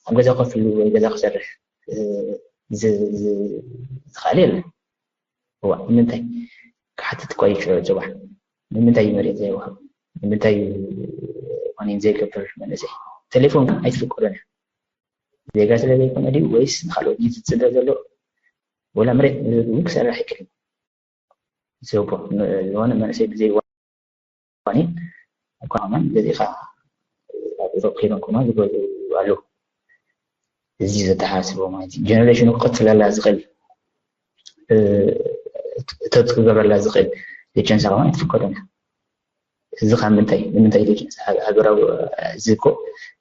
ኣብ ገዛ ኮፍ ኢሉ ወይ ገዛ ክሰርሕ ዝኽኣል የለ። እዋ ንምንታይ ክሓትት እኳ ይፅባሕ ንምንታይ እዩ መሬት ዘይወሃብ? ንምንታይ ዋኒን ዘይገብር መንእሰይ? ቴሌፎን ግን ኣይትፍቀዶን እያ። ዜጋ ስለ ዘይኮነ ድዩ ወይስ ንካልኦት እዩ ዝፅበ ዘሎ? ወላ መሬት እውን ክሰርሕ ይክእል። ዝህቦ ዝኾነ መንእሰይ ብዘይ ዋኒን እኳ ከማን ገዚእካ ኣብ ኢሮፕ ከይዶም ከማን ዝገዝኡ ኣለዉ። እዚ ዘተሓሳስቦ ማለት እዩ። ጀነሬሽኑ ክቕፅለላ ዝኽእል እቶት ክገብረላ ዝኽእል ጀንሳ ከማን ኣይትፍቀዶን እያ። እዚ ካብ ምንታይ ንምንታይ ኢሉ ሃገራዊ እዚ እኮ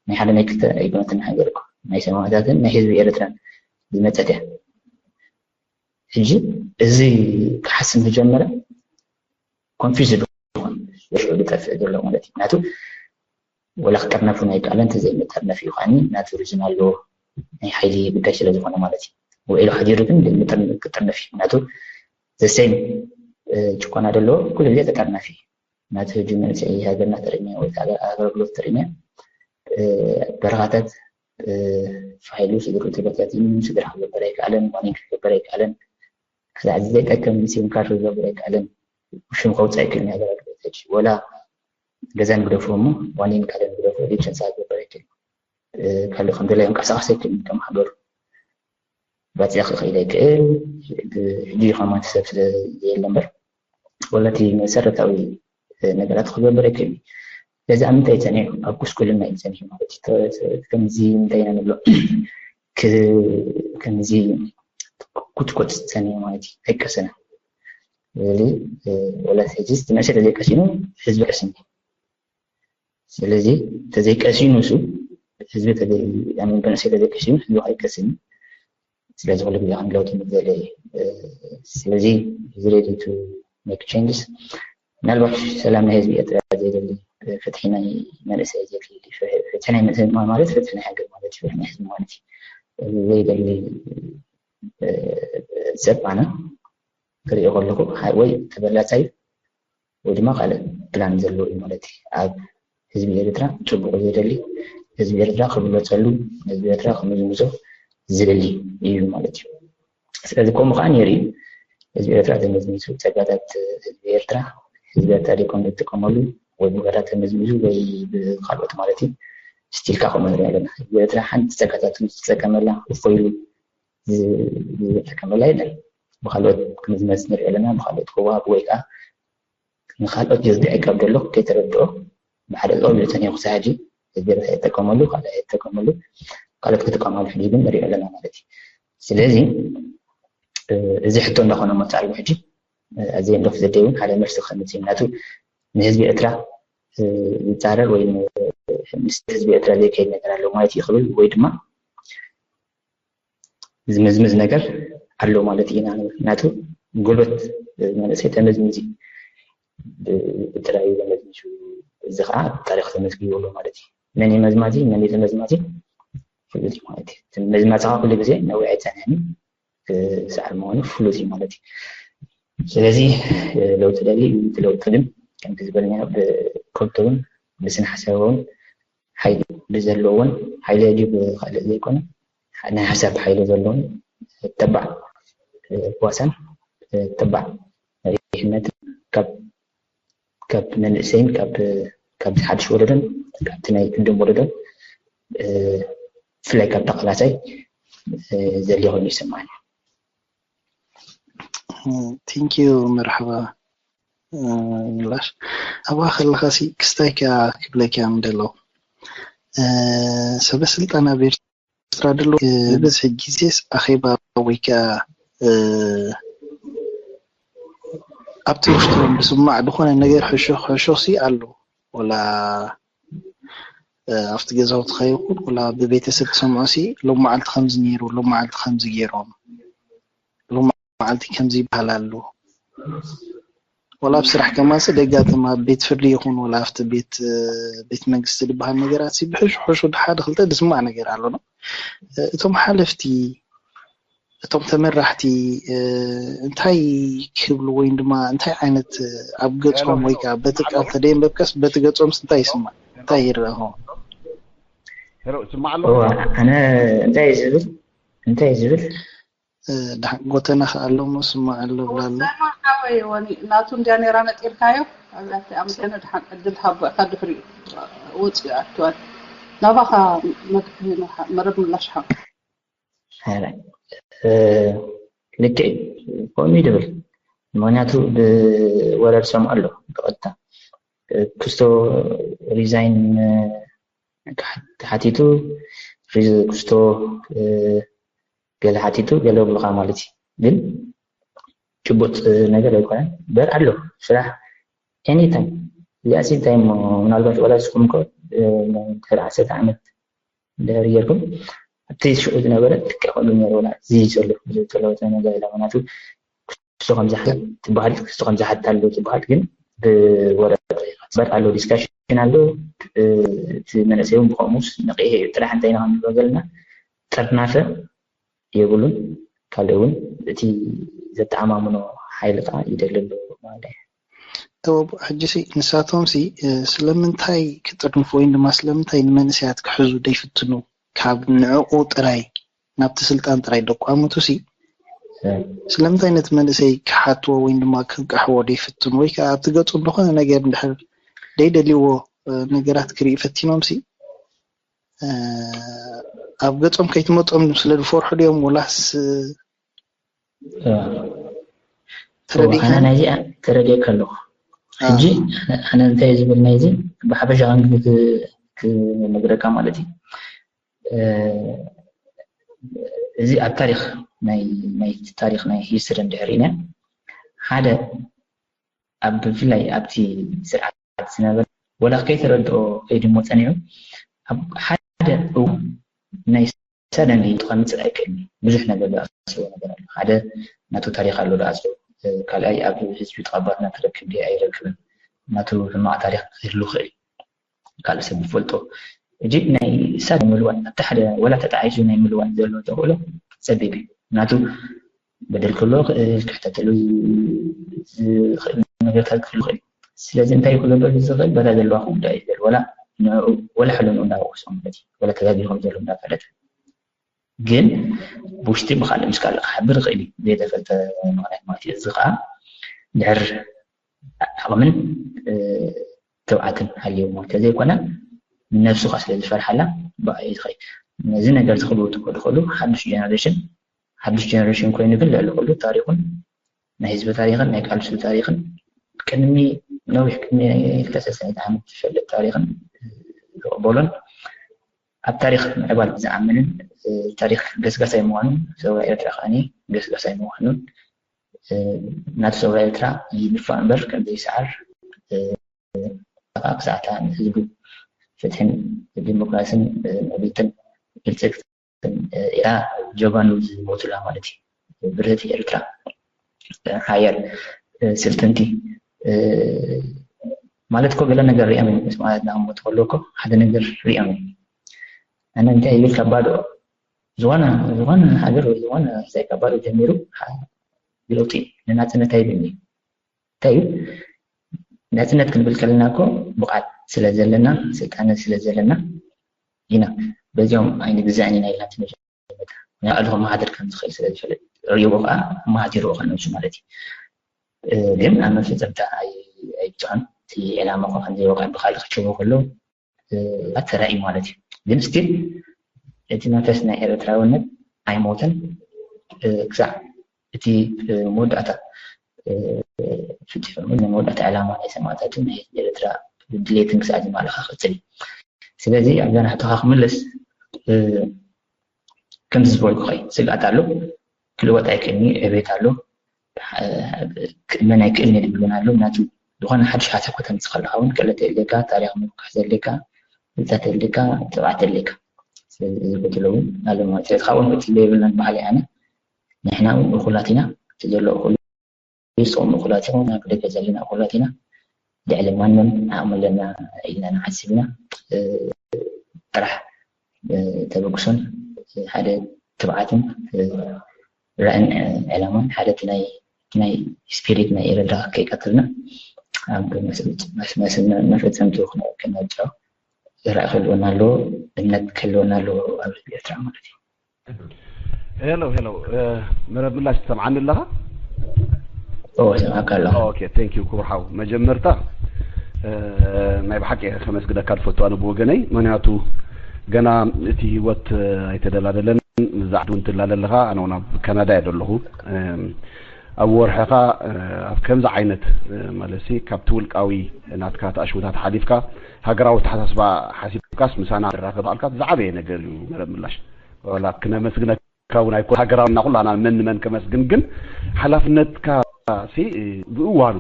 ናይ ሓደ ናይ ክልተ ኣይኮነትን ሃገር እኮ ናይ ሰማእታትን ናይ ህዝቢ ኤርትራን ዝመፀት እያ። ሕጂ እዚ ክሓስብ ዝጀመረ ኮንፊውዝ ዝኾን ዝጠፍእ ዘሎ ማለት እዩ። ምክንያቱ ወላ ክጠርነፉ ናይ ቃለን ተዘይመጠርነፍ እዩ ከዓኒ ናቱ ሪዝን ኣለዎ ናይ ሓይሊ ጉዳይ ስለ ዝኾነ ማለት እዩ። ውዒሉ ሓዲሩ ግን ክጥርነፍ እዩ። ምክንያቱ ዘሰይም ጭቆና ዘለዎ ኩሉ ግዜ ተጠርነፍ እዩ። ናቲ ሕጂ መንእሰይ ሃገርና ተረኛ ወይ ከዓ ኣገልግሎት ተረኛ በረኻታት ፋይሉ ስድሩ ተበታቲኑ ስድራ ክገብር ኣይከኣለን፣ ዋኒን ክገብር ኣይከኣለን። ክሳዕ እዚ ዘይጠቅም ሲም ካርድ ክገብር ኣይከኣለን። ሽም ከውፅእ ኣይክእልን ሃገር ኣገልግሎት ሕጂ ወላ ገዛ ንግደፎ እሞ ዋኒን ካልእ ንግደፎ ሊቸንሳ ክገብር ኣይክእልን። ካልእ ከም ደላይ ይንቀሳቐስ ኣይክእልን ከም ሃገሩ ባፅያ ክኽእል ኣይክእል። ሕጂ ከማን ሰብ ስለ የለ እምበር ወላ እቲ መሰረታዊ ነገራት ክገብር ኣይክእልን። ስለዚ ኣብ ምንታይ ጸኒሑ ኣብ ጉስቁልና እዩ ጸኒሑ ማለት እዩ። ከምዚ እንታይ ኢና ንብሎ ከምዚ ኩትኮት ጸኒሑ ማለት እዩ። ኣይቀሰነ ስለዚ ወላ ሕጂ እቲ መንእሰይ ተዘይቀሲኑ ህዝቢ ቀሲኑ ስለዚ ተዘይቀሲኑ እሱ ህዝቢ መንእሰይ ተዘይቀሲኑ ህዝቢ ኣይቀስን። ስለዚ ኩሉ ግዜ ከም ለውጢ ምዘለ ስለዚ is ready to make changes። ምናልባት ሰላም ናይ ህዝቢ ኤርትራ ዘይደሊ ፍትሒ ናይ መንእሰይ ዘድሊ ፍትሒ ናይ መንእሰይ ማለት ፍትሒ ናይ ሃገር ማለት እዩ ናይ ህዝቢ ማለት እዩ ዘይደሊ ሰብ ኣነ ክሪኦ ከለኹ ወይ ተበላፃይ ወይ ድማ ካልእ ፕላን ዘለዎ እዩ ማለት እዩ። ኣብ ህዝቢ ኤርትራ ፅቡቕ ዘደሊ ህዝቢ ኤርትራ ክብለፀሉ ህዝቢ ኤርትራ ክምዝምዞ ዝደሊ እዩ ማለት እዩ። ስለዚ ከምኡ ከዓ ነይሩ እዩ። ህዝቢ ኤርትራ ተመዝሚዙ ፀጋታት ህዝቢ ኤርትራ ህዝቢ ኤርትራ ደይኮም ዝጥቀመሉ ወይ ብጋራ ተመዝሚዙ ወይ ብካልኦት ማለት እዩ ስቲልካ ከምኡ ንሪኢ ኣለና። ህዝቢ ኤርትራ ሓንቲ ፀጋታት ዝጥቀመላ እፎይሉ ዝጥቀመላ የለን። ብካልኦት ክምዝመዝ ንሪኢ ኣለና። ብካልኦት ክወሃብ ወይ ከዓ ንካልኦት የዝግዐ ካብ ደሎ ከይተረድኦ ብሓደ ዝቐብሉ ተኒኹ ሳሕጂ ገለ ይጠቀመሉ ካልእ ይጠቀመሉ ካልኦት ክጥቀማሉ ሕጂ ግን ንሪኦ ኣለና ማለት እዩ። ስለዚ እዚ ሕቶ እንዳኾነ መፅኣሉ ሕጂ እዚ እንዶ ዘደይ እውን ሓደ መልሲ ከምፅእ ምክንያቱ ንህዝቢ ኤርትራ ዝፃረር ወይ ምስ ህዝቢ ኤርትራ ዘይከይድ ነገር ኣሎ ማለት እዩ ክብል ወይ ድማ ዝምዝምዝ ነገር ኣሎ ማለት ኢና። ምክንያቱ ጉልበት መንእሰይ ተመዝሚዙ እዩ። ብጥራይ እዩ ተመዝሚዙ። እዚ ከዓ ታሪክ ተመዝጊቡ ኣሎ ማለት እዩ። መን እዩ መዝማዚ፣ መን እዩ ተመዝማዚ ፍሉጥ እዩ ማለት እዩ። እቲ መዝማዚ ከዓ ኩሉ ግዜ ነዊሕ ኣይፀንሕን እዩ። ሰዓር ምዃኑ ፍሉጥ እዩ ማለት እዩ። ስለዚ ለውጢ ደሊ እዩ። እቲ ለውጢ ግን ከምቲ ዝበልናዮ ብኮልቶውን ብስነ ሓሳባውን ሓይሊ ብዘለዎን ሓይሊ ድዩ ብካልእ ዘይኮነ ናይ ሓሳብ ሓይሊ ዘለዎን ተባዕ ህዋሳን ተባዕ መሪሕነት ካብ ካብ መንእሰይን ካብ ካብቲ ሓድሽ ወለዶን ካብቲ ናይ ቅድም ወለዶን ብፍላይ ካብ ተቃላሳይ ዘድልዮ ኮይኑ ይስምዓኒ። ቴንኪዩ መርሓባ ምላሽ ኣብኣ ከለኻሲ ክስታይ ከኣ ክብለኪ ምደለኹ ሰበ ስልጣን ኣብ ኤርትራ ደሎ ዝበዝሕ ግዜስ ኣኼባ ወይ ከኣ ኣብቲ ውሽጦም ዝስማዕ ዝኾነ ነገር ሕሹኽ ሕሹኽሲ ኣሎ። ወላ ኣብቲ ገዛውትኻ ይኹን ወላ ብቤተሰብ ትሰምዖሲ፣ ሎም መዓልቲ ከምዚ ነይሩ፣ ሎም መዓልቲ ከምዚ ገይሮም፣ ሎም መዓልቲ ከምዚ ይበሃል ኣሎ። ወላ ኣብ ስራሕ ከማንሲ ደጋጥም ኣብ ቤት ፍርዲ ይኹን ወላ ኣብቲ ቤት ቤት መንግስቲ ዝበሃል ነገራት ሲ ብሕሹ ሕሹ ሓደ ክልተ ዝስማዕ ነገር ኣሎ። እቶም ሓለፍቲ እቶም ተመራሕቲ እንታይ ክብሉ ወይ ድማ እንታይ ዓይነት ኣብ ገጾም ወይ ከዓ በቲ ቃል ተደየንበብካስ በቲ ገጾምስ እንታይ ይስማዕ እንታይ ይረአ? ኣነ እንታይ ዝብል እንታይ ዝብል ጎተና ከ ኣሎ ሞ ስማዕ ኣሎ ብላ ኣሎ። ናቱ እንዲያ ነራ ነጢርካዮ ኣብያተ ኣምገነ ድሓን ዕድል ሃቦ እካ ድሕሪኡ ወፂኡ ኣትዋል ናባኻ መርብ ምላሽ ሓ ልክዕ ከምኡ ይድብል። ምክንያቱ ብወረድ ሰምዖ ኣሎ ብቐጥታ ክስቶ ሪዛይን ተሓቲቱ ክስቶ ገለ ሓቲቱ ገለ ብልኻ ማለት እዩ። ግን ጭቡጥ ነገር ኣይኮነን። በር ኣሎ ስራሕ anytime እዚኣ ሲ እንታይ እሞ ምናልባት ወላ ንስኹም እኮ ድሕሪ ዓሰርተ ዓመት ድሕሪ ጌርኩም ኣብቲ ሽዑ ዝነበረ ልክዕ ከምኡ ነይሩ ወላ እዚ ዘሎ ዝጸለወት ነገር ኢላ ምክንያቱ ክስቶ ከም ዝሓት ትበሃል ክስቶ ከም ዝሓት ኣሎ ትበሃል ግን ብወረቀት በር ኣሎ discussion ኣሎ እቲ መንእሰይ እውን ብከምኡስ ነቂሀ እዩ ጥራሕ እንታይ ኢና ክንብሎ ዘለና ጥርናፈ የብሉን ካልእ እውን እቲ ዘተኣማምኖ ሓይሊ ከዓ ይደሊ ኣሎ ማለት እዩ። እወ ሕጂ ሲ ንሳቶም ሲ ስለምንታይ ክጥርንፉ ወይ ድማ ስለምንታይ ንመንእሰያት ክሕዙ ደይፍትኑ ካብ ንዕኡ ጥራይ ናብቲ ስልጣን ጥራይ ደቋምቱ ሲ ስለምንታይ ነቲ መንእሰይ ክሓትዎ ወይ ድማ ክንቅሕዎ ደይፍትኑ ወይ ከዓ ኣብቲ ገጾም ዝኾነ ነገር እንድሕር ደይደልይዎ ነገራት ክርኢ ፈቲኖም ሲ ኣብ ገጾም ከይትመጾም ስለ ዝፈርሑ ድዮም ወላስ ተረዲእካ ናይዚ ተረዲእካ ኣለኹ ሕጂ ኣነ እንታይ ዝብል ናይዚ ብሓፈሻ ክንግግረካ ማለት እዩ እዚ ኣብ ታሪክ ናይ ታሪክ ናይ ሂስትሪ እንድሕር ኢና ሓደ ኣብ ብፍላይ ኣብቲ ስርዓት ዝነበረ ወላ ከይተረድኦ ከይድሞ ፀኒዑ ኣብ ሓደ እዋን ናይ ሰደን እዩ ከምፅእ ኣይክእልን ብዙሕ ነገር ዝኣስርዎ ነገር ኣሎ ሓደ ናቱ ታሪክ ኣሎ ዝኣስርዎ ካልኣይ ኣብ ህዝቢ ተቐባልነት ክረክብ ድየ ኣይረክብን ናቱ ሕማቕ ታሪክ ክህሉ ክእል ካልእ ሰብ ዝፈልጦ እጅግ ናይ ሳድ ምልዋጥ ኣብቲ ሓደ ወላ ተጣዒሱ ናይ ምልዋጥ ዘሎ ተኽእሎ ፀቢብ እዩ ናቱ በደል ክህልዎ ክእል ክሕተተሉ ዝኽእል ነገርታት ክህሉ ክእል ስለዚ እንታይ ክገብር ዝኽእል በታ ዘለዋ ክውዳ እዩ ዝብል ወላ ንዕኡ ወላ ሕልንኡ እንዳወቀሶ ማለት እዩ ወላ ተጋጊ ከም ዘሎ እንዳፈለጠ ግን ብውሽጢ ብካልእ ምስ ካልእ ክሓብር ይኽእል እዩ ዘይተፈልጠ ምክንያት ማለት እዩ እዚ ከዓ ድሕር ዓቕምን ትብዓትን ሃልይዎ ማለት ተዘይኮነ ንነብሱ ከዓ ስለ ዝፈርሓላ ብኣይ ዝኸይ ነዚ ነገር ዝኽልውጡ ክኽእሉ ሓዱሽ ጀነሬሽን ሓዱሽ ጀነሬሽን ኮይኑ ግን ልዕሊ ኩሉ ታሪኹን ናይ ህዝቢ ታሪኽን ናይ ቃልሱ ታሪኽን ቅድሚ ነዊሕ ቅድሚ ክልተ ሰለስተ ዓመት ዝፈልጥ ታሪኽን ዝቕበሎን ኣብ ታሪኽ ምዕባል ዝኣምንን ታሪኽ ገስጋሳይ ምዃኑን ሰብኣዊ ኤርትራ ከዓኒ ገስጋሳይ ምዃኑን ናቱ ሰብኣዊ ኤርትራ ይድፋእ እምበር ከም ዘይሰዓር ክሳዕታ ንህዝቡ ፍትሕን ዲሞክራስን መብትን ብልፅግትን እያ ጀጋኑ ዝሞቱላ ማለት እዩ። ብርህቲ ኤርትራ ሓያል ስልጥንቲ ማለት እኮ ገለ ነገር ሪኦም እዮም ማለት ንክሞት ከሎ እኮ ሓደ ነገር ሪኦም እዮም። ኣነ እንታይ ይብል ካብ ባዶ ዝኾነ ዝኾነ ሃገር ወይ ዝኾነ ሳይ ካብ ባዶ ጀሚሩ ለውጢ ንናፅነት ኣይብል እዩ። እንታይ እዩ ናፅነት ክንብል ከለና እኮ ብቕዓት ስለ ዘለና ስልጣነ ስለ ዘለና ኢና በዚኦም ኣይንግዛእን ኢና ኢልና ትንሽ ንባዕሉ ከመሓድር ከም ዝኽእል ስለ ዝፈልጥ ርእይዎ ከዓ ኣመሓዲርዎ ከነሱ ማለት እዩ። ግን ኣብ መፈፀምታ ኣይብፅሖን እቲ ዕላማ እኳ ከም ዘይወቅዕ ብካልእ ክችቦ ከሎ ተራእዩ ማለት እዩ። ግን ስቲል እቲ መንፈስ ናይ ኤርትራውነት ኣይሞተን ክሳዕ እቲ መወዳእታ ፍፂሙ ናይ መወዳእታ ዕላማ ናይ ሰማእታትን ናይ ህዝቢ ኤርትራ ድሌትን ክሳዕ ዝማለኻ ክቅፅል እዩ። ስለዚ ኣብዛ ናሕቶኻ ክምልስ ከምዚ ዝበልኩ ኸይ ስግኣት ኣሎ ክልወጥ ኣይክእልኒ ዕቤት ኣሎ መን ኣይክእልን የድብሉን ኣሎ ናቱ ዝኾነ ሓድሽ ሓሳብ ከተምፅእ ከለካ እውን ክእለት የድልየካ፣ ታሪኽ ምብካሕ ዘድልየካ፣ ፍልጠት የድልየካ፣ ትብዓት የድልየካ። ስለዚ እዚ ጉጅለ እውን ኣለማዊ ትሕት ካብኡ ንክትለ የብልናን በሃሊ ኣነ። ንሕና እውን እኹላት ኢና። እቲ ዘሎ እኹል ይስኦም እኹላት ኢና፣ ኣብ ደገ ዘለና እኹላት ኢና። ልዕሊ ማንም ዓቕሚ ኣለና ኢልና ንሓስብ ኢና። ጥራሕ ተበግሶን ሓደ ትብዓትን ራእን ዕላማን ሓደ ናይ ናይ ስፒሪት ናይ ኤረዳ ከይቀትልና ኣብ መፈፀምቲ ክነብጫ ራእይ ክህልወና ኣለዎ፣ እምነት ክህልወና ኣለዎ ኣብ ህዝቢ ኤርትራ ማለት እዩ። ሄሎ ሄሎ፣ መረብ ምላሽ ትሰምዓኒ ኣለኻ? ሰማካ ኣለኹ። ኦኬ፣ ቴንክ ዩ ክቡር ሓው። መጀመርታ ናይ ብሓቂ ከመስግነካ ዝፈቱ ኣነ ብወገነይ፣ ምክንያቱ ገና እቲ ህይወት ኣይተደላደለን፣ ምዛዕድ እውን ትላለ ኣለኻ። ኣነ እውን ኣብ ካናዳ እየ ዘለኹ። ኣብ ወርሕኻ ኣብ ከምዚ ዓይነት ማለት ካብቲ ውልቃዊ ናትካ ተኣሽሙታት ሓሊፍካ ሃገራዊ ተሓሳስባ ሓሲብካስ ምሳና ትራኸብ ኣልካ ዝዓበየ ነገር እዩ። መረብ ምላሽ ዋላ ክነመስግነካ እውን ኣይኮ ሃገራውና ኩላና መን መን ከመስግን ግን ሓላፍነትካ ሲ ብእዋኑ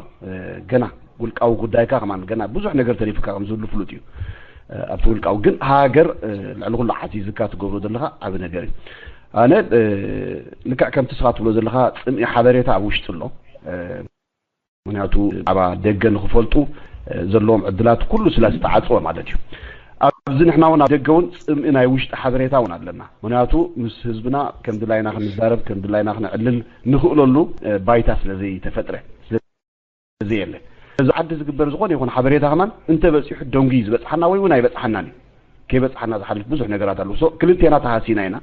ገና ውልቃዊ ጉዳይካ ከማን ገና ብዙሕ ነገር ተሪፍካ ከም ዝህሉ ፍሉጥ እዩ። ኣብቲ ውልቃዊ ግን ሃገር ልዕሊ ኩሉ ዓዚዝካ ትገብሮ ዘለካ ዓቢ ነገር እዩ። ኣነ ልክዕ ከምቲ ስኻ ትብሎ ዘለካ ጽምኢ ሓበሬታ ኣብ ውሽጢ ኣሎ። ምክንያቱ ኣባ ደገ ንክፈልጡ ዘለዎም ዕድላት ኩሉ ስለ ዝተዓጽወ ማለት እዩ። ኣብዚ ንሕና እውን ኣብ ደገ እውን ጽምኢ ናይ ውሽጢ ሓበሬታ እውን ኣለና። ምክንያቱ ምስ ህዝብና ከም ድላይና ክንዛረብ ከም ድላይና ክንዕልል ንኽእለሉ ባይታ ስለ ዘይተፈጥረ ስለዘየለ እዚ ዓዲ ዝግበር ዝኾነ ይኹን ሓበሬታ ከማን እንተበፂሑ ደንጉ እዩ ዝበፅሓና ወይ እውን ኣይበፅሓናን እዩ። ከይበፅሓና ዝሓልፍ ብዙሕ ነገራት ኣለዉ። ክልቴና ተሃሲና ኢና።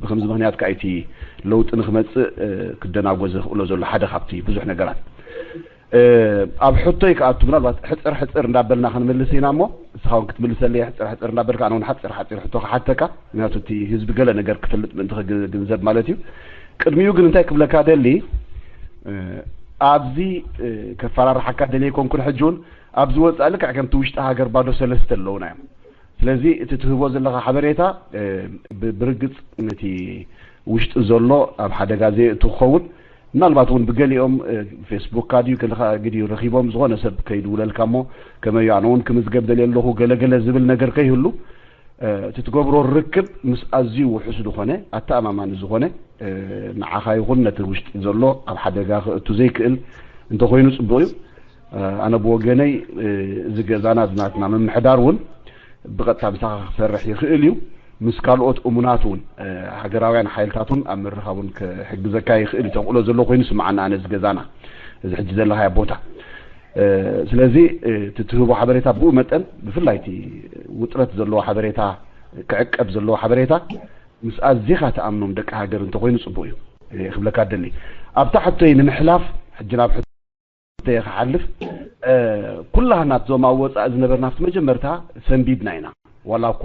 ብከምዚ ምክንያት ከዓ እቲ ለውጢ ንክመፅእ ክደናጎ ዘኽእሎ ዘሎ ሓደ ካብቲ ብዙሕ ነገራት ኣብ ሕቶይ ክኣቱ ምናልባት ሕፅር ሕፅር እንዳበልና ክንምልስ ኢና እሞ እስኻ እውን ክትምልሰለይ ሕፅር ሕፅር እንዳበልካ ኣነ እውን ሓፅር ሓፂር ሕቶ ክሓተካ። ምክንያቱ እቲ ህዝቢ ገለ ነገር ክፈልጥ ምእንቲ ክግንዘብ ማለት እዩ። ቅድሚኡ ግን እንታይ ክብለካ ደሊ ኣብዚ ከፈራርሓካ ደሊ ኣይኮንኩን ሕጂ እውን ኣብዚ ወፃእ ልክዕ ከምቲ ውሽጢ ሃገር ባዶ ሰለስተ ኣለውና እዮም። ስለዚ እቲ ትህቦ ዘለካ ሓበሬታ ብርግፅ ነቲ ውሽጢ ዘሎ ኣብ ሓደጋ ዘየእቱ ክኸውን ምናልባት እውን ብገሊኦም ፌስቡክካ ድዩ ክልካ ግዲ ረኪቦም ዝኾነ ሰብ ከይድውለልካ እሞ ከመዩ ኣነ እውን ክምዝገብ ደልየ ኣለኹ ገለገለ ዝብል ነገር ከይህሉ እቲ ትገብሮ ርክብ ምስ ኣዝዩ ውሑስ ዝኾነ ኣተኣማማኒ ዝኾነ ንዓኻ ይኹን ነቲ ውሽጢ ዘሎ ኣብ ሓደጋ ክእቱ ዘይክእል እንተኮይኑ ፅቡቅ እዩ። ኣነ ብወገነይ እዚ ገዛና ዝናትና ምምሕዳር እውን ብቐጥታ ምሳኻ ክሰርሕ ይኽእል እዩ። ምስ ካልኦት እሙናት እውን ሃገራውያን ሓይልታት እውን ኣብ ምርኻብ እውን ክሕግዘካ ይኽእል እዩ። ተኽእሎ ዘሎ ኮይኑ ስምዓና ኣነ እዚ ገዛና እዚ ሕጂ ዘለኻዮ ቦታ ስለዚ እቲ ትህቦ ሓበሬታ ብኡ መጠን ብፍላይ እቲ ውጥረት ዘለዎ ሓበሬታ ክዕቀብ ዘለዎ ሓበሬታ ምስ ኣዚኻ ትኣምኖም ደቂ ሃገር እንተኮይኑ ፅቡቅ እዩ ክብለካ ደሊ ኣብታ ሕቶይ ንምሕላፍ ሕጂ ናብ ሕቶይ ክሓልፍ ኩላህና እዞም ኣብ ወፃኢ ዝነበርና ኣብቲ መጀመርታ ሰንቢድና ኢና ዋላ እኳ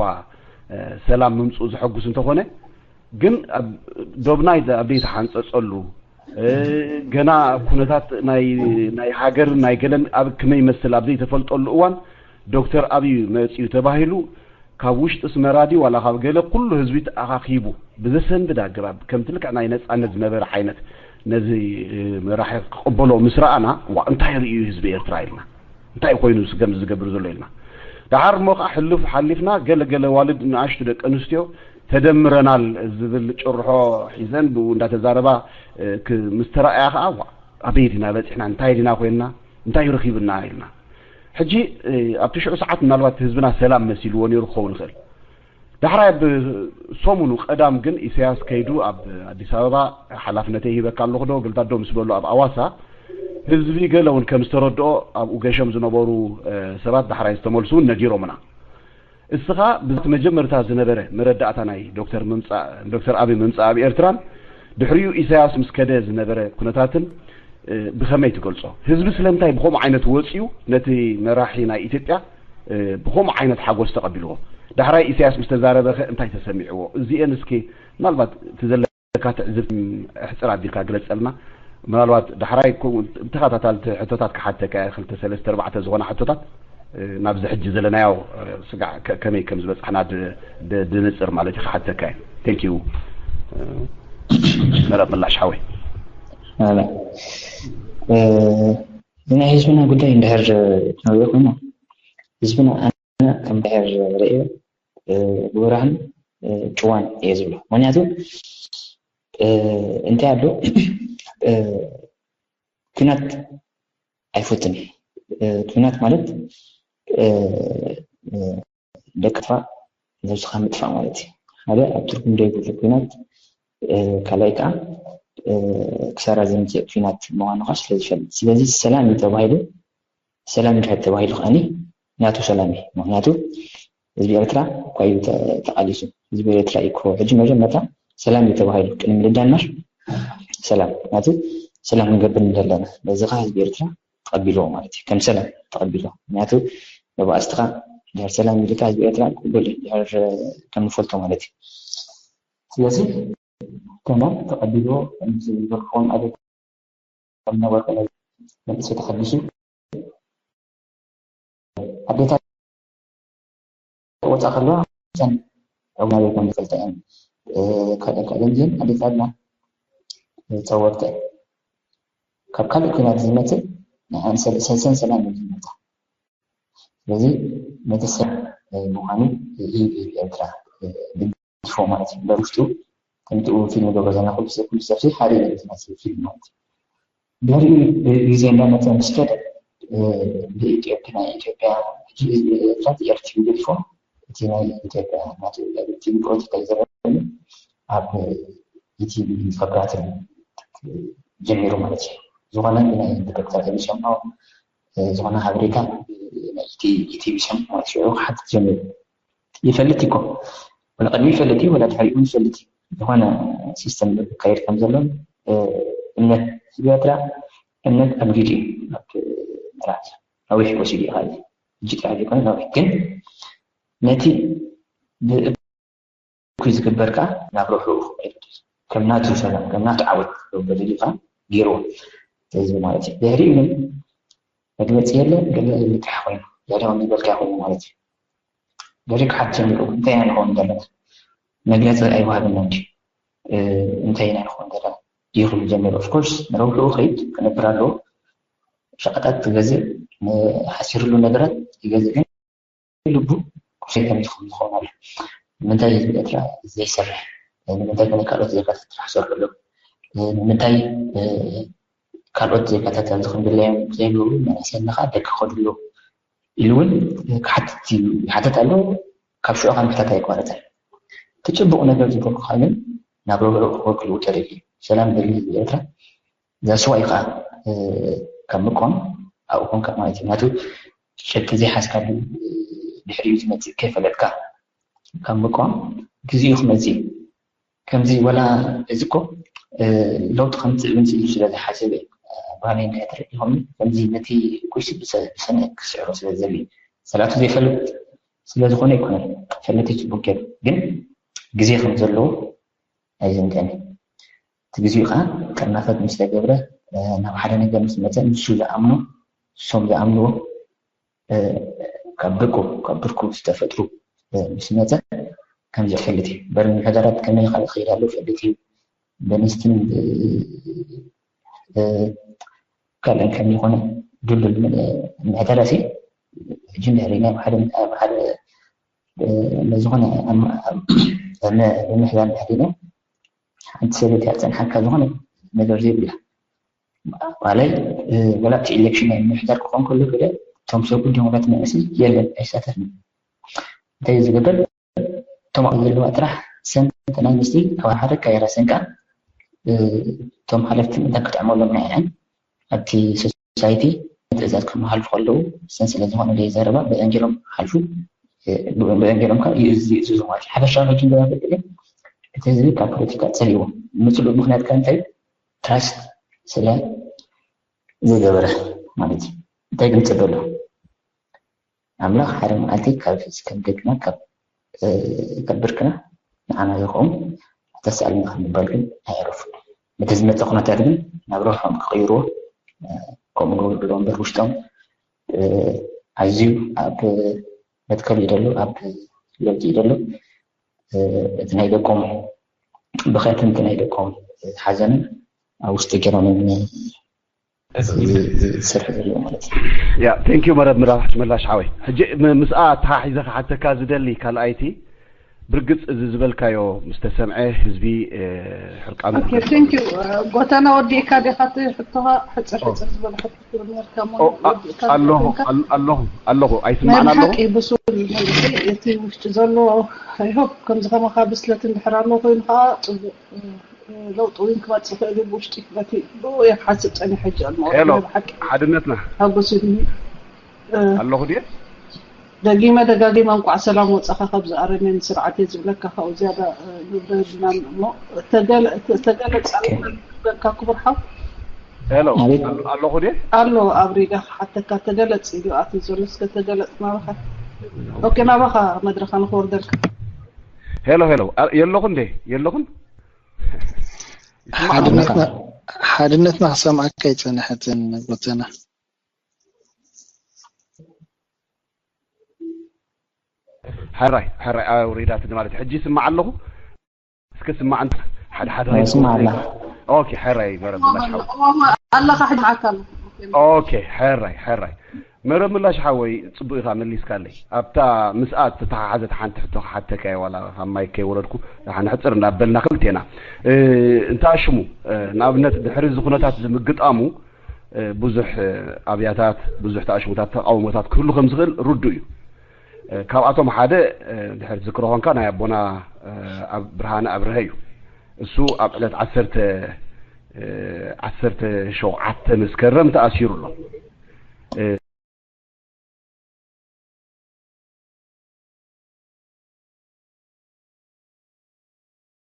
ሰላም ምምፅኡ ዘሐጉስ እንተኾነ ግን ዶብና ኣብ ዘይተሓንፀፀሉ ገና ኩነታት ናይ ሃገርን ናይ ገለን ኣብ ከመይ ይመስል ኣብ ዘይተፈልጠሉ እዋን ዶክተር ኣብይ መፅዩ ተባሂሉ ካብ ውሽጢ ኣስመራ ድዩ ዋላ ካብ ገለ ኩሉ ህዝቢ ተኣኻኺቡ ብዘሰንብድ ኣገባብ ከምቲ ልክዕ ናይ ነፃነት ዝነበረ ዓይነት ነዚ መራሒ ክቕበሎ ምስ ረኣና ዋ እንታይ ርእዩ ህዝቢ ኤርትራ ኢልና እንታይ ኮይኑ ከምዚ ዝገብር ዘሎ ኢልና ደሓር እሞ ከዓ ሕሉፍ ሓሊፍና ገለ ገለ ዋልድ ንኣሽቱ ደቂ ኣንስትዮ ተደምረናል ዝብል ጭርሖ ሒዘን ብኡ እንዳተዛረባ ምስ ተራእያ ከዓ ዋ ኣበይ ዲና በፂሕና እንታይ ዲና ኮይንና እንታይ ረኺብና ኢልና ሕጂ ኣብቲ ሽዑ ሰዓት ምናልባት ህዝብና ሰላም መሲልዎ ነይሩ ክኸውን ይኽእል ዳሕራይ ኣብ ሰሙኑ ቀዳም ግን ኢሳያስ ከይዱ ኣብ ኣዲስ ኣበባ ሓላፍነተይ ሂበካ ኣለኹ ዶ ግልታት ዶ ምስ በሉ ኣብ ኣዋሳ ህዝቢ ገለ እውን ከም ዝተረድኦ ኣብኡ ገሾም ዝነበሩ ሰባት ዳሕራይ ዝተመልሱ እውን ነጊሮምና እስኻ ብዛት መጀመርታ ዝነበረ መረዳእታ ናይ ዶክተር ምምፃእ ዶክተር ኣብይ ምምፃእ ኣብ ኤርትራን ድሕሪኡ ኢሳያስ ምስ ከደ ዝነበረ ኩነታትን ብኸመይ ትገልጾ? ህዝቢ ስለምንታይ ብኸምኡ ዓይነት ወጺኡ ነቲ መራሒ ናይ ኢትዮጵያ ብኸምኡ ዓይነት ሓጎስ ተቐቢልዎ? ዳሕራይ ኢሳያስ ምስ ተዛረበ ኸ እንታይ ተሰሚዕዎ? እዚኤን እስኪ ምናልባት እቲ ዘለካ ትዕዝብቲ ሕጽር ኣቢልካ ግለጸልና። ምናልባት ዳሕራይ ተኸታታልቲ ሕቶታት ክሓተካ እየ፣ ክልተ ሰለስተ ኣርባዕተ ዝኾና ሕቶታት ናብዚ ሕጂ ዘለናዮ ስጋዕ ከመይ ከም ዝበጻሕና ድንጽር ማለት እዩ ክሓተካ እየ። Thank you መረብ ምላሽ ሓወይ። ኣላ። እ፣ ናይ ህዝብና ጉዳይ እንድሕር ክንሪኦ ኮይና፣ ህዝብና ኣነ ከም ድሕር ርእዮ፣ እ፣ ብብርሃን፣ እ፣ ጭዋን እየ ዝብሎ። ምክንያቱ፣ እ፣ እንታይ ኣሎ፣ እ፣ ኲናት ኣይፈቱን እየ። እ፣ ኲናት ማለት፣ እ፣ እ፣ ደቅኻ ነብስኻ ምጥፋእ ማለት እዩ። ሓደ ኣብ ትርጉም ዘይብሉ ኲናት፣ እ፣ ካልኣይ ከዓ፣ እ፣ ክሳራ ዘምፅእ ኲናት ምዃኑ ከዓ ስለ ዝፈልጥ። ስለዚ ሰላም እዩ ተባሂሉ፣ ሰላም እንድሕር ተባሂሉ ከዓኒ ናቱ ሰላም እዩ። ምክንያቱ ህዝቢ ኤርትራ እኳ እዩ ተ-፣ ተቓሊሱ። ህዝቢ ኤርትራ እዩ እኮ ሕጂ መጀመርታ ሰላም እዩ ተባሂሉ። ቅድሚ ልዳን እምበር ሰላም። ምክንያቱ ሰላም ክንገብር ንደለና። በዚ ከዓ ህዝቢ ኤርትራ ተቐቢልዎ ማለት እዩ። ከም ሰላም ተቐቢልዎ። ምክንያቱ መባእስትኻ ድሕር ሰላም ኢልካ ህዝቢ ኤርትራ ቅቡል እዩ። ድሕር ከም ንፈልጦ ማለት እዩ። ስለዚ ሰላም ተቐቢልዎ፣ ከምዚ ዝበልክዎም ኣቤት ከም ነበርኩ መንፈስ ተሓዲሱ ኣዴታት ወፃ ከለዋ እተን ኣቡናቤት ከም ዝፈልጠ እየን። እ፣ ካልኦን ካልኦን ግን ኣዴታትና ዝፀወርተ ካብ ካልእ ኩናት ዝመፅእ ንዓን ሰል-፣ ሰልሰን ሰላም እዩ ዝመፃ። ስለዚ ነቲ ሰብ ምዃኑ እዩ ኤርትራ ድግፎ ማለት እዩ። በውሽጡ ከምቲኡ ፊልም ገብረ ዘና ኩሉ ሰብ፣ ኩሉ ሰብ ሓደ እዩ ዝመስል ፊልም ማለት እዩ። ድሕሪኡ ግዜ እንዳመፀ ምስ ከደ፣ እ፣ ብኢትዮጵያ፣ ናይ ኢትዮጵያ፣ ሕጂ ህዝቢ ኤርትራ እቲ ኤርትሪ ገዲፎ፣ እቲ ናይ ኢትዮጵያ ናቱ ቲቪ ፖለቲካ ይዘረበሉ ኣብ ኢቲቪ ዝኸብራት ጀሚሩ ማለት እዩ። ዝኾነ ብናይ ዶክተር ተቢሶም ነው፣ እ፣ ዝኾነ ሓበሬታ ናይ ኢቲ-፣ ኢቲቪ ሰም ማለት እዩ። ክሓትት ጀሚሩ። ይፈልጥ እኮ። ወላ ቅድሚ ይፈልጥ እዩ፣ ወላ ድሕሪኡ ይፈልጥ እዩ። ዝኾነ ሲስተም ዝካየድ ከም ዘሎ፣ እ፣ እምነት ህዝቢ ኤርትራ፣ እምነት ኣብ ጊዜ፣ ኣብ ምራት፣ ነዊሕ ወሲዱ እዩ። ሕጂ ጥራሕ ዘይኮነ ነዊሕ። ግን ነቲ ብእኩይ ዝግበር ከኣ ናብ ርሑቕ ክቕይር። ከም ናቱ ሰላም፣ ከም ናቱ ዓወት ክገብር ኢሉ ከኣ ገይርዎ። ህዝቢ ማለት እዩ። ድሕሪኡ ግን መግለጺ የለ፣ ገለ ምጥራሕ ኮይኑ፣ ድሕሪ ከምዚ ዝበልካዮ ኮይኑ ማለት እዩ። ድሕሪ ክሓት ጀሚሩ፣ እንታይ ኢና ንኸውን ዘለና? መግለጺ ኣይወሃበናን ድዩ? እ፣ እንታይ ኢና ንኸውን ዘለና? ይኽሉ ጀሚሩ። Of course፣ ንረብሕኡ ኸይድ ክነብር ኣለዎ። ሸቐጣት ትገዝእ፣ ንሓሲርሉ ነገራት ይገዝእ፣ ግን ልቡ ቁሸይ ከም ዝኸውን ዝኸውን ኣሎ። ንምንታይ ህዝቢ ኤርትራ ዘይሰርሕ? ንምንታይ ኮነ ካልኦት ዜጋታት ጥራሕ ዝሰርሑ ኣለዉ? ንምንታይ፣ እ፣ ካልኦት ዜጋታት ኣብዚ ከም ድላዮም ዘይብሉ መናእሰይና ከዓ ደገ ይኸዱ ኣለዉ? ኢሉ እውን ክሓትት እዩ፣ ይሓትት ኣሎ። ካብ ሽዑ ከዓ ምሕታት ኣይቋረጸን። እቲ ጽቡቕ ነገር ዝበልኩኻ ግን ናብ ረብዑ ክወክል ውጠር እዩ። ሰላም ደሊ ህዝቢ ኤርትራ ዛስዋይ ከዓ፣ እ፣ ካብ ምቆም ኣብኡ ኮንካ ማለት እዩ። ናቱ ጭብጢ ዘይሓዝካሉ፣ እ፣ ድሕሪኡ ዝመጽእ ከይፈለጥካ ካብ ምቆም ግዜኡ ክመጽእ እዩ። ከምዚ ወላ እዚ እኮ፣ እ፣ ለውጢ ከምጽእ እውን ኢሉ ስለ ዝሓሰበ፣ እ፣ ባህለይ እንታይ ትርኢ ኢኹም ከምዚ ነቲ ኩይሲ ብሰ-፣ ብሰነ ክስዕሮ ስለ ዝደሊ፣ ሰላቱ ዘይፈልጥ ስለ ዝኾነ ኣይኮነን። ፈለቲ ጽቡቅ ገይሩ፣ ግን ግዜ ከም ዘለዎ ኣይዘንግዕን። እቲ ግዜኡ ከዓ ጥርናፈት ምስ ተገብረ፣ እ፣ ናብ ሓደ ነገር ምስ መጸ፣ ንሱ ዝኣምኖ፣ ንሶም ዝኣምንዎ፣ እ፣ ካብ ብርቁ፣ ካብ ብርኩ ዝተፈጥሩ፣ እ፣ ምስ መጸ፣ ከም ዝፈልጥ እዩ። በሪ ምሕደራት ከመይ ይኸ-፣ ይኸይድ ኣሎ ይፈልጥ እዩ። በንስትን፣ እ፣ እ፣ ካልእን ከም ዝኾነ ድልድል ም-፣ ምሕደራሲ፣ ሕጂ እንድሕር ኢልና ኣብ ሓደ፣ ኣብ ሓደ፣ እ፣ ዝኾነ ኣብ፣ ኣብ፣ ኣብ ምምሕዳር እንድሕር ኢልና፣ ሓንቲ ሰበይቲ ኣብ ጸንሓካ ዝኾነ ነገር ዘይብላ። ዋላይ፣ እ፣ ወላ እቲ ኤሌክሽን ናይ ምምሕዳር ክኾን ከሎ ገለ እቶም ሰብ ጉዳይ ወላ እቲ መንእሰይ የለን፣ ኣይሳተፍን። እንታይ እዩ ዝግበር? እቶም ኣብኡ ዘለዋ ጥራሕ ሰን፣ እተን ኣንስቲ ኣብ ሓደ ቀይራ ሰንቃ፣ እ፣ እቶም ሓለፍቲ እንታይ ክጥዕመሎም ናይ ኣን ኣብቲ ሶሳይቲ ትእዛዝ ክመሃልፉ ከለዉ፣ ሰን ስለ ዝኾነ ዘይዛረባ ብአን ገይሮም ሓልፉ፣ እ፣ ብአን ገይሮም ከዓ ይእዝ-፣ ይእዝዙ ማለት እዩ። ሓፈሻዊ ሕጂ እንደዛ ፍልጥ ግን እቲ ህዝቢ ካብ ፖለቲካ ጸሊእዎ። ምጽሉእ ምኽንያት ከ እንታይ? ትራስት ስለ ዘይገበረ ማለት እዩ። እንታይ ግን ጽበሉ? ኣምላኽ ሓደ መዓልቲ ካብ፣ ከም ደቅና፣ ካብ፣ እ፣ ካብ ብርክና ንዓና ይኸውን። ኣተሳእልና ከም ዝበል ግን ኣየዕረፉን። ነቲ ዝመጸ ኩነታት ግን ናብ ረብሖም ክቕይርዎ፣ እ፣ ከምኡ ገብሩ እምበር ውሽጦም፣ እ፣ ኣዝዩ ኣብ መትከል እዩ ዘሎ፣ ኣብ ለውጢ እዩ ዘሎ። እ፣ እቲ ናይ ደቆም ብኸትን እቲ ናይ ደቆም ሓዘንን ኣብ ውሽጢ ገይሮም እዮም ዝሰርሑ ዘለዉ ማለት እዩ። ያ ቴንክ ዩ መረብ ምራሽ መላሽ ሓወይ። ሕጂ ም- ምስኣ ተሓሒዘ ክሓተካ ዝደሊ ካልኣይቲ ብርግጽ እዚ ዝበልካዮ ምስ ተሰምዐ ህዝቢ እ፣ ሕርቃኑ ኦኬ ቴንክ ዩ። ጎተና ወዲእካ ዲኻ እቲ ሕቶኻ ሕፅር ሕፅር ዝበለ ሕቶ ነርካ እሞ ኦ፣ ኣ- ወዲእካ ኣለኹ ተፈንካ ኣል- ኣለኹ ኣለኹ ናይ ኣይስማዕን ኣለኹ ብሓቂ ብሱል መንእሰይ እቲ ውሽጢ ዘሎ I hope ከም ዝኸማኻ ብስለት እንድሕር ኣሎ ኮይኑ ከዓ ፅቡቅ እ፣ እ፣ ለውጢ እውን ክመፅእ ይኽእል እዩ ብውሽጢ በቲ ብኡ እየ ክሓስብ ፀኒሐ ሕጂ ኣሎ ሄሎ ናይ ብሓቂ ሓድነትና ሓጎስ እዩ እ፣ ኣለኹ ድየ ደጊመ ደጋጊመ እንኳዕ ሰላም ወፃኻ ካብዚ ኣረሜን ስርዓት እየ ዝብለካ ካብኡ ዝያዳ እ፣ ንብረ የብልናን እሞ ተገለ- ተገለፅ ኦኬ። በልካ ክቡር ሓው ሄሎ ኣቤት። ኣል- ኣለኹ ድየ ኣሎ ኣብ ሬድያ ክሓተካ ተገለፅ ኢሉ ኣትዩ ዘሎ እስከ ተገለፅ ናባኻ ኦኬ ናባኻ መድረኻ ንክወርደልካ ሄሎ ሄሎ ኣ- የለኹ እንዴ የለኹን ይስማዕ ሓድነትና ሓድነትና ክሰምዓካ ኣይጸንሐትን ጎተና ሕራይ ሕራይ ኣውሪዳትኒ ማለት እዩ። ሕጂ ይስማዕ ኣለኹ እስከ ስማዕ እንተ ሓደ ሓደ ይስማዕ ኣላ። ኦኬ ሕራይ መረብ ምላሽ ሓው ኣለኻ ሕማዓካ ኣሎ ኦኬ ሕራይ ሕራይ መረብ ምላሽ ሓወይ ጽቡቅ ኢኻ መሊስካለይ ኣብታ ምስኣ ዝተተሓሓዘት ሓንቲ ሕቶ ክሓተካ እየ ዋላ ካብ ማይ ከይወረድኩ ሓንሕፅር እንዳበልና ክልቴና እ፣ እንታይ ሽሙ እ፣ ንኣብነት ድሕሪ እዚ ኩነታት እዚ ምግጣሙ እ፣ ብዙሕ እ፣ ኣብያታት ብዙሕ ተኣሽሙታት ተቃውሞታት ክህሉ ከም ዝኽእል ርዱእ እዩ እ፣ ካብኣቶም ሓደ እ፣ ድሕሪ ዝክሮ ኮንካ ናይ ኣቦና እ፣ ኣብ ብርሃነ ኣብርሀ እዩ እሱ ኣብ ዕለት ዓሰርተ እ፣ ዓሰርተ ሸውዓተ መስከረም ተኣሲሩ ኣሎ እ፣